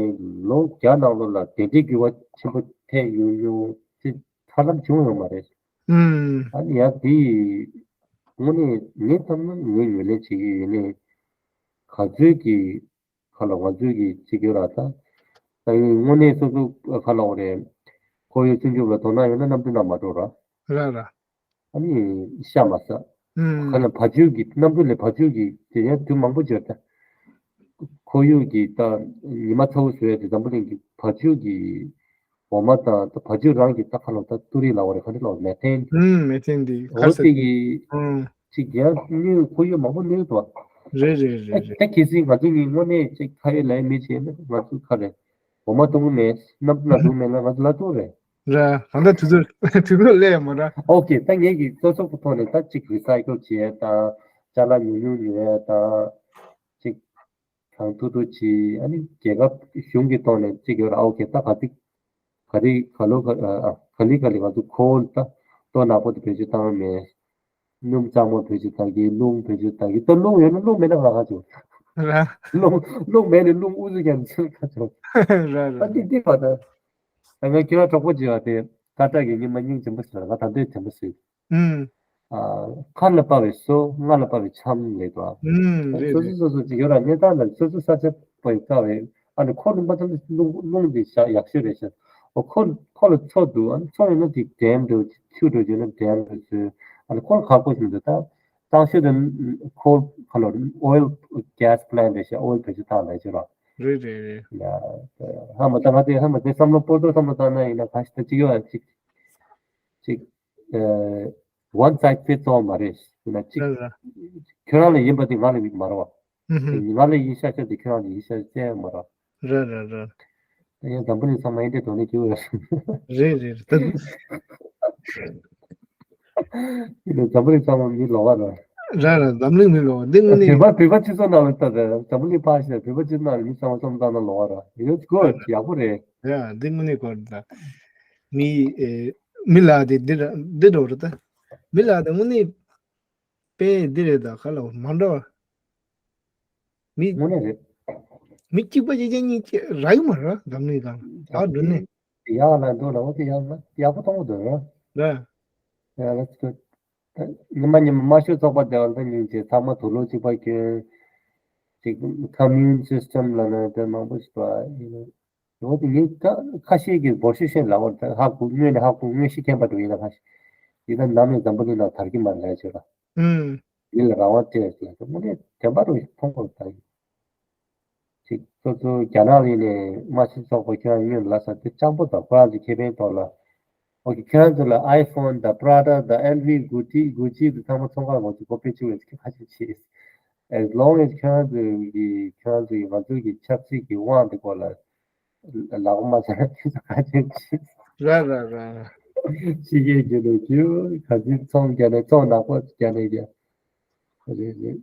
ལོ་བརྒྱ་ནང་ལོགས་ལ་དེ་འདྲའི་འགྱུར་བ་ཆེན་པོ་ཐེབས་ཡོང་མྱོང་ཅིག་ཧ་ལམ་བྱུང་ཡོད་མ་རེད། ཨུམ། ཨ་ནི་ཡང་དེ་དངོས་གནས་ངས་བསམ་ན་ངས་ངོས་ལེན་བྱེད་ཀྱི་ཡོད་ནའི་ག་ཚོད་ཀྱི་ཁ་ལ་ང་ཚོས་ཀྱི་གཅིག་གྱུར་ར་ད། ད་ཡིན་དངོས་གནས་སོ་སོ་ཁ་ལ་འོ་རེད། ཁོར་ཡུག་སྲུང་སྐྱོབ་ལ་དོ་སྣང་ཡོད་ན་གནམ་གྲུ་ནང་མ་འགྲོ་ར། ར་ར། ཨ་ནི་ཤ་མ་ཟ། ཨུམ། ཁ་ལ་བ་ཕྱུགས་ཀྱི་གནམ་གྲུ་ལས་བ་ཕྱུགས་ཀྱི་དེ་ཡང་དུས་མང་པོ་འབྱོར་ད། ཁོར་ཡུག་གི་ད་ཉི་མ་ཚ་བོ་བཟོ་ཡ་དེ་འཛམ་བུ་གླིང་གི་བ་ཕྱུགས་ཀྱི་འོ་མ་དང་ད་བ་ཕྱུགས་རང་གི་ད་ཁ་ལ་ད་ཏུ་རིག་ལ་འོ་རེད། ག་འདྲ་ལ་མེ་ཐན་དེ། ཨུམ། མེ་ཐན་དེ་འོ་ཁ་ཟས་དེ་གི་ཨུམ། ཅིག་ཡང་གནོད་ཁོར་ཡུག་མང་པོ་གནོད་དོ། རེད་རེད་རེད་རེད། ད་གལ་སྲིད་ང་ཚོ་གཉིས་དངོས་གནས་ཅིག་ཁ་ཡོད་ལག་ཡོད་མེད་བྱས་ན་ང་ཚོ་ཁ་རེད། འོ་མ་འཐུང་གི་མེད། གནམ་གྲུ་ནང་འགྲོ་གི་མེད་ན་ང་ཚོ་ལ་ཐུག་རེད། ར། ད་ལྟ་དུས་ཚོད་དུས་ཚོད་སླེབས་ཡོད་མ་ར། ཨོ་ཁེ། ད་ངེད་ཀྱིས་སོ་སོ་གི་ཐོག་ནས་ད་ཅིག་རི་སའི་ཀལ་བྱེད་ཡས་དང་ཅ་ལག་ཉུང་ཉུང་ཉོ་ཡས་དང་ཅིག་ཡང་ཐུག་ཐུག་བྱས། ཨ་ནི་རྒྱལ་ཁབ་གཞུང་གི་ཐོག་ནས་གཅིག་ཡོད་ར། ཨོ་ཁེ། ད་ག་ཚིག་ག་རེ་ག་ལོ་ག་ཨ་ག་ལེ་ག་ལེ་ང་ཚོ་ཁོལ་ད་ལྟོ་ནག་པོ་དེ་བེད་སྤྱོད་བཏང་མེད། སྣུམ་གཙང་མ་བེད་སྤྱོད་བཏང་གི། རླུང་བེད་སྤྱོད་བཏང་གི། ད་རླུང་ཡོད་ན་རླུང་མེད་ན་ང་ག་ཚོད། ར། རླུང་རླུང་མེད་ནས་རླུང་ཨུ་ཚུགས་ཀྱང་ཚུགས་ག་ཚོད། ར་ར། ད་འདི་འདི་བ་ད། ད་ང་ཁྱོད་རང་གྲོགས་པོ་བྱེད་པ་དེ་སྐད་གྲགས་ཀྱི་ཉི་མ་སྙིང་རྗེ་མོ་ཞིག་ལ། ང་ད་འདོད་རྗེ་མོ་ཞིག་ཨུམ། ཨ། ཁ་ལ་པ་བའི་སོ། ང་ལ་པ་བའི་ཆམ་ལས་དོ། ཨུམ། རེད་སོ་རེད། སོ་སོ་སོ་ཅིག་ཡོད་ར། གནས་སྟངས་ལ་སོ་སོ་ས་ཆ་པའི་དཀའ་བའི། ཨ་ནི་ཁོ་རིམ་པ་ཙམ་རླུང་རླུང་འདི་ཤ་ཡག་ཤོས་རེད་ཤག་ཨོ་ཁོ་ཁོ་ལ་མཚོ་འདུག་ཨ་ནི་མཚོ་ཡོད་ན་དེ་ཌེམ་འདྲ་ཆུ་འདྲ་ཡོད་ན་ཌེམ་འདྲ་བཟོས། ཨ་ནི་ཁོ་ལ་ཁག་པོ་ཞིག་འདུག་ད་གཙང་ཤོས་དེ་ཁོ་ཁ་ལོ་ཨོ་ཡིལ་གྷེ་སི་པི་ལན་ཊི་རེད་ཤག་ཨོ་ཡིལ་བེད་སྤྱོད་བཏང་ལས་བྱེད་ར། རེད་རེད་རེད། ཡ། ཧ་མ་ད་ང་དེ་ཧ་མ་དེ་བསམ་བློ་སྤོ་ཏོ་བསམ་བློ་བཏང་ན་ཡིན་ན་ཁ་ཤས་ད་གཅིག་ཡོད་ཨ་གཅིག་གཅིག་ཨ། one size fits all མ་རེད་ཟེར་ན་གཅིག་རེད་རེད། ཁྱོད་རང་ལ་ཡིན་པ་དེ་ང་ལ་ཡིན་མ་རེད་བ། ཧུམ་ཧུམ། ང་ལ་ཡིན་ཤ་ཤ་དེ་ཁྱོད་རང་ལ་ཡིན་ཤ་ཤ་ཅན་མ་རེད། རེད་རེད་རེད། ད་ཡང་འཛམ་བུ་གླིང་ཚང་མ་ཡིན་དེ་དོན་ནི་སྐྱེ་བོ་ཡོད་རེད། རེད་རེད་རེད། ད་འཛམ་བུ་གླིང་ཚང་མ་མི་ལོག་པ་རེད། རེད་རེད། འཛམ་གླིང་མི་ལོག་པ་འདི་དངོས་གནས། བོད་པ་བོད་པ་སྤྱི་ཚོགས་ནང་ལ་ལྟ་དེ་འཛམ་བུ་གླིང་ཕར་ཞིག་བོད་པ་སྤྱི་ཚོགས་ནང་ལ་མི་ཚང་མ་བསམ་བཏང་ན་ལོག་པ་རེད། ཡོད་སྐོར་ཡག་པོ་རེད། ཡ་འདི་དངོས་གནས་སྐོར་ད། མི་ཨེ། མི་ལ་དེ་འདི་ར་འདི་འགྲོ་རེད་ད། མི་ལ་དེ་དངོས་གནས་དཔེ་འདི་རེད་ད། ག་ལ་མ་འགྲོ། མི་དངོས་གནས་རེད། མི་གཅིག་པ་གཅིག་རྐྱང་གཉིས་ཀྱི་རག་གི་མ་རེད། འཛམ་གླིང་སྒང་ལ་འགྲོ་ནས། ཡག་ལ་འགྲོ་ལ་འོ་དེ་ཡག་ལ་ཡག་པོ་གཏོང་གི་འདུག་ར། ར། ཡ་ལ་ཚོ། ཉི་མ་ཉི་མ་དམར་ཤོག་ཚོགས་པ་དེ་བ་ལ་ཉིན་གཅིག་ཚང་མ་དུག་ལོག་གཅིག་པ་གྱོན། ཅིག་ཁོ་མིའུན་སིས་ཊེམ་ལ་ན་དེ་མང་པོ་ཞིག་འདུག་ཨ། ཡིན་ན་འོ་དེ་ངས་ཀ་ཁ་ཤས་ཀྱིས་འབོར་ཤོད་ཤོད་ལབ་པ་དང་ཧ་གོ་སྔོན་ནས་ཧ་གོ་དངོས་གཞི་མཁྱེན་པ་འདྲ་ཡིན་ན་ཁ་ཤས་ཡིན་ན་ནམ་ཡང་འཛམ་བུ་གླིང་ནང་དར་གྱི་མ་རེད་ལབ་བྱས་ལ། ཨུམ། མི་ལ་རང་དབང་སྤྲད་ཟེར་ལ་དངོས་གནས་བདེན་པ་རུ་མཐོང་དགོས་ད་ཡིན། ཅིག་སོ་སོ་རྒྱ་ནག་ལ་ཡིན་ནས་དམར་ཤོག་ཚོགས་པ་ཁྱོད་རང་སྔོན་ལ་ལབ་ས་དེ་སྤྱང་པོ་དང་ཁོ་རང་ཚོའི་ཁེ་ཕན་ཐོག་ལ། ཨོ་ཁེ་ཁྱོད་རང་ཚོ་ལ་ཨའི་ཕོན་དང་པྲ་ཌ་དང་ཨེལ་ཝི་གུ་ཅི་གུ་ཅི་དེ་ཚང་མ་ཚོང་ཁང་ངོ་ཚོ་ཁོ་པེ་ཆུ་བས་ཁ་ཆེ་ཆེ། As long as ཁྱོད་རང་ཚོ་གི་ཁྱོད་རང་ཚོ་གི་ང་ཚོ་གི་ཆབ་སྲིད་ཀྱི་དབང་དེ་སྐོར་ལ་ལག་པ་མ་ཟ་ན་ཁྱོད་ཚོ་ག་ཅན་ཆེ། ར་ར་ར། ཕྱི་རྒྱལ་གྱི་ལོ་རྒྱུས་ག་ཚོད་ཚོང་རྒྱག་ནས་ཚོང་ནག་པོ་རྒྱག་ནས་རྒྱག་རེད་རེད།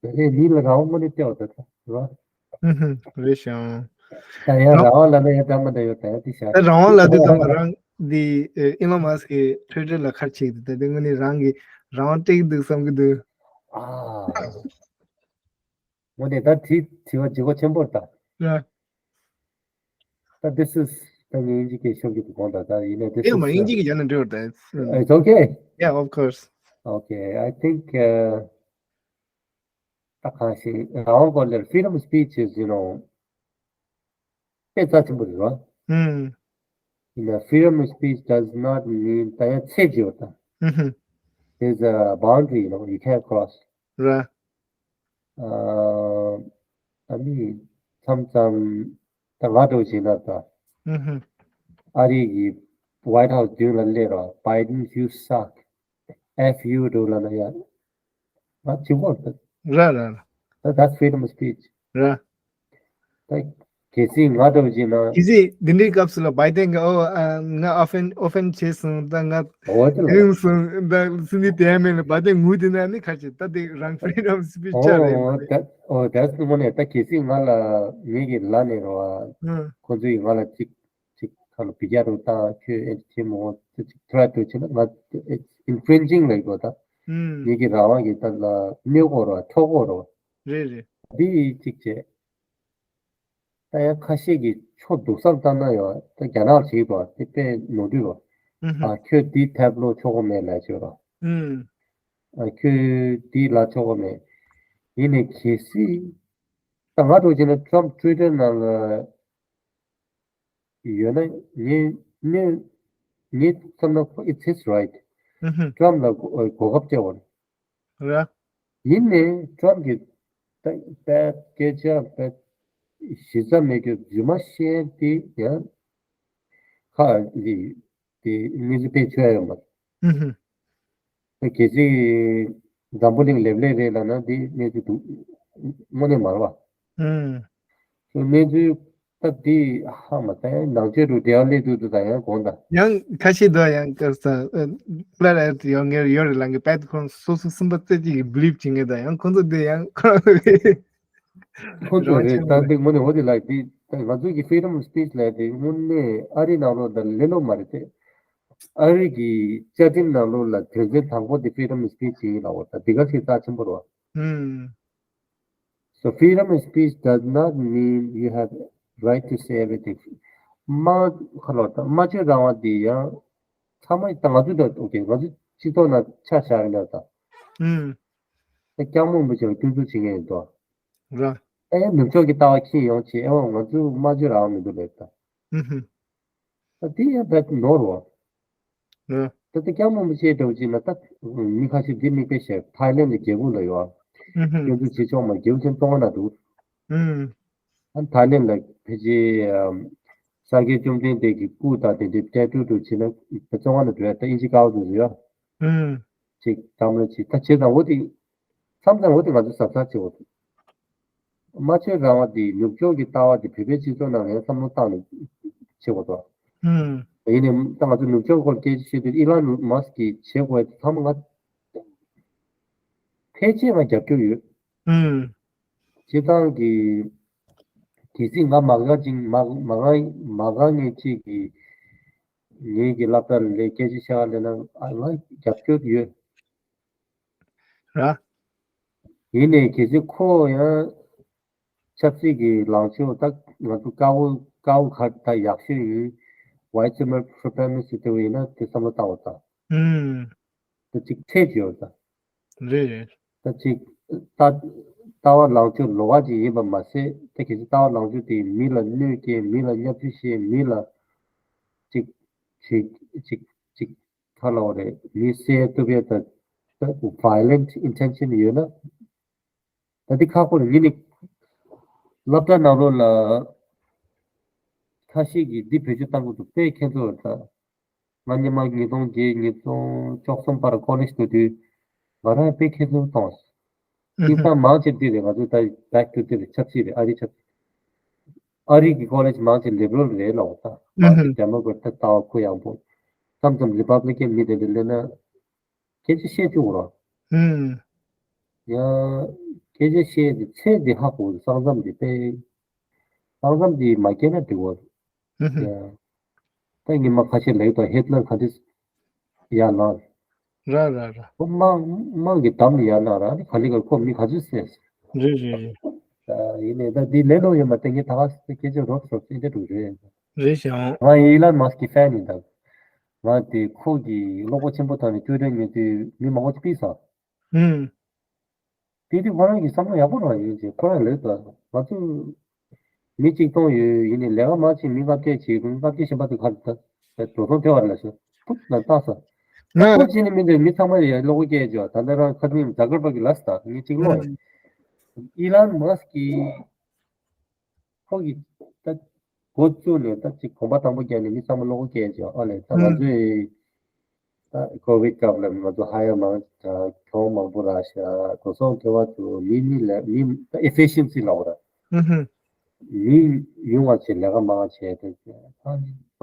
ད་རེས་མི་ལ་རང་དབང་དངོས་གནས་སྟེར་བ་ད་ད་རེད་བ། ཧུམ་ཧུམ་རེད་ཤག་ད་ཡང་རང་དབང་ལབ་ན་ཡང་འདྲ་མི་འདྲ་ཡོད་ད་ཡང་དེ་བཞག་ད་རང་དབང་ལབ་དུས་ཙམ་པ་རང་འདི་ཨེ་ཨི་ལོན་མཱ་སི་ཀི་ཊུ་ཝི་ཊར་ལ་ཁ་ཕྱེ་གི་འདུག་ད་དེ་དངོས་གནས་རང་གི་རང་དབང་སྤྲད་ཀྱི་འདུག་བསམ་གྱི་འདུག་ཨ། དངོས་གནས་ད་དེ་དྲི་བ་ལྗིད་ཁོག་ཆེན་པོ་རེད་ད། ཡ། ད་this is ད་ངས་དབྱིན་ཇི་སྐད་ཤོད་ཀྱི་འདུག་དགོངས་དག་ད་ཡིན་ནའི་this ཡ་མ་is དབྱིན་ཇི་གི་རྒྱ་ནས་འབྲི་བར་ད། It's okay. Yeah, of course. Okay, I think ད་གང་ཞིག་རང་དབང་སྐོར་ལ་freedom of speech is, you know དཔེ་རྩ་ཆེན་པོ་རེད་བ། ཨུམ། You know, freedom of speech does not mean ད་ཡང་ཚད་ཅིག་ཡོད་ད། ཨུམ། There's a boundary, you know, you can't cross. ར། ཨ་ནི་མཚམས་མཚམས་ད་ང་འདྲ་བོ་བྱས་ན་ད། ཨུམ། ཨ་རི་གི་White House མདུན་ལ་སླེབས་ར། Biden, you suck. F you འགྲོ་ལབ་ན་ཡ། ང་གཅིག་པོ་རེད། ར་ར་ར། That- that's freedom of speech. ར། ད་གལ་སྲིད་ང་འདྲ་བོ་བྱས་ན། གལ་སྲིད་འདི་འདྲའི་སྐབས་སུ་ལ་བྷའི་ཏན་གྱིས་ཨོ་ཨ་ང་ཨོ་ཕེན་ཨོ་ཕེན་བྱས་སོང་ད་ང་འོ་དེ་ལ་ཡིན་སོང་ད་སུ་ནི་དེ་ཡང་མེད་ལ་བྷའི་ཏན་ངུ་དེ་ན་ནི་ཁ་ཆེ་ད་དེ་རང་freedom of speech ཆགས་རེད། ཨོ་ད་ཨོ་that's the one. ད་གལ་སྲིད་ང་ལ་ངེད་ཀྱི་ལ་ནས་རོ་ཨ། ཁོ་ཚོས་ང་ལ་གཅིག་ཅིག་ཁ་ལ་བི་རྒྱ་རུ་བཏང་ཁྱོད་ཨེ་ཅི་མོ་ཅིག་ཐོ་ར་ཏུ་བྱེད་ན་ང་infringing ལབ་དགོས་ད། ཨུམ། ངེད་ཀྱི་རང་དབང་གི་ད་ལ་གནོད་དགོས་རོ་འཕྲོག་དགོས་རོ། རེད་རེད། འདི་ཅིག་བྱས། ད་ཡང་ཁ་ཤས་ཀྱིས་ཕྱོགས་སྡུག་སར་བཏང་ན་ཡང་ད་རྒྱ་ནག་བྱེད་པ་དེ་དཔེ་ནོར་འཁྲུལ་རོ། ཨུམ། ཨ་ཁྱོད་འདི་ཐབས་ལོ་ཆོག་གོ་མེད་ལབ་བྱོས་རོ། ཨུམ། ཨ་ཁྱོད་འདི་ལ་ཆོག་གོ་མེད། ཡིན་ནའི་གལ་སྲིད་ད་ང་འདྲ་བོ་བྱས་ན་Trump Twitter ནང་ལ། ཡོད་ན་ངས་ངས་ངས་བསམ་ན་ཁོ it's his right. ཨུ་ཧུ། Trump ལ་གོ་གོ་སྐབས་སྤྲད་པ་རེད། ར། ཡིན་ནའི་Trump གིས་ད་དཔེ་སྐད་ཆ་དཔེ་གཞི་རྩ་མེད་རྒྱུ་རྫུན་མ་བཤད་དེ་ཡང་ཁ་འདི་དེ་གནས་ཚུལ་དཔེ་ཆོས་ཡོད་མ་རེད། ཨུ་ཧུ། ད་གལ་སྲིད་འཛམ་བུ་གླིང་ལེབ་ལེབ་རེད་ལབ་ན་འདི་གནས་ཚུལ་འདུག་དངོས་གནས་མ་རེད་བ། ཨུམ། གནས་ཚུལ་ད་འདི་ཧ་མ་ད་ནང་ཆོས་རུ་འབྲེལ་བ་སླེབས་འདུག་འདུག་ད་ཡང་དགོངས་དག་ཡང་ཁ་ཤས་འདུག་ཡང་སྐབས་སུ་ཨ་flat earth ཡོད་ངེས་ཡོད་རེད་ལབ་མཁན་པད་ཁོང་སོ་སོ་གསུམ་པ་རྩེ་གཅིག་གིས་believe བྱེད་མཁན་དང་ཡང་ཁོང་ཚོ་འདི་ཡང་ཁོ་རང་ཚོ་གི་ཁོ་ཚོ་རེད། ད་འདི་དངོས་གནས་འོ་དེ་ལ་དེ་ད་ང་ཚོ་གི་freedom of speech ལ་དེ་དངོས་གནས་ཨ་རི་ནང་ལོགས་ད་ལེ་ལོ་མ་རེད་དེ། ཨ་རི་གི་བཅའ་ཁྲིམས་ནང་ལོགས་ལ་དོན་ཚན་དང་པོ་དེ་freedom of speech ཡིན་ལ། འོ་ད་འདི་ག་ཞིག་རྩ་ཆེན་པོ་རེད་བ། ཨུམ། So freedom of speech does not mean you have right to say everything. མ་ཁ་ལོ་ད་སྨྲ་བརྗོད་རང་དབང་དེ་ཡང་ཚང་མ་ད་ང་ཚོ་ད་ཨོ་ཁེ་ང་ཚོ་སྤྱི་ཚོགས་ནང་ཆ་བཞག་ཡིན་ན་ད། ཨུམ། ད་སྐྱབས་མགོན་རིན་པོ་ཆེ་ལ་སྐྱོན་འཛུགས་བྱེད་མཁན་ཡིན་དོ། ར། ཨེ་ནུབ་ཕྱོགས་ཀྱི་ལྟ་བ་ཁྱེར་ཡོང་བྱས་ཨེ་འོ་ང་ཚོ་སྨྲ་བརྗོད་རང་དབང་མི་འདུག་ལབ་ད། ཨུ་ཧུ། ད་དེ་ཡང་ད་ནོར་བ། ར། ད་ལྟ་སྐྱབས་མགོན་རིན་པོ་ཆེ་འདྲ་བོ་ཅིག་ན་ད་མི་ཁ་ཤས་འདི་མིག་དཔེ་བཤད། ཐའི་ལེན་ལ་རྒྱལ་པོ་ལ་ཡོད། ཨུ་ཧུ། སྐྱོན་འཛུགས་བྱེད་ཆོག་མ། རྒྱལ་པོ་ཆེན་སྟོང་ན་འདུག་ཨུ། ཨ་ཐའི་ལེན་ལ་ཕལ་ཆེར་ཨམ་ས་སྐྱའི་བཅོམ་ལྡན་འདས་ཀྱི་སྐུ་དང་དེ་འདྲའི་ཏེ་ཊུ་ཏུ་བྱས་ན་བཙོན་ཁང་ནང་འགྲོ་ཡ། ད་ཨིན་ཇི་དཀར་པོ་དེ་ཚོ་ཡོད། ཨུ། ཅིག་གཏམ་ལ་ཅིག་ད་བྱས་ཙང་འོ་དེ་མཚམས་མཚམས་འོ་དེ་ང་ཚོ་གཟབ་གཟབ་བྱེད་དགོས་འདུག་སྨྲ་བརྗོད་རང་དབང་དེ་ནུབ་ཕྱོགས་ཀྱི་ལྟ་བ་དེ་བོད་པའི་སྤྱི་ཚོགས་ནང་ལ་བསམ་བློ་བཏང་ནས་བྱེད་དགོས་འདུག་ཨུ། ཡིན་ནའི་ད་ང་ཚོ་ནུབ་ཕྱོགས་སྐོར་སྐད་ཆ་བཤད་དུས་ཨི་ལན་མཱ་སི་ཀྱིས་བྱེད་དགོས་ཡ་དེ་ཚང་མ་ང་ཕལ་ཆེར་ང་རྒྱབ་སྐྱོར་ཡོད། ཨུ། སྤྱིར་བཏང་གི་གལ་སྲིད་ང་མ་དགའ་ཅིང་མ་མ་དགའ་མ་དགའ་མཁན་ཅིག་གིས་ངེད་ཀྱི་སློབ་གྲྭ་ལ་སྐད་ཆ་བཤད་པ་ལབ་ན་ཨ་ང་རྒྱབ་སྐྱོར་ཡོད། ར། ཡིན་ནའི་གལ་སྲིད་ཁོ་ཡང་ཆབ་སྲིད་ཀྱི་ལངས་ཕྱོགས་ད་ང་ཚོ་དཀར་པོ་དཀར་པོ་ག་ད་ཡག་ཤོས་ཡིན། White supremacy དེ་བས་ཡིན་ན་དེ་བསམ་བློ་བཏང་བ་དང་། ཨུམ། ད་ཅིག་ཁྲེལ་ཡོད་ད། རེད་རེད། ད་ཅིག་ལྟ་ལྟ་བ་ལངས་ཕྱོགས་ལོགས་ཀ་ཅིག་ཡིན་པ་མ་ཟད་ད་གལ་སྲིད་ལྟ་བ་ལངས་ཕྱོགས་དེ་མི་ལ་གནོད་སྐྱེལ། མི་ལ་བརྙས་བཅོས་བྱེད། མི་ལ་ཅིག་ཅིག་ཅིག་ཅིག་ཁ་ལོ་རེད། མི་བསད་གཏུབ་ཡས་ད་ད་violent intention ཡོད་ན། ད་འདི་ཁག་པོ་རེད། ངས་ནི་སློབ་གྲྭ་ནང་ལོགས་ལ་ཁ་ཤས་ཀྱིས་འདི་བེད་སྤྱོད་བཏང་གི་འདུག་དཔེ་ཁྱེད་ཚོ་ད་ང་སྔོན་མ་ཉིས་སྟོང་བརྒྱད་ཉིས་སྟོང་བཅུ་གསུམ་བར་ཀོ་ལེཇ་འགྲོ་དུས་ང་རང་དཔེ་ཁྱེད་ཚོ་མཐོང་། ཨུ་དེང་ཧུ། སང་མང་ཆེ་འདི་རེད། ང་ཚོ་ད་back to འདི་རེད། ཆབ་སྲིད་རེད། ཨ་རི་ཆབ་སྲིད། ཨ་རི་གི་ཀོ་ལེཇ་མང་ཆེ་ལིབ་རལ་རེད་ལབ་ད། ཨུ་མང་ཆེ་ཧུ། ཌེ་མོ་ཀེ་རེ་ཊི་ད་ལྟ་བ་ཁོ་ཡག་པོ། མཚམས་མཚམས་རི་པབ་ལི་ཀན་མི་དེ་འདྲ་སླེབས་ན། སྐད་ཆ་བཤད་བཅུག་རོགས། ཧུམ། ཡང་སྐད་ཆ་བཤད་དེ་ཚད་དེ་ཧ་གོ། ས་མཚམས་དེ་དཔེ། ས་མཚམས་དེ་མ་སྐྱེལ་ན་འགྲིག་གོ། ཧུམ་ཧུམ། ཡང་། ད་ཉི་མ་ཁ་ཤས་ལེགས་དང་ཧིཊ་ལར་ག་འདྲ་ཡར་ལངས། ར་ར་ར། ཁོ་དམངས་དམངས་ཀྱི་འདམ་ནས་ཡར་ལངས་ར་ནི་ག་ལེ་ག་ཁོ་མི་ག་ཚོད་བསད། རེད་རེད་རེད། ཡིན་ནའི་ད་འདི་ལས་སླ་པོ་ཡོད་མ་རེད། ངས་ད་ག་སེ་སྐད་ཆ་རོབ་རོབ་ཙམ་འདྲ་འདུག་རེད། རེད་ཤག་ང་ཡི་ཨི་ལན་མཱ་སི་ཀི་ཕེན་ཡིན་ད། ང་དེ་ཁོ་གི་གློག་པ་ཆེན་པོ་དང་ནི་ཊུ་ཝི་ཊར་ཉོ་དུས་མི་མང་པོ་ཅིག་ཕུད་སོང་། ཧུམ། དེ་དུས་ཁོ་རང་གི་བསམ་བློ་ཡག་པོ་རང་ཡོད་ཅེས་ཁོ་རང་ལབ་ད། ང་ཚོ་མི་གཅིག་སྟོང་ཡོད། ཡིན་ནའི་ལས་ཀ་མང་ཆེ་མི་ལྔ་བརྒྱ་བྱེད་དགོས། ལྔ་བརྒྱ་གཞན་པ་དེ་ག་རེ་ད་འགྲོ་སོང་ཐེབས་པ་རེད་ལབ་སོང་། ཕུད་ལ་བཏང་སོང་། ང་ཁོ་བྱས་ནས་མི་འདུག་མི་ཚང་མ་ཡ་གློག་པ་སྐྱེལ་བྱས་ད་ལྟ་རང་ཁ་སང་ཛ་ཀར་པར་གི་ལབ་སོང་། ད་ངས་གཅིག་ཀློག་ཡིན། ཨི་ལན་མཱ་སི་ཀི་ཁོ་གིས་ད་འགོ་བཙུགས་ནས་ད་ཅིག་གོམ་པ་དང་པོ་བརྒྱབ་ནས་མི་ཚང་མ་གློག་པ་སྐྱེལ་བྱས། ཨ་ལས་ད་ང་ཚོས་ད་ཀོ་ཝིཌ་སྐབས་ལ་ང་ཚོ་ཧ་ཡར་མང་ད་གྱོང་མང་པོ་རག་ཤག་འགྲོ་སོང་ཐེབས་པ་དུ་མི་མི་ལ་མི་ད་ཨེ་ཕི་ཤན་སི་ལབ་ར། ཧུམ་ཧུམ། མི་ཉུང་བ་བྱས་ལས་ཀ་མང་བ་བྱས་ཏེ་ད་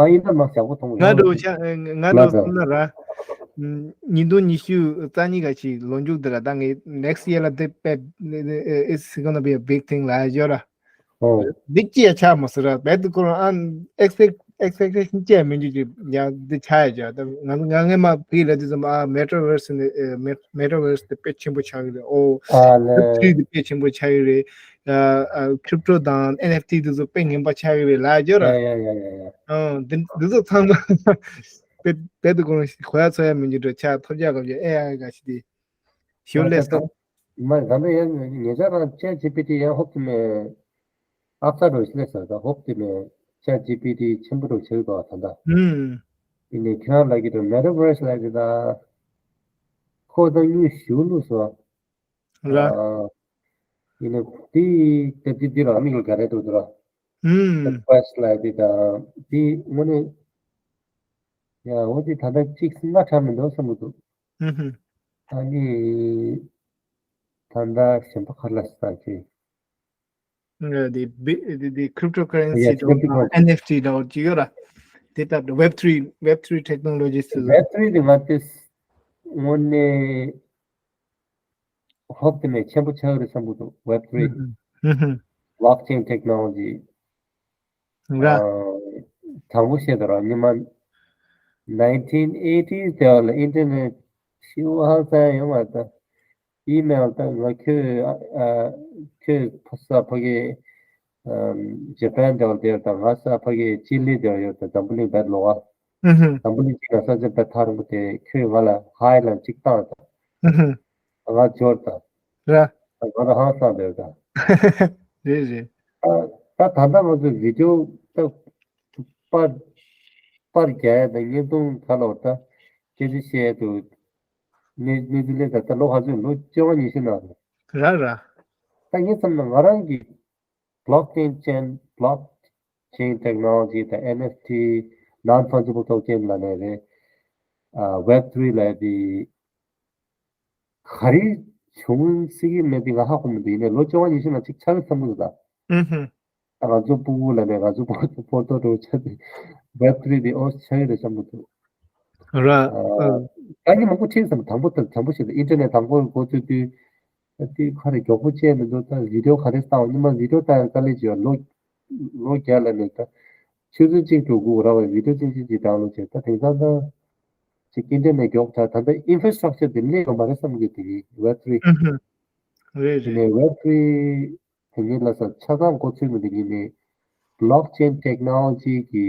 ཨི་ལན་མཱ་སི་ཀི་ཡག་པོ་མཐོང་གི་ང་ཡོད། འགྲོ་ཆ་ང་ལ་འགྲོ་ད་སོང་ན་ར། ཉིས་སྟོང་ཉི་ཤུ་རྩ་གཉིས་ག་ཅིག་ལོ་མཇུག་དེ་ར། ད་ངས་next year ལ་དེ་དཔེ་it's gonna be a big thing ལ་ཡོད་ར། ཨོ། འདི་ཅི་ཡ་ཆགས་མ་སོང་ར། བལ་དུ་ཁོ་རང་ཨ་expect expectation ཅི་ཡ་མི་འཇུག་ཅིག་ཡ་འདི་ཆགས་ཡ་ཅག་ད་ང་ང་ངས་མ་ཕི་ལ་དུས་ཙམ་ཨ་metaverse ནི་metaverse དེ་དཔེ་ཆེན་པོ་ཆགས་ཀྱི་རེད། ཨོ། ཨ་ལེ། Web three དེ་དཔེ་ཆེན་པོ་ཆགས་ཀྱི་རེད། ཨ་ཨ་crypto དང་ཨེན་ཨེཕ་ཊི་དེ་ཚོ་དཔེ་ངན་པ་ཆགས་ཀྱི་རེད་ལ་ཡོད་ར། ཡ་ཡ་ཡ་ཡ་ཡ། ཨ་འདི་འདི་ཚོ་ཚང་མ་བལ་བལ་དུ་ཁོ་རང་གོ་ཡ་ཚོར་ཡ་མི་འཇུག་འགྲོ་ཆགས་ཐོབ་ཆགས་ག་ཅིག་ཨེ་ཨའི་ག་ཅིག་དེ། ཞུ་ལེ་སོ། མ་ད་ནི་ཡང་ཉེ་ཆར་རང་ཆེ་ཇི་པི་ཊི་ཡང་ཧོབ་ཏེ་མེད། ཨབ་སར་རོ་ཤི་ལེ་སོ་ད་ཧོབ་ཏེ་མེད། ཆེ་ཇི་པི་ཊི་ཆེན་པོ་རུ་ཆེ་གི་འདུག་ད་ད། ཨུམ། ཡིན་ནའི་ཁྱེད་རང་ལ་གི་འདུག་མེ་ཊ་བར་སི་ལ་གི་ད། ཁོ་ད་དངུལ་ཞུ་ལུགས་སོ། ར། ཨ། ཡིན་ནའི་དེ་དེབ་ཅི་འདི་ར་མིག་ལ་ག་རེ་འདུག་འདི་ར། ཨུམ། ད་བར་སི་ལ་གི་ད་དེ་དངོས་གནས། ཡ་འོ་དེ་ད་ལྟ་གཅིག་སྔ་དྲགས་མི་འདུག་བསམ་གི་འདུག་ཧུམ་ཧུམ། ཨ་ནི། ད་ལྟ་གཞན་པ་ག་རེ་ལབ་ས་ཅི། ཨ་དེ་བི་དེ་དེ་cryptocurrency Yes, དང་cryptocurrency. ཨེན་ཨེཕ་ཊི་དང་ཅི་ཡོད་ར། དེ་ལྟར་web three web three technologies དེ་ཚོ། Web three དེ་ང་ཚོས་དངོས་གནས་ཧོབ་ཏེ་ནས་ཆེན་པོ་ཆགས་ཀྱི་རེད་བསམ་གི་འདུག web three། ཧུམ་ཧུམ། ཨུ་ཧུམ། Blockchain technology། ར། དང་པོ་བཤད་དོ་ར་ཉི་མ་nineteen eighties་དེ་བ་ལ་internet་ཤི་བ་ཧ་ས་ཡོང་བ་ད། email་ད་ང་ཁྱོད་ཨ་ཁྱོད་ཕ་ས་ཕ་གི་ཇ་པན་དེ་བ་དེ་ད་ང་ས་ཕ་གི་ཅི་ལི་དེ་བ་ཡོད་ད་འཛམ་བུ་གླིང་བེད་ལོ་བ། ཨུ་ཧུམ། འཛམ་བུ་གླིང་གཅིག་ལ་ས་ཆ་བེད་ཐག་རིང་པོ་དེ་ཁྱོད་ང་ལ་ཧའི་ལ་གཅིག་བཏང་ད། ཨུ་ཧུམ། ང་འབྱོར་ད། ར། ང་ལ་ཧང་སང་དེ་ད། རེད་རེད། ད་ད་ད་ང་ཚོ་video་ད་པར་པར་རྒྱག་ཡ་ད་བརྙན་ཐུང་ག་ལ་བ་ད་སྐད་ཆ་བཤད་དུ་གནས་གནས་ཚུལ་ལས་ད་ད་ལོ་ག་ཚོད་ལོ་བཅོ་ལྔ་ཉི་ཤུ་ནང་རེད། ར་ར། ད་ངས་བསམ་ན་ང་རང་གི་blockchain chain blockchain technology་དང་NFT non fungible token་ལ་ནས་རེད། ཨ་web three་ལ་དེ་ག་རེ་བྱུང་སྲིད་ཀྱི་མེད་དེ་ང་ཧ་གོ་མི་འདུག་ཡིན་ནའི་ལོ་བཅོ་ལྔ་ཉི་ཤུ་ནང་ཅིག་ཆགས་ཀྱི་བསམ་གྱི་འདུག་ད། ཨུ་ཧུ། ད་ང་ཚོ་སྤུ་གུ་ལ་ནས་ང་ཚོ་སྤོ་སྤོ་ཏོ་འགྲོ་ཆགས་དེ་web three་དེ་ཨོ་ཆགས་ཀྱི་རེད་བསམ་གྱི་འདུག་ར། ཨ། ད་ངས་མང་པོ་ཁྲིད་བསམ་དང་པོ་དང་དང་པོ་ཞིག་ལ་internet་དང་པོ་འགོ་བཙུགས་དུས་ཨ་དེ་ཁ་རེ་མགྱོགས་པོ་བཅད་མི་འདུག་ད་video་ག་རེ་བཏང་ཉི་མ་video་བཏང་དཀའ་ལས་བྱེད་ལོ་ལོ་བརྒྱ་ལ་ནས་ད་ཆུ་ཚོད་གཅིག་འགྲོ་དགོས་ར་བའི་video་གཅིག་གཅིག་གཅིག་download་བྱས་ད་དེང་སང་ད་ཅིག་internet་མགྱོགས་ད་ད་ལྟ་infrastructure་དེ་སླེབས་ཡོད་མ་རེད་བསམ་གྱི་དེ་གི་web three་རེད་རེད། ནས་web three་དེ་ཉིད་ལ་ས་ཆ་ཚང་འགོ་ཚུགས་མི་འདུག་ཡིན་ནའི་blockchain technology་གི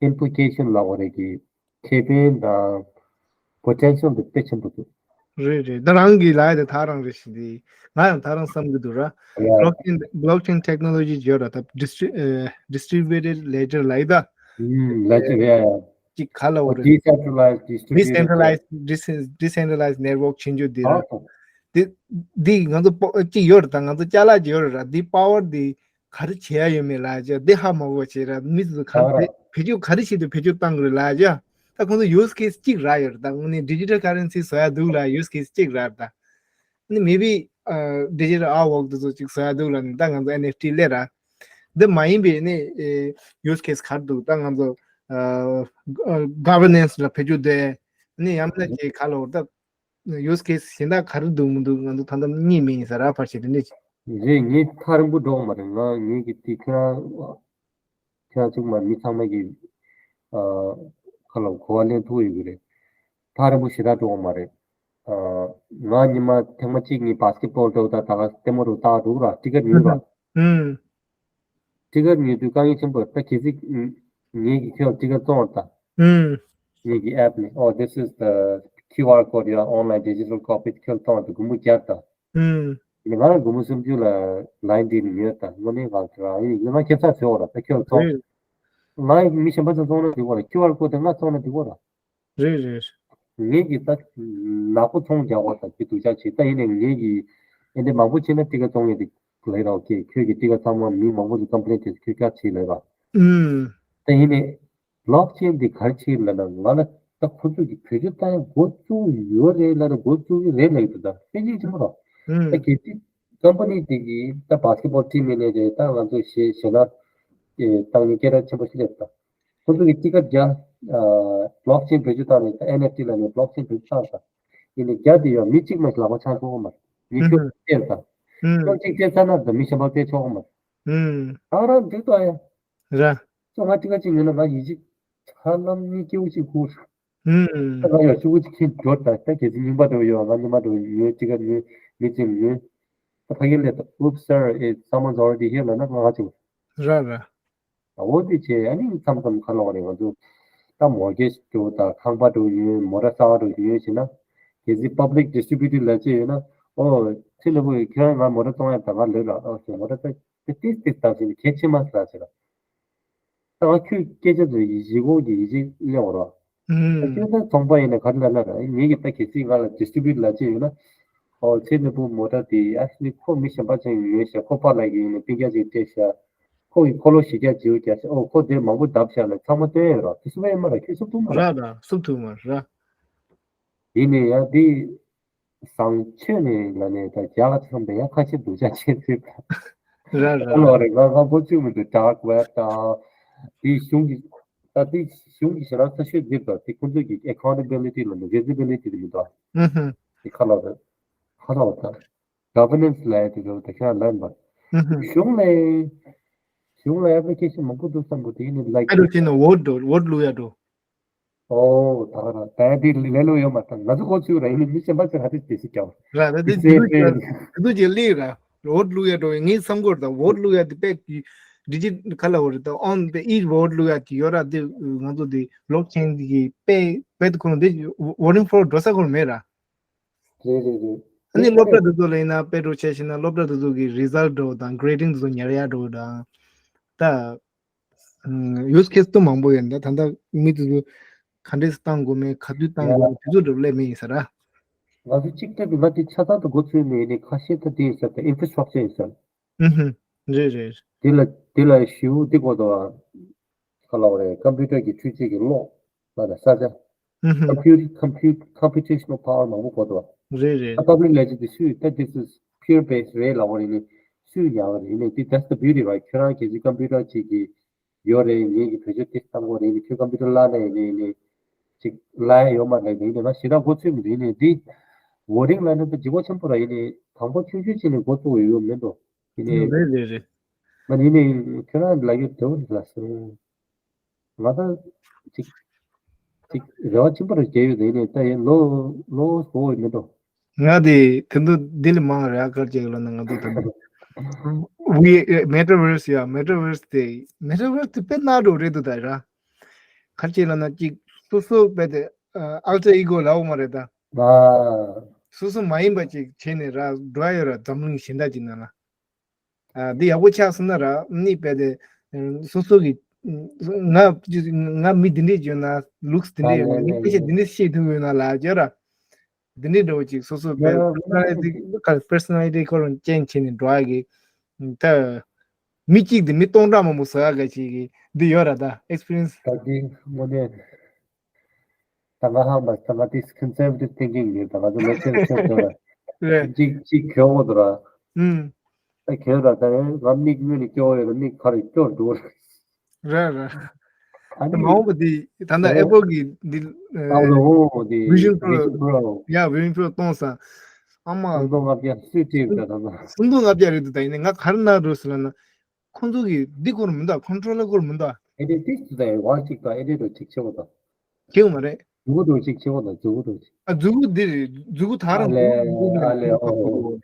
implication་ལབ་དགོས་རེད་ཀྱི་ཁེ་ཕན་དང་potential་དེ་དཔེ་ཆེན་པོ་འདུག་རེད་རེད། ད་རང་གི་ལ་ཡ་དེ་ཐག་རང་རེད་ཞེས་དེ་ང་ཡང་ཐག་རང་བསམ་གྱི་འདུག་ར། ཡ། blockchain blockchain technology་བརྗོད་ར་ད་distri- ཨ་distributed ledger་ལ་ཡི་ད། ལ་ཅི་རེད་ཡ། ཅིག་ག་ལ་འོ་རེད། decentralized distributed decentralized dis- decentralized network་ཆེན་ཆུ་དེ་ར། ཨ་དེ་དེ་ང་ཚོ་པོ་ཅིག་ཡོད་རེད་ད་ང་ཚོ་ཅ་ལག་ཅིག་ཡོད་རེད་ར་དེ་power་དེ། ག་རེ་བྱེད་ཡ་ཡོད་མེད་ལ་ཅག་འདི་ཧ་མ་གོ་བྱེད་ར་མི་ཚོ་ག་རེ་བེད་སྤྱོད་ག་རེ་བྱེད་དུ་བེད་སྤྱོད་བཏང་དགོས་ལ་ཅག་ད་ཁོང་ཚོ་use case་གཅིག་རག་ཡོད་རེད་ད་དངོས་གནས་digital currency་བཟོ་ཡ་འདུག་ལ་use case་གཅིག་རག་རེད་ད། ནི་maybe digital artwork་དེ་ཚོ་གཅིག་བཟོ་ཡ་འདུག་ལ་ནི་ད་ང་ཚོ་ཨེན་ཨེཕ་ཊི་ལས་ར། འདི་མ་ཡིན་པའི་ནི་use case་ག་རེ་འདུག་ད་ང་ཚོ་governance་ལ་བེད་སྤྱོད་དེ་ནི་ཡང་ན་ཅིག་ག་ལ་འོ་ད། use case་གཞན་དག་ག་རེ་འདུག་མི་འདུག་ང་ཚོ་ད་ལྟ་གཉིས་མིན་ཡིན་ས་ར་ཕར་བྱེད་དེ་འདྲ་ཅིག་རེད། ངས་ཐག་རིང་པོ་འགྲོ་གི་མ་རེད། ང་ངེད་ཀྱི་དེ་ཁྱེད་རང་ཁྱེད་རང་ཚོ་མ་མི་ཚང་མ་གི་ཁ་ལ་གོ་བ་ལེན་ཐུབ་ཡོད་ཀྱི་རེད། ཐག་རིང་པོ་ཞེ་དྲག་འགྲོ་གི་མ་རེད། ང་ཉི་མ་ཐེངས་མ་གཅིག་གཉིས་basketball་འགྲོ་ད་ད་ག་ལྟད་མོ་རུ་ལྟ་འགྲོ་གི་ར་ཊི་ཀེ་ཊི་ཉོས་ར། ཊི་ཀེ་ཊི་ཉོས་དུས་དཀའ་ངལ་ཆེན་པོ་ད་གལ་སྲིད་ངེད་ཀྱི་ཁྱོད་ཊི་ཀེ་ཊི་བཙོང་བ་ད། ངེད་ཀྱི་app་ནས་oh this is the Q R code your online digital copy ཁྱོད་བཙོང་བ་ད་སྒོར་མོ་བརྒྱ་ད། ཡིན་ང་ལ་སྒོར་མོ་སུམ་ཅུ་ལ་line་འདི་ནས་ཉོས་ད་དངོས་གནས་ང་རང་ཡིན་ང་ཁྱད་མཚར་ཟེར་བ་ལ་ད་ཁྱོད་བཙོང་། ང་མི་གཞན་པ་ཚོ་བཙོང་ན་འགྲིག་གོ་ལ་Q R code་དེ་ང་བཙོང་ན་འགྲིག་གོ་ལ། རེད་རེད། ངེད་ཀྱི་ད་ནག་པོ་ཚོང་རྒྱག་པ་དང་ཅི་སྡུག་ཅག་བྱེད་ད་ཡིན་ནའི་ངེད་ཀྱི་ཨེ་འདྲ་མང་པོ་བྱེད་ན་ཊི་ཀེ་ཊི་བཙོང་ངེས་དེ་ལས་རོགས་ཀྱིས་ཁྱོད་ཀྱི་ཊི་ཀེ་ཊི་ཚང་མ་མི་མང་པོ་ཚོ་complain་བྱེད་ཁྱོད་ཀྱ་བྱེད་ལས་ར། ཨུམ། ད་ཡིན་ནའི་blockchain་འདི་ག་རེ་བྱེད་ལབ་ན་ང་ལ་ད་ཁོ་ཚོ་གི་བེད་སྤྱོད་བཏང་ཡ་འགོ་བཙུགས་ཡོད་རེད་ལབ་ན་འགོ་བཙུགས་ཀྱི་རེད་ལབ་ཀྱི་འདུག་ད་དཔེ་ཅིག་ཆེན་པོ་ར། ཨུམ། ད་གལ་སྲིད་company་དེ་གིས་ད་basketball team་ཡིན་ནའི་རེད་ད་ང་ཚོ་གཞས་གཞས་ནག་བཏང་ནི་སྐད་གྲགས་ཆེན་པོ་ཞིག་རེད་ད། ཁོ་ཚོ་གི་ཊི་ཀེ་ཊི་རྒྱ་blockchain་བེད་སྤྱོད་བཏང་ནས་ད་ཨེན་ཨེཕ་ཊི་ལ་ནས་blockchain་བེད་སྤྱོད་བཏང་ད། ཡིན་ནའི་རྒྱ་དེ་ཡང་མི་གཅིག་མ་ཞིག་ལག་པ་འཆང་ཆོག་གི་མ་རེད། མི་ཁྱོད་སྟེར་ད། ཁྱོད་གཅིག་སྟེར་ཚར་ན་ད་མི་གཞན་པ་སྟེར་ཆོག་གི་མ་རེད། ད་རང་འགྲིག་ད་ཡ། ར། ཁྱོད་ང་ཊི་ཀེ་ཊི་གཅིག་ཉོས་ན་ང་ཡིད་ཆེས་ཧ་ལམ་གཉིས་སྐྱེ་བོ་གཅིག་ཁུར། ད་ང་ཡང་ཤོག་གུ་གཅིག་ཁྱེར་འགྲོ་ད་ད་གལ་སྲིད་རྙིང་པ་འདྲ་བོ་ཡོད་ང་རྙིང་པ་འདྲ་བོ་ཉོས་ཊི་ཀེ་ཊི་ཉོས་མི་གཅིག་ཉོས། ད་ཕ་གི་ལས་ད་oops sir it's someone's already here་ལབ་ན་ང་ང་གཅིག་ར་ར། འོ་དེ་བྱས་ཨ་ནི་མཚམས་མཚམས་ཁ་ལོག་རེད་ང་ཚོ་ད་mortgage་འགྲོ་དང་ཁང་པ་འགྲོ་ཡོད་མོ་ཊ་གསར་པ་འགྲོ་ཡོད་བྱས་ན་གལ་སྲིད་public distributed་ལ་བྱས་ཡོད་ན་ཨོ་ཚེ་ལ་བུ་ཁྱེད་རང་ང་མོ་ཊ་གཏོང་ཡ་ད་ང་ལོས་ལ་ཨོ་ཁྱེད་མོ་ཊ་ད་ཏིག་ཏིག་བཏང་བྱས་ནས་གལ་ཆེ་མ་ཟ་བྱས་ལ་ད་ང་ཁྱོད་སྐད་ཆ་དེ་ཡིད་ཆེས་གོ་གི་ཡིད་ཆེས་སླེབས་འོ་ར། ཁྱོད་ད་ཚོང་པ་ཡིན་ན་ག་རེ་ལབ་ན་ར་ངེད་ཀྱི་ད་གལ་སྲིད་ང་ལ་distribute་ལ་བྱས་ཡོད་ན་ཨོ་ཚེ་ལ་བུ་མོ་ཊ་དེ་actually་ཁོ་མི་གཞན་པ་ཅན་ཡོད་ཤག་ཁོ་པཱ་ལགས་ཀྱི་ཡིན་ན་སྤུན་ཀྱག་ཅིག་སྤྲད་ཤག་ཁོ་གི་འཁོར་ལོ་བཞི་བརྒྱ་བརྗེ་པོ་བརྒྱབ་ཤག་ཨོ་ཁོ་དེར་མང་པོ་བརྡབས་ཤག་ལ་ཚང་མ་སྟོན་ཡོད་ར་དེ་སུ་བ་ཡིན་མ་ར་ཁྱོད་སུབ་ཐུབ་མ་ར། ར་ར་སུབ་ཐུབ་མ་ར། ཡིན་ནའི་ཡང་འདི་བཟང་ཆོས་ནས་ལ་ནས་ད་རྒྱ་གར་ཚང་པའི་ཡང་ཁ་ཆེ་སྡུག་ཅག་བྱེད་ཚུལ་ར་ར་ཨ་ལོ་རེ་ང་ང་ཕོ་ཆུ་མི་འདུག dark web་དང་དེའི་གཞུང་གི་ད་དེའི་གཞུང་གི་ཞེ་དྲག་ས་ཤོད་འདིར་དང་དེ་ཁོང་ཚོས་ཀྱི་accountability་ལ་ནི་visibility་དེ་མི་འདུག་ཨ་ཧུ་དེ་ཁ་ལོ་རེ་ཁ་ལོ་ད། Governance་ལབ་ཡ་དེ་ཚོ་ད་ཁྱོད་ལབ་པ། ཧུམ་ཧུམ། གཞུང་ནས་གཞུང་ལ་ཨེབ་ལི་ཀེ་ཤན་མང་པོ་འདུག་བསམ་གི་འདུག་ཡིན་ནའི་ལའིག་ཨ་རུ་ཅི་ན་ཝོ་ཊི་འགྲོ་ཝོ་ཊི་བླུག་ཡ་འགྲོ། ཨོ་ད་ག་ད་ད་དེ་ལས་སླ་པོ་ཡོད་མ་རེད། ང་ཚོ་ཁོ་ཚོས་ར་ཡིན་ནའི་མི་གཞན་པ་ཚོས་ཧ་དེ་དེ་སྲིད་རྒྱག་ར་ད་དེ་དེ་དེ་དེ་དེ་དེ་ལས་ར་ཝོ་ཊི་བླུག་ཡ་འགྲོ་ངས་བསམ་གི་རེད། ད་ཝོ་ཊི་བླུག་ཡ་དེ་དཔེ་ཌི་ཇི་ག་ལ་འོ་རེད། ད་ཨོན་དཔེ་ཨི་ཝོ་ཊི་བླུག་ཡ་དེ་ཡོད་ར། དེ་ང་ཚོ་དེ་བློག་ཆེན་གི་དཔེ་དཔེ་དེ་ཁོ་ན་དེ་ཝོ་ཊིང་ཕོལ་འགྲོ་ས་ཁོ་ན་མེད་ར། རེད་རེད་རེད། ཨ་ནི་སློབ་གྲྭ་དེ་ཚོ་ལ་ཡིན་ན་དཔེ་འགྲོ་བྱས་ཤེ་ན་སློབ་གྲྭ་དེ་ཚོ་གི་རི་ཛལ་འགྲོ་དང་གྲེ་ཌིང་དེ་ཚོ་ཉར་ཡ་འགྲོ་དང་། ད་ཡུ་སི་ཁེ་སི་དུ་མང་པོ་ཡོད་འདུག་ད་ལྟ་མི་དེ་ཚོ་ག་འདྲས་བཏང་དགོས་མེད་ག་དུས་བཏང་དགོས་མེད་དེ་ཚོ་འགྲོ་སླེབས་མེད་ཡིན་ས་ར། ང་ཚོ་གཅིག་ལྟ་བུ་ང་དེ་ཆ་ཚང་དུ་འགོ་ཚུགས་ནས་ནི་ཁ་ཤས་ད་དེ་ཡིན་ས་ད་ཨིན་ཕི་རི་སི་ཊག་ཅར་ཡིན་ས། ཨུ་ཧུ། རེད་རེད། དེ་ལ་དེ་ལ་ཞེ་པོ་འདི་དགོས་འདུག་ཨ། ག་ལབ་རེད། ཀམ་པུ་ཊར་གྱི་འཕྲུལ་ཆས་ཀྱི་གློག་ལ་ལ་ས་ཆ། ཨུ་ཧུ། ཀམ་པུ་ཊར་ཀམ་པུ་ཊར་ཀམ་པུ་ཊེ་ཤ་ནལ་པ་ཝར་མང་པོ་དགོས་འདུག་ཨ། རེད་རེད། ད་པབ་ལིག་ལས་བྱེད་དེ་སུས་ད་this is pure base རེད་ལབ་པ་རེད་ནི་སུས་ཉར་བ་རེད་ནི་དེ། that's the beauty, right? ཁྱོད་རང་གལ་སྲིད་ཀམ་པུ་ཊར་ཅིག་གི་ཡོད་རེད། ངེད་ཀྱི་བེད་སྤྱོད་དེ་བཏང་དགོས་རེད་ནི་ཁྱོད་ཀམ་པུ་ཊར་བརླག་ནས་ནི་ནི་ཅིག་བརླག་ཡ་ཡོད་མ་རེད། ཡིན་ནའི་ང་ཞེ་དྲག་འགོ་ཚུགས་མི་འདུག་ཡིན་ནའི་འདི་ཝོ་ཊིང་ལ་ནི་ད་ལྗིད་པོ་ཆེན་པོ་ར། ཡིན་ནའི་དང་པོ་ཆུང་ཆུང་ཅིག་ནས་འགོ་བཙུགས་ཡོད་མེད་འགྲོ། ཡིན་ནའི་རེད་རེད་རེད། ང་ཡིན་ནའི་ཁྱོད་རང་ལ་ཡོད་དེ་བོ་ལ་སོང་། ང་ད་ཅིག་ཅིག་རེ་བ་ཆེན་པོ་རེ་བྱས་ཡོད་དེ། ཡིན་ནའི་ད་ཡིན་ལོ་ལོ་སོ་ཡོད་མེད་འགྲོ། ང་དེ་དེ་འདུག་འདི་ལས་མང་རེད། ཨ་ཁར་ཅིག་ལ་ན་ང་ཚོ་དེ་འདུག་ཝི་མེ་ཊ་བར་སི་ཡ་མེ་ཊ་བར་སི་དེ་མེ་ཊ་བར་སི་དེ་དཔེ་ནག་འགྲོ་རེད་འདུག་ད་ར། ཁར་ཅིག་ལ་ན་ཅིག་སོ་སོ་དཔེ་དེ་ཨལ་ཊར་ཨི་གོ་ལབ་མ་རེད་ད། ཨ། སོ་སོ་མ་ཡིན་པ་ཅིག་བྱས་ནས་ར་འགྲོ་ཡ་ཡོད་ར། འཛམ་གླིང་གཞན་དག་ཅིག་ནང་ལ། ཨ། འདི་ཡག་པོ་ཆགས་སོང་ན་ར་ནི་དཔེ་དེ་སོ་སོ་གི་ང་ང་མི་འདི་འདྲས་ཡོད་ན་ལུགས་འདི་འདྲས་ཡོད་ན་མི་སྐད་ཆ་འདི་འདྲས་བཤད་ཐུབ་ཡོད་ན་ལ་ཅོ་ར། འདི་འདྲས་འདྲ་བོ་ཅིག་སོ་སོ་པེ་ཡ་པེར་སོ་ན་ལི་ཊི་ཁོ་རང་ཅན་བྱས་ནས་འགྲོ་ཡ་གི་ད་མི་གཅིག་དེ་མི་སྟོང་ཕྲག་མང་པོ་བཟོ་ཡ་ག་ཅིག་གི་འདི་ཡོད་ར་ད་ཨེག་སི་པི་རི་ཡན་སི། ད་འདི་དངོས་གནས་ད་ང་ཧ་མ་ད་ང་དེ་ཀོན་སར་ཝེ་ཊིབ་ཐིང་ཀིང་ཡིན། ད་ང་ཚོ་ལོ་ཆེན་ཆེན་ཚོ་ལ་རེད། གཅིག་གཅིག་གྱོན་དགོས་འདུག་ར། ཨུམ། ད་གྱོན་ར་ད་ང་མིག་སྔོན་ནས་སྐྱོ་བོ་ཡོད་ལ་མིག་ཁ་རེ་སྐྱོ་འགྲོ་ར། རེད་རེད། ཨ་ད་ནི་མ་འོངས་པ་འདི་ད་ལྟ་ཨེ་པལ་གི་འདི་ཨ་ལོ་འོ་འདི་ཝི་ཞན་པོ་རོ། ཡ་ཝི་ཞན་པོ་རོ་གཏོང་ས། ཨ་མ། སུམ་སྟོང་ལྔ་བརྒྱ་སུས་སྤྲད་ད་ད་ད། སུམ་སྟོང་ལྔ་བརྒྱ་རེད་འདུག་ད་ཡིན་ནའི་ང་ག་རེ་གནང་འགྲོ་ཟེར་ལབ་ན། ཁོང་ཚོ་གི་འདི་སྐོར་མི་འདུག་ཁོན་ཊོ་ལར་སྐོར་མི་འདུག་ཨེ་འདྲས་ཏིག་ཙི་དང་ཝ་གཅིག་དང་ཨེ་འདྲས་འགྲོ་གཅིག་ཆེ་བོ་དང་། ཁེའུ་མ་རེད། མཛུ་གུ་འགྲོ་གཅིག་ཆེ་བོ་དང་མཛུ་གུ་འགྲོ་གཅིག་ཨ་མཛུ་གུ་འདི་རེད། མཛུ་གུ་དར་ཨ་ལེ་མཛུ་གུ་ཨ་ལེ་ཨོ་ཨོ་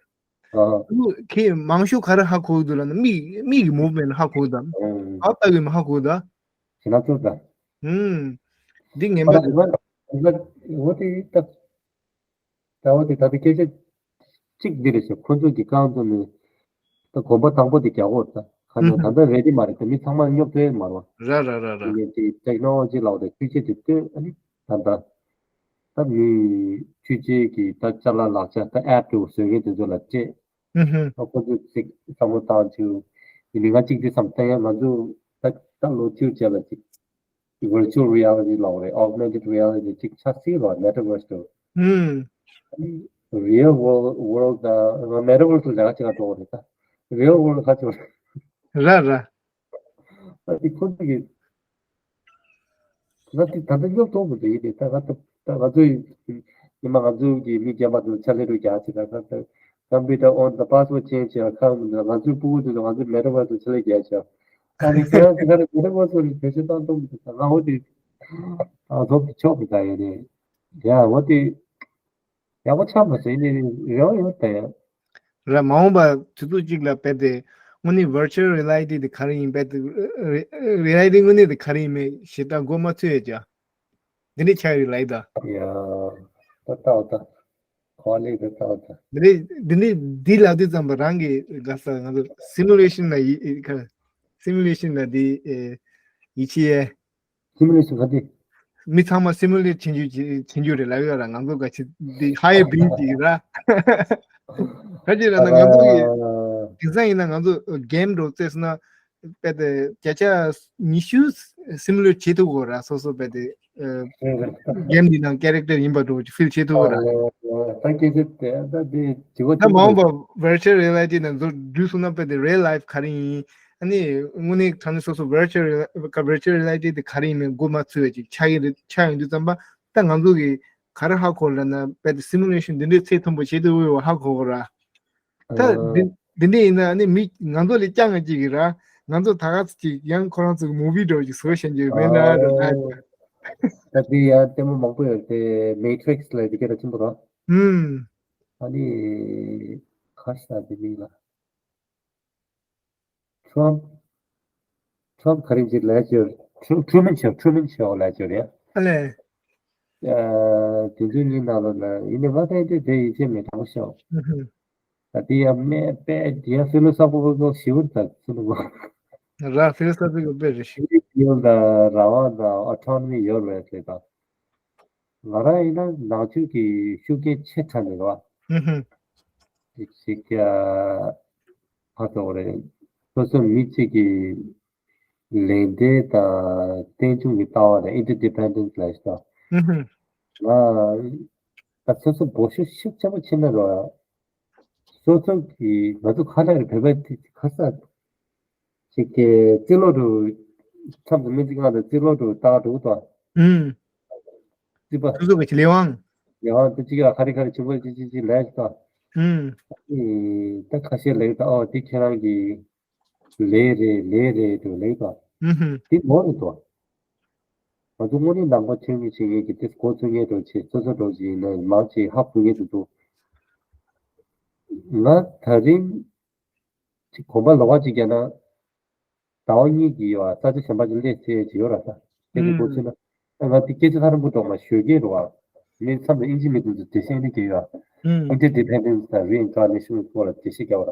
ཨོ། ཨ། ཁོ་མང་ཤོས་ག་རེ་ཧ་གོ་གི་འདུག་ལབ་ན་མིག་མིག་གི་མུ་ཝ་མེན་ཊི་ཧ་གོ་གི་འདུག་ཨ་ཨོ། ཨ་ལྟ་གི་མི་ཧ་གོ་གི་འདུག་ཞེ་ན་ཚོད་ད། ཨུམ། འདི་ངན་པ་འདུག་ཨ་ལ་ཨ་ལ་ཨོ་དེ་ད། ད་འོ་དེ་ད་ལྟ་སྐད་ཆ་གཅིག་འདི་རེད་ཤག་ཁོ་ཚོ་གི་རྐང་ཚོ་ནི་ད་གོམ་པ་དང་པོ་དེ་རྒྱག་གོ་ད་ཁ་ནས་ད་ལྟ་རེད་དེ་མ་རེད། ད་མི་ཚང་མ་སྙོབ་ཐུབ་ཡས་མ་རེད་བ། ར་ར་ར་ར། དེ་ནས་དེ་ཊེག་ནོ་ལོ་ཇི་ལབ་དེ་འཕྲུལ་ཆས་དེ་སྟོན་ཨ་ནི་ད་ལྟ་ད་མི་འཕྲུལ་ཆས་ཀྱི་ད་ཅ་ལག་ལག་ཆ་ད་ཨེབ་དེ་བཟོ་མཁན་དེ་ཚོ་ལ་སྤྲད། ཨུ་ཧུ། ད་ཁོ་ཚོས་ཅིག་བསམ་བློ་བཏང་བྱུང་། ཡིན་ནའི་ང་གཅིག་འདི་བསམ་ད་ཡང་ང་ཚོ་ད་ད་ལོ་བཅུ་རྗེས་ལ་ཅིག་virtual reality ལབ་རེད། augmented reality ཅིག་ཆགས་སྲིད་ལ་metaverse དུ། ཨུམ། real world world ད་metaverse ལ་ཅིག་འགྲོ་རེད་ད། real world ཁ་ཅིག་ར་ར། ད་དེ་ཁོ་ཚོ་གི་ང་དེ་ད་ལྟ་སྙོབ་ཐུབ་མི་འདུག་ཡིན་ནའི་ད་ང་ད་ད་ང་ཚོ་ཡི་ཉི་མ་ང་ཚོ་གི་མི་རྒན་པ་ཚོ་ཕྱག་ལས་རུ་རྒྱག་ཅིག་ད་ད་ད་computer on the password change བྱས་ཁ་ང་ཚོའི་སྤུ་གུ་ཚོ་ང་ཚོའི་metaverse དུ་ཕྱག་ལས་རྒྱག་ཅིག་ཨ་ནི་ཁྱེད་རང་ཚོ་ག་རེ་མེ་ཊ་ཝར་སི་ལ་བེད་སྤྱོད་བཏང་ཐུབ་མི་འདུག་ད་ང་འོ་དེ་ཨ་ཐོབ་ཆོག་གི་ད་ཡོད་རེད། ཡ་འོ་དེ་ཡག་པོ་ཆགས་མ་སོང་ཡིན་ནའི་རེ་བ་ཡོད་ད་ཡ། ར་མ་འོངས་པ་དུས་ཚོད་གཅིག་ལ་བལྟས་ཏེ་དངོས་གནས་virtual reality དེ་ག་རེ་ཡིན་བལྟས་ཏེ་རི་ཡ་ལི་ཊི་དངོས་གནས་དེ་ག་རེ་ཡིན་མེད་ཞེ་དྲག་མགོ་མ་ཚོས་ཡ་ཅག་འདི་འདྲས་ཆགས་ཡོད་ལབ་ཡིན་ད། ཡ། ད་ལྟ་འོ་ད། གོ་ལེ་དེ་ལྟ་བུ་དང་། འདི་ནི་འདི་ནི་འདི་ལབ་དུས་ཙམ་པ་རང་གི་དགའ་ས་ང་ཚོ་simulation ལ་ཡི་ཁ་simulation ལ་འདི་ཨེ་ཡིད་ཆེས་ཡས། simulation ག་འདི། མི་ཚང་མ་simulate བྱེད་རྒྱུ་བྱེད་རྒྱུ་རེད་ལབ་ཡོད་ར། ང་ཚོ་ག་ཅི་འདི་higher being ཅིག་ར། ག་ཅི་ལབ་ན་ང་ཚོ་གི་དེང་སང་ཡིན་ན་ང་ཚོ་game འགྲོ་རྩེས་ན། དཔེ་དེ་བརྒྱ་ཆ་ཉི་ཤུ་simulate བྱེད་ཐུབ་དགོས་ར། སོ་སོ་དཔེ་དེ་ཨ་game འདི་ནང་character ཡིན་པ་འདྲ་བོ་ཅིག་feel བྱེད་ཐུབ་དགོས་ར། ད་སྐད་ཆ་དེ་ད་དེ་བྱེད་དགོས་ད་མ་འོངས་པ་virtual reality ནང་ཚོ་འདུས་སོང་ན་དཔེ་དེ་real life ག་རེ་ཡིན། ཨ་ནི་དངོས་གནས་དྲང་གནས་སོ་སོ་virtual real- virtual reality དེ་ག་རེ་ཡིན་མིན་མགོ་མ་ཚོས་ཅིག་ཆགས་ཡིན་རེད། ཆགས་ཡོང་དུས་ཙམ་པ་ད་ང་ཚོ་གི་ག་རེ་ཧ་གོ་ལབ་ན་དཔེ་དེ་simulation འདི་འདྲའི་ཚད་མཐོན་པོ་བྱེད་ཐུབ་ཡོད་པ་ཧ་གོ་དགོས་ར། ད་འདི་ འདི་འདྲ་ཡིན་ན་ནི་མི་ང་ཚོ་ལས་ཀྱང་ང་ཅིག་གི་ར། ང་ཚོ་ད་ག་ཚོད་ཅིག་ཡང་ཁོ་རང་ཚོ་གི་མུ་བི་འདྲ་བོ་ཅིག་བཟོ་ཤེས་ཀྱི་ཡོད་མེད་ན་ར་ད། ད་དེ་ཡང་ལྟད་མོ་མང་པོ་ཡོད་དེ། མེ་ཊི་རིག་སི་ལབ་དེ་སྐད་གྲགས་ཆེན་པོ་ར། ཨུམ། ཨ་ནི་ཁ་ཤས་དེ་མིང་ལ། ཁྲོམ། ཁྲོམ་ག་རེ་ཅིག་ལས་ཅོར། ཁྲུ་ཁྲུ་མན་ཤོ། ཁྲུ་མན་ཤོ་ལས་ཅོར་ཡ། ཨ་ལས། ཨ། དེ་ཚོའི་གཉིས་ནང་ལོགས་ལ་ཡིན་ནའི་ང་ཕན་ཏེ་དེ་ཡིད་ཆེས་མེད་དྲང་པོ་ཤོག་ཨུ་ཧུ། ད་དེ་ཡང་མེད་པས་དེ་ཡང་ཕི་ལོ་སོ་ཕི་ཀལ་ཞིབ་པར་ད་ཚུལ་ལ། ར་ཕི་ལོ་སོ་ཕི་ཀལ་དཔེ་རེད་ཤི། ཡུལ་དང་རང་དབང་དང་ཨོ་ཊོ་ནོ་མི་ཡོད་རེད་ཟེར་དང་། ང་རང་ཡིན་ན་ནང་ཆོས་ཀྱི་ཤུགས་རྐྱེན་ཆེ་དྲགས་ནས་རེད་བ། ཧུམ་ཧུམ། ཅིག་ཅིག་ཀྱ་ཧ་ཏོ་རེད། སོ་སོ་མི་གཅིག་གི་ལས་འབྲས་དང་རྟེན་འབྱུང་གི་ལྟ་བ་དང་ཨིན་ཊར་ཌི་པེན་ཌེན་སི་ལབ་ཤག་ཧུམ་ཧུམ། ང་ད་སོ་སོ་འབོ་ཤུགས་ཤུགས་ཆེན་པོ་ཕྱིན་ན་རེད་བ། སོ་སོ་གི་ང་ཚོ་ཁ་ལག་རེ་བོད་པའི་ཁ་ས་ཅིག་གི་རྩིས་ལོ་རུ་མཚམས་སུ་མི་གཅིག་ང་ལ་རྩིས་ལོ་རུ་ལྟ་འགྲོ་གི་འདུག་ཨུམ། རྩིས་པ། སོ་སོ་གི་ལས་དབང་། ལས་དབང་དུ་གཅིག་ལ་ཁ་རི་ཁ་རི་ཆུང་པོ་གཅིག་གཅིག་གཅིག་ལས་ཤིག་དང་། ཨུམ། ཨེ་ད་ཁ་ཤས་ལས་དང་ཨོ་དེ་ཁྱེད་རང་གི་ལས་རེད་ལས་རེད་དུ་ལས་དང་། ཨུམ་ཧུམ། དེ་ནོར་རེད་དོ། ང་ཚོ་དངོས་གནས་ནང་པ་ཆོས་ཉིད་བྱེད་མཁན་གྱི་དེ་གོ་ཚོད་ངེས་དུ་བྱེད་སོ་སོ་འགྲོ་བཞིན་ནས་མང་ཆེ་ཧ་གོ་ངེས་དུ་འདུག་ང་ད་རིང་ཅིག་གོམ་པ་ལོགས་ཀ་ཅིག་བརྒྱབ་ན། ཟླ་བ་གཉིས་ཀྱི་བར་ས་ཆ་གཞན་པ་ཅིག་སླེབས་ཚེ་ཅིག་ཡོད་ར་ས། དེ་ནི་གོ་ཚོད་ན། ང་དེ་སྐད་ཆ་ཧ་རིང་པོ་འགྲོ་མ་ཞོད་ཀྱི་རུ་བ། མི་མཚམས་དུ་ཨིན་ཇི་མི་དུ་དེ་བཤད་ནི་གི་ཡོད། ཨིན་ཊར་ཌི་པེན་ཌེན་སི་དང་རི་ཨིན་ཀར་ནེ་ཤན་སྐོར་ལ་དེ་བཤད་རྒྱག་པ་ར།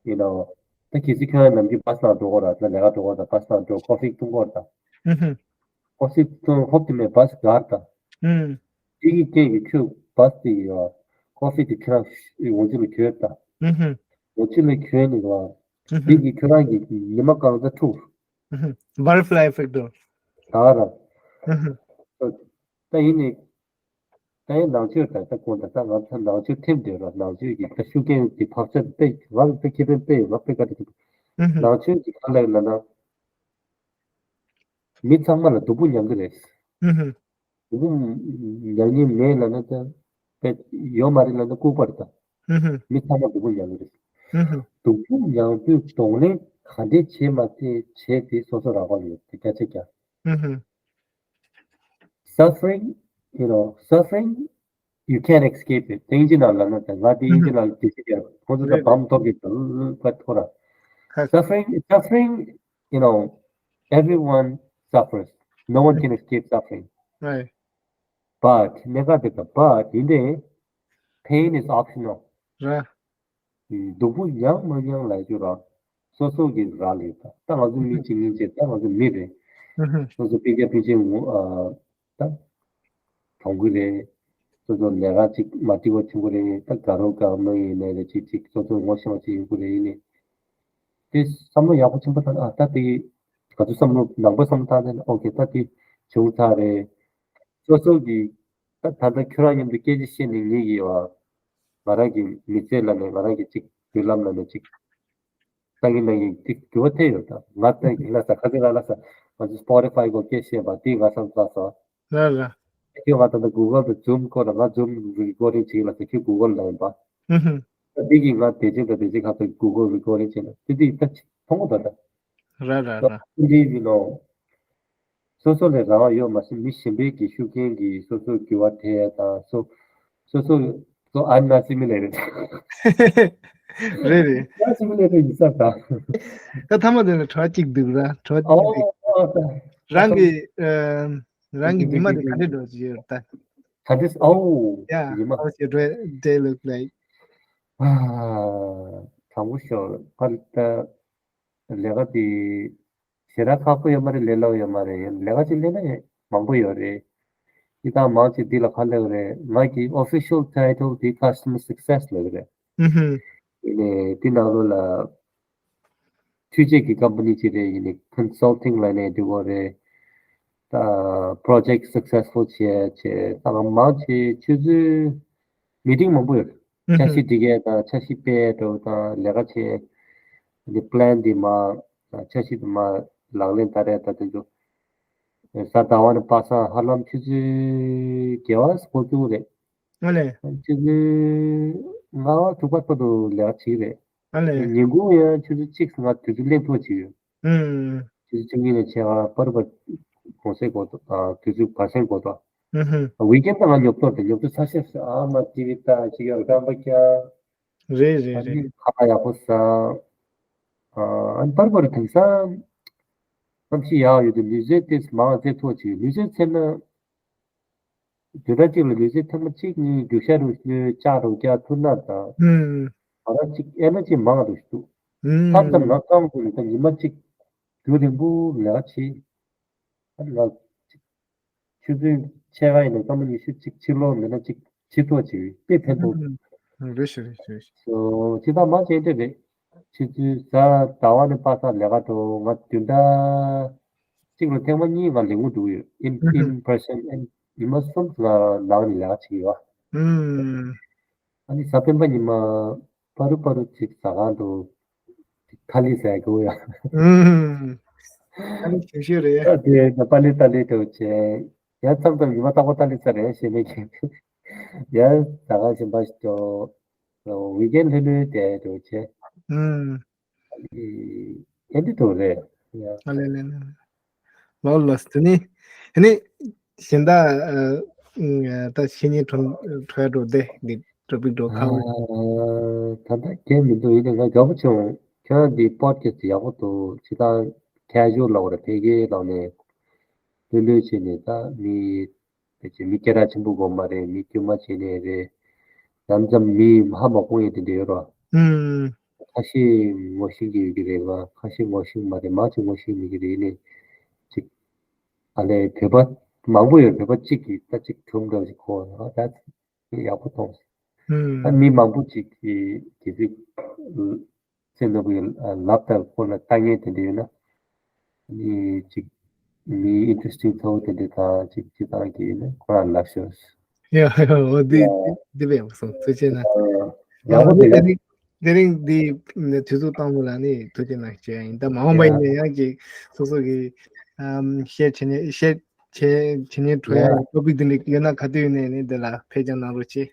ཡིན་ནའང་། ད་གལ་སྲིད་ཁྱོད་རང་ནམ་རྒྱུན་བྷ་སི་ནང་འགྲོ་དགོས་ར་ད་ལས་ཀ་འགྲོ་དགོས་ད་བྷ་སི་ནང་འགྲོ་ཀོ་ཕི་འཐུང་དགོས་ར་ད། ཨུ་ཧུ། ཀོ་ཕི་འཐུང་ཧོབ་ཏེ་མེད་བྷ་སི་འགག་ར་ད། ཨུ། དེ་གི་རྐྱེན་གྱིས་ཁྱོད་བྷ་སི་དེ་ཡི་ཀོ་ཕི་དེ་ཁྱེད་རང་འོ་ཅི་ལ་གྱོད་ད། ཨུ་ཧུ། འོ་ཅི་ལ་གྱོད་ནི་ར། ཨུ་ཧུ། དེ་གི་ཁྱོད་རང་གི་ཉི་མ་གང་ཙམ་འཁྲུག་ཨུ་ཧུ། བྷ་ཊར་ཕ་ལའི་ཨེ་ཕེག་ཊི་འགྲོ། ད་ར། ཨུ་ཧུ། ད་ཡིན་ནི། ད་ཡིན་ནང་ཆོས་དང་ད་ཁོང་ད་ད་ང་ཚོ་ནང་ཆོས་ཐེམ་དེ་ར་ནང་ཆོས་ཀྱི་ད་ཤུགས་རྐྱེན་གྱི་བབ་ཆ་དེ་ང་ལ་ད་ཁེ་ཕན་དཔེ་ཡོད་ང་དཔེ་དཀའ་དྲི་ཐུབ། ཨུ་ཧུ། ནང་ཆོས་ཀྱི་ག་ལ་ཡོད་ལ་ན། མི་ཚང་མ་ལ་སྡུག་པོ་མྱོང་གི་རེད། ཨུ་ཧུ། སྡུག་པོ་མྱོང་ཉེན་མེད་ལབ་ན་ད་དཔེ་ཡོད་མ་རེད་ལབ་ན་ལྐུགས་པ་རེད་ད། ཨུ་ཧུ། མི་ཚང་མ་སྡུག་པོ་མྱོང་གི་རེད། ཨུ་ཧུ། སྡུག་པོ་མྱོང་དུས་གདོང་ལེན་ག་འདྲས་བྱེད་མ་བྱེད་བྱེད་དེ་སོ་སོ་རང་དབང་ཡོད་དེ་རྒྱ་ཆེ་རྒྱ། ཨུ་ཧུ། Suffering, you know, suffering, you can't escape it. དེ་ཨིན་ཇི་ནང་ལ་ན་ད་ང་དེ་ཨིན་ཇི་ནང་ལ་དེ་ཤེས་ཀྱི་ཁོང་ཚོ་ད་བམ་ཐོག་གི་ད་ལུ་ལུ་ཀ་ཐོ་ར། Suffering, suffering, you know, everyone suffers. No one can escape suffering. Right. But གནད་འགག་དེ་ད་but ཡིན་ཏེ། Pain is optional. ར། སྡུག་པོ་མྱངས་མ་མྱངས་ལབ་རྒྱུ་ར། སོ་སོ་གི་ར་ལས་ད་ད་ང་ཚོ་མི་གཅིག་གཉིས་བྱས་ད་ང་ཚོ་མི་རེད། སོ་སོ་སྤུན་ཀྱག་སྤུན་མཆེད་ངོ་ཨ་ད་གྲོང་ཁྱེར་རེད། སོ་སོ་ལས་ཀ་གཅིག་མ་འགྲིག་པ་བྱུང་གི་རེད་ད་དགའ་རོགས་དགའ་མོ་ཡིན་ནའི་རེད་གཅིག་གཅིག་སོ་སོ་ངོ་ཤེས་པ་གཅིག་ཡོང་གི་རེད་ཡིན་ནའི། དེ་བསམ་བློ་ཡག་པོ་ཆེན་པོ་བཏང་ཨ་ད་དེ་གི་ང་ཚོ་བསམ་བློ་ནང་པ་བསམ་བློ་བཏང་ནས་ཨོ་ཁེ་ད་དེ་བྱུང་ཚར་རེད། སོ་སོ་གི་ད་ད་ལྟ་ཁྱོད་རང་མཉམ་དུ་སྐད་ཆ་བཤད་ནས་ངེད་ཀྱི་བ། ང་རང་གི་མི་ཚེ་ལ་ནས་ང་རང་གི་ཅིག་བརྒྱུད་ལམ་ལ་ནས་ཅིག་ཏང་གི་ནང་གི་ཅིག་འགྱུར་བ་ཐེབས་ཡོད་ད་ང་ཏང་གི་ལ་ས་ཁ་ཚིག་ལ་ལ་ས་ང་ཚོ་Spotify་གོ་སྐད་བཤད་པ་དེ་ང་བསམ་ཚ་སོ། ལ་ལ། ཁྱོད་ང་ད་ལྟ་Google དང་Zoom སྐོར་ལ་ང་Zoom recording བྱེད་ལ་ས་ཁྱོད་Google ལ་ཡིན་པ། ད་འདི་གི་ང་དེ་ཅིག་དང་དེ་ཅིག་ཁ་ཚ་Google recording བྱེད་ན་དེ་དེ་ད་ཅིག་མཐོང་གོ་ད་ད། ར་ར་ར། འདི་ཡིན་ནོ། སོ་སོ་ལས་རང་དབང་ཡོད་མ་ཟད་མི་གཞན་པའི་གི་ཤུགས་རྐྱེན་གྱིས་སོ་སོ་འགྱུར་བ་ཐེབས་ཡ་དང་སོ་སོ་སོ་ཨ་ན་སི་མི་ལེ་རེད། རེད་རེད། ཨ་སི་མི་ལེ་རེད་ཡིན་ས་དང་། ད་ཐ་མ་དེ་ལ་གྲོགས་གཅིག་འདུག་ར་གྲོགས་གཅིག་འདུག་ཨོ་ཨོ་ད། རང་གི་ཨ་རང་གི་ཉི་མ་དེ་ག་འདྲས་འགྲོ་གི་ཡོད་ད། ག་འདྲས་ཨོ་Yeah, ཉི་མ། How's your day, day look like? ཨ་དྲང་པོ་ཤོད་ཕར་ད་ལས་ཀ་དེ། ཞེ་དྲག་ཁག་པོ་ཡོད་མ་རེད་ལས་སླ་པོ་ཡོད་མ་རེད་ཡིན་ལས་ཀ་ཅིག་ལས་ན་མང་པོ་ཡོད་རེད། ཡི་དྭགས་མང་ཆེ་འདི་ལ་ག་ལབ་རེད་ང་གི་official title དེ་customer success ལབ་རེད། ཨུ་ཧུ། ཡིན་ནའི་འདི་ནང་ལོགས་ལ་འཕྲུལ་ཆས་ཀྱི་company ཅིག་རེད་ཡིན་ནའི་consulting ལ་ནས་འདི་བོ་རེད། ད་project successful བྱས་བྱས་ད་མང་ཆེ་ཆུ་ཚོད་meeting མང་པོ་ཡོད། འཆར་གཞི་སྒྲིག་ཡས་དང་འཆར་གཞི་སྤེལ་ཡས་འདྲ་བོ་དང་ལས་ཀ་བྱེད་ཡས། འདི་plan འདི་མ་འཆར་གཞི་འདི་མ་ལག་ལེན་བསྟར་ཡས་ད་དེ་ཚོ། གཟའ་ཟླ་བ་ནས་པ་སངས་ཧ་ལམ་ཆུ་ཚོད་བརྒྱད་པ་འགོ་བཙུགས་རེད། ཨ་ལས། ཆུ་ཚོད་ལྔ་པ་དྲུག་པ་བར་དུ་ལས་ཀ་བྱེད་ཀྱི་རེད། ཨ་ལས། ཉིན་གུང་ཡང་ཆུ་ཚོད་གཅིག་ང་དུས་ཚོད་ལེན་ཐུབ་ཀྱི་ཡོད། ཨུམ། ཆུ་ཚོད་བཅུ་གཉིས་ནས་ཕྱེད་ཀ་བར་བར་གུང་སེང་འགོ་ཐོག་དུས་ཚོད་བར་གསེང་འགོ་ཐོག་ཨུམ་ཧུམ། ཝིག་ཨེན་ད་ང་ཉོབ་ཐོར་དེ་ཉོབ་ཐོར་ཚ་ཤེས་ཨ་མ་ཏི་བི་ལྟ་ཅིག་ཡོད་རྐང་པ་བཀྱག་རེད་རེད་ཨ་རེད། ནི་ཁ་པར་ཡག་པོ་ཟ། ཨ་ནི་བར་བར་དེང་སང་གནམ་གཤིས་ཡག་ཡོད་དུས་ལུས་རྩལ་ཏིས་མང་བ་རྩེ་ཐུབ་ཅིག་ལུས་རྩལ་རྩེ་ན། དུས་ད་གཅིག་ལ་ལུས་རྩལ་ཐེངས་མ་གཅིག་གཉིས་རྒྱུག་ཤར་རུ་བསྣོལ་ལྕགས་རུ་བཀྱག་ཐུར་ནག་དང་། ཨུམ། ང་རང་གཅིག་ཨེ་ནར་ཇི་མང་རུ་ཞུ། ཐབ་ཙམ་ཨུམ། ང་རྐང་དགུ་ནས་ད་ཉི་མ་གཅིག་རྒྱུན་རིང་པོ་ལས་ཀ་བྱེད། ཨ་ནི་ང་ཆུ་ཚོད་ཕྱེད་ཀ་ཡིན་ན་སྐར་མ་ཉི་ཤུ་གཅིག་ཕྱིར་ལོག་མེད་ན་གཅིག་བྱེད་ཐུབ་ཅིག་དཔེ་ཕན་ཐོགས། རེད་ཤི་རེད་ཤི་རེད་ཤི། སོ་ཅི་ད་མ་བྱེད་འདྲ་རེད། ཆུ་ཚོད་གཟའ་ཟླ་བ་ནས་པ་སངས་ལས་ཀ་འགྲོ་ང་བདུན་ཕྲག་གཅིག་ལ་ཐེངས་མ་གཉིས་ང་ལས་ངུ་འགྲོ་གི་ཡོད། in in person and ཉི་མ་གསུམ་ང་ནང་ནས་ལས་ཀ་བྱེད་ཀྱི་ཡོད། ཨུམ། ཨ་ནི་གཟའ་སྤེན་པ་ཉི་མ་པ་རུ་པ་རུ་ཅིག་ཟ་ཁང་དུ་ཐ་ལི་ཟ་གི་ཡོད། ཨུམ། ཨ་ནི་ཞུ་ཞུ་རེད། ཨ་དེ་ད་པ་ལི་ཏ་ལི་དུ་བྱས། ཡང་མཚམས་མཚམས་ཉི་མ་རྟག་པར་ཏ་ལི་ཟ་རེད་ཞེས་ནས་ཀྱི། ཡང་ཟ་ཁང་གཞན་པ་ཞིག་ཏུ་ཝིག་ཨེན་ལྷོད་ལྷོད་དེ་དུ་བྱས། ཨུམ། ཨེ་འདི་དུ་རེད། ཡང་། ཨ་ལེ་ལེ་ལེ་ལེ། ལོ་ལོ་དེ་ནི་དེ་ནི་གཞན་དག་ད་ཤེས་ཉེན་ཁྲོད་ཁྲོད་འགྲོ་དེ་འདི་ཊོ་པིག་འགྲོ་ཁག་ཨ། ད་ལྟ་གལ་མི་འདུག་ཡིན་ནའི་ང་དགའ་པོ་བྱུང་། ཁྱོད་རང་འདི་པོ་ཌི་ཁེ་སི་ཊི་ཡག་པོ་འདུག་ཅི་ད་ཁ་ཇུ་ཨལ་ལབ་རེད་ཕལ་སྐད་ལབ་ནས་ལྷོད་ལྷོད་བྱས་ནས་ད་མི་ཕལ་ཆེར་མི་སྐད་གྲགས་ཆེན་པོ་དགོས་མ་རེད། མི་དཀྱུས་མ་བྱས་ནས་རེད། ནམ་ཙམ་མི་ཧ་མ་གོ་ཡས་དེ་འདྲ་ཡོད་ར། ཨུམ། ཁ་ཤས་ངོ་ཤེས་ཀྱི་ཡོད་ཀྱི་རེད། ང་ཁ་ཤས་ངོ་ཤེས་མ་རེད། མང་ཆེ་ངོ་ཤེས་མེད་ཀྱི་རེད། ནས་ཅིག་ཨ་ལས་བོད་པ་མང་པོ་ཡོད། བོད་པ་གཅིག་གིས་ད་ཅིག་གྲུམ་འདྲ་ཞིག་གོ་ཨ་ད་ཡག་པོ་མཐོང་། ཨུམ། ད་མི་མང་པོ་ཅིག་གིས་དེ་ཚིག་སེམས་ནོར་བུའི་ལབ་ལྟར་ཁོ་ལ་ལྟ་ངན་དེ་འདྲ་ཡོད་ན། ནི་ཅིག་མི་ཨིན་ཊི་རེ་སི་ཊིང་ཚ་བོ་དེ་འདྲ་དང་ཅིག་ཅི་ལྟར་གྱི་ཡིན་ན་ཁོ་རང་ལབ་ཤོག་ཡ་ཡ་འོ་འདི་འདི་བས་སོང་ཐུགས་རྗེ་གནང་། ཡག་པོ་དེ་ལ། དེ་རིང་འདི་དུས་ཚོད་བཏང་བ་ལ་ནི་ཐུགས་རྗེ་གནང་ཞུ་ཡ་ཡིན། ད་མ་འོངས་པ་ཡིན་ན་ཡང་ཅིག་སོ་སོ་གི་ཤེར་བྱེད་ཉེན་ཤེར་བྱེད་བྱེད་ཉེན་འཕྲོ་ཡ་ཡིན་ཊོ་པིག་འདི་འདྲ་ཡོད་ན་ག་དུས་ཡིན་ནའི་ནི་འདི་ལ་ཕེབས་ཀྱང་གནང་རོགས་གྱིས།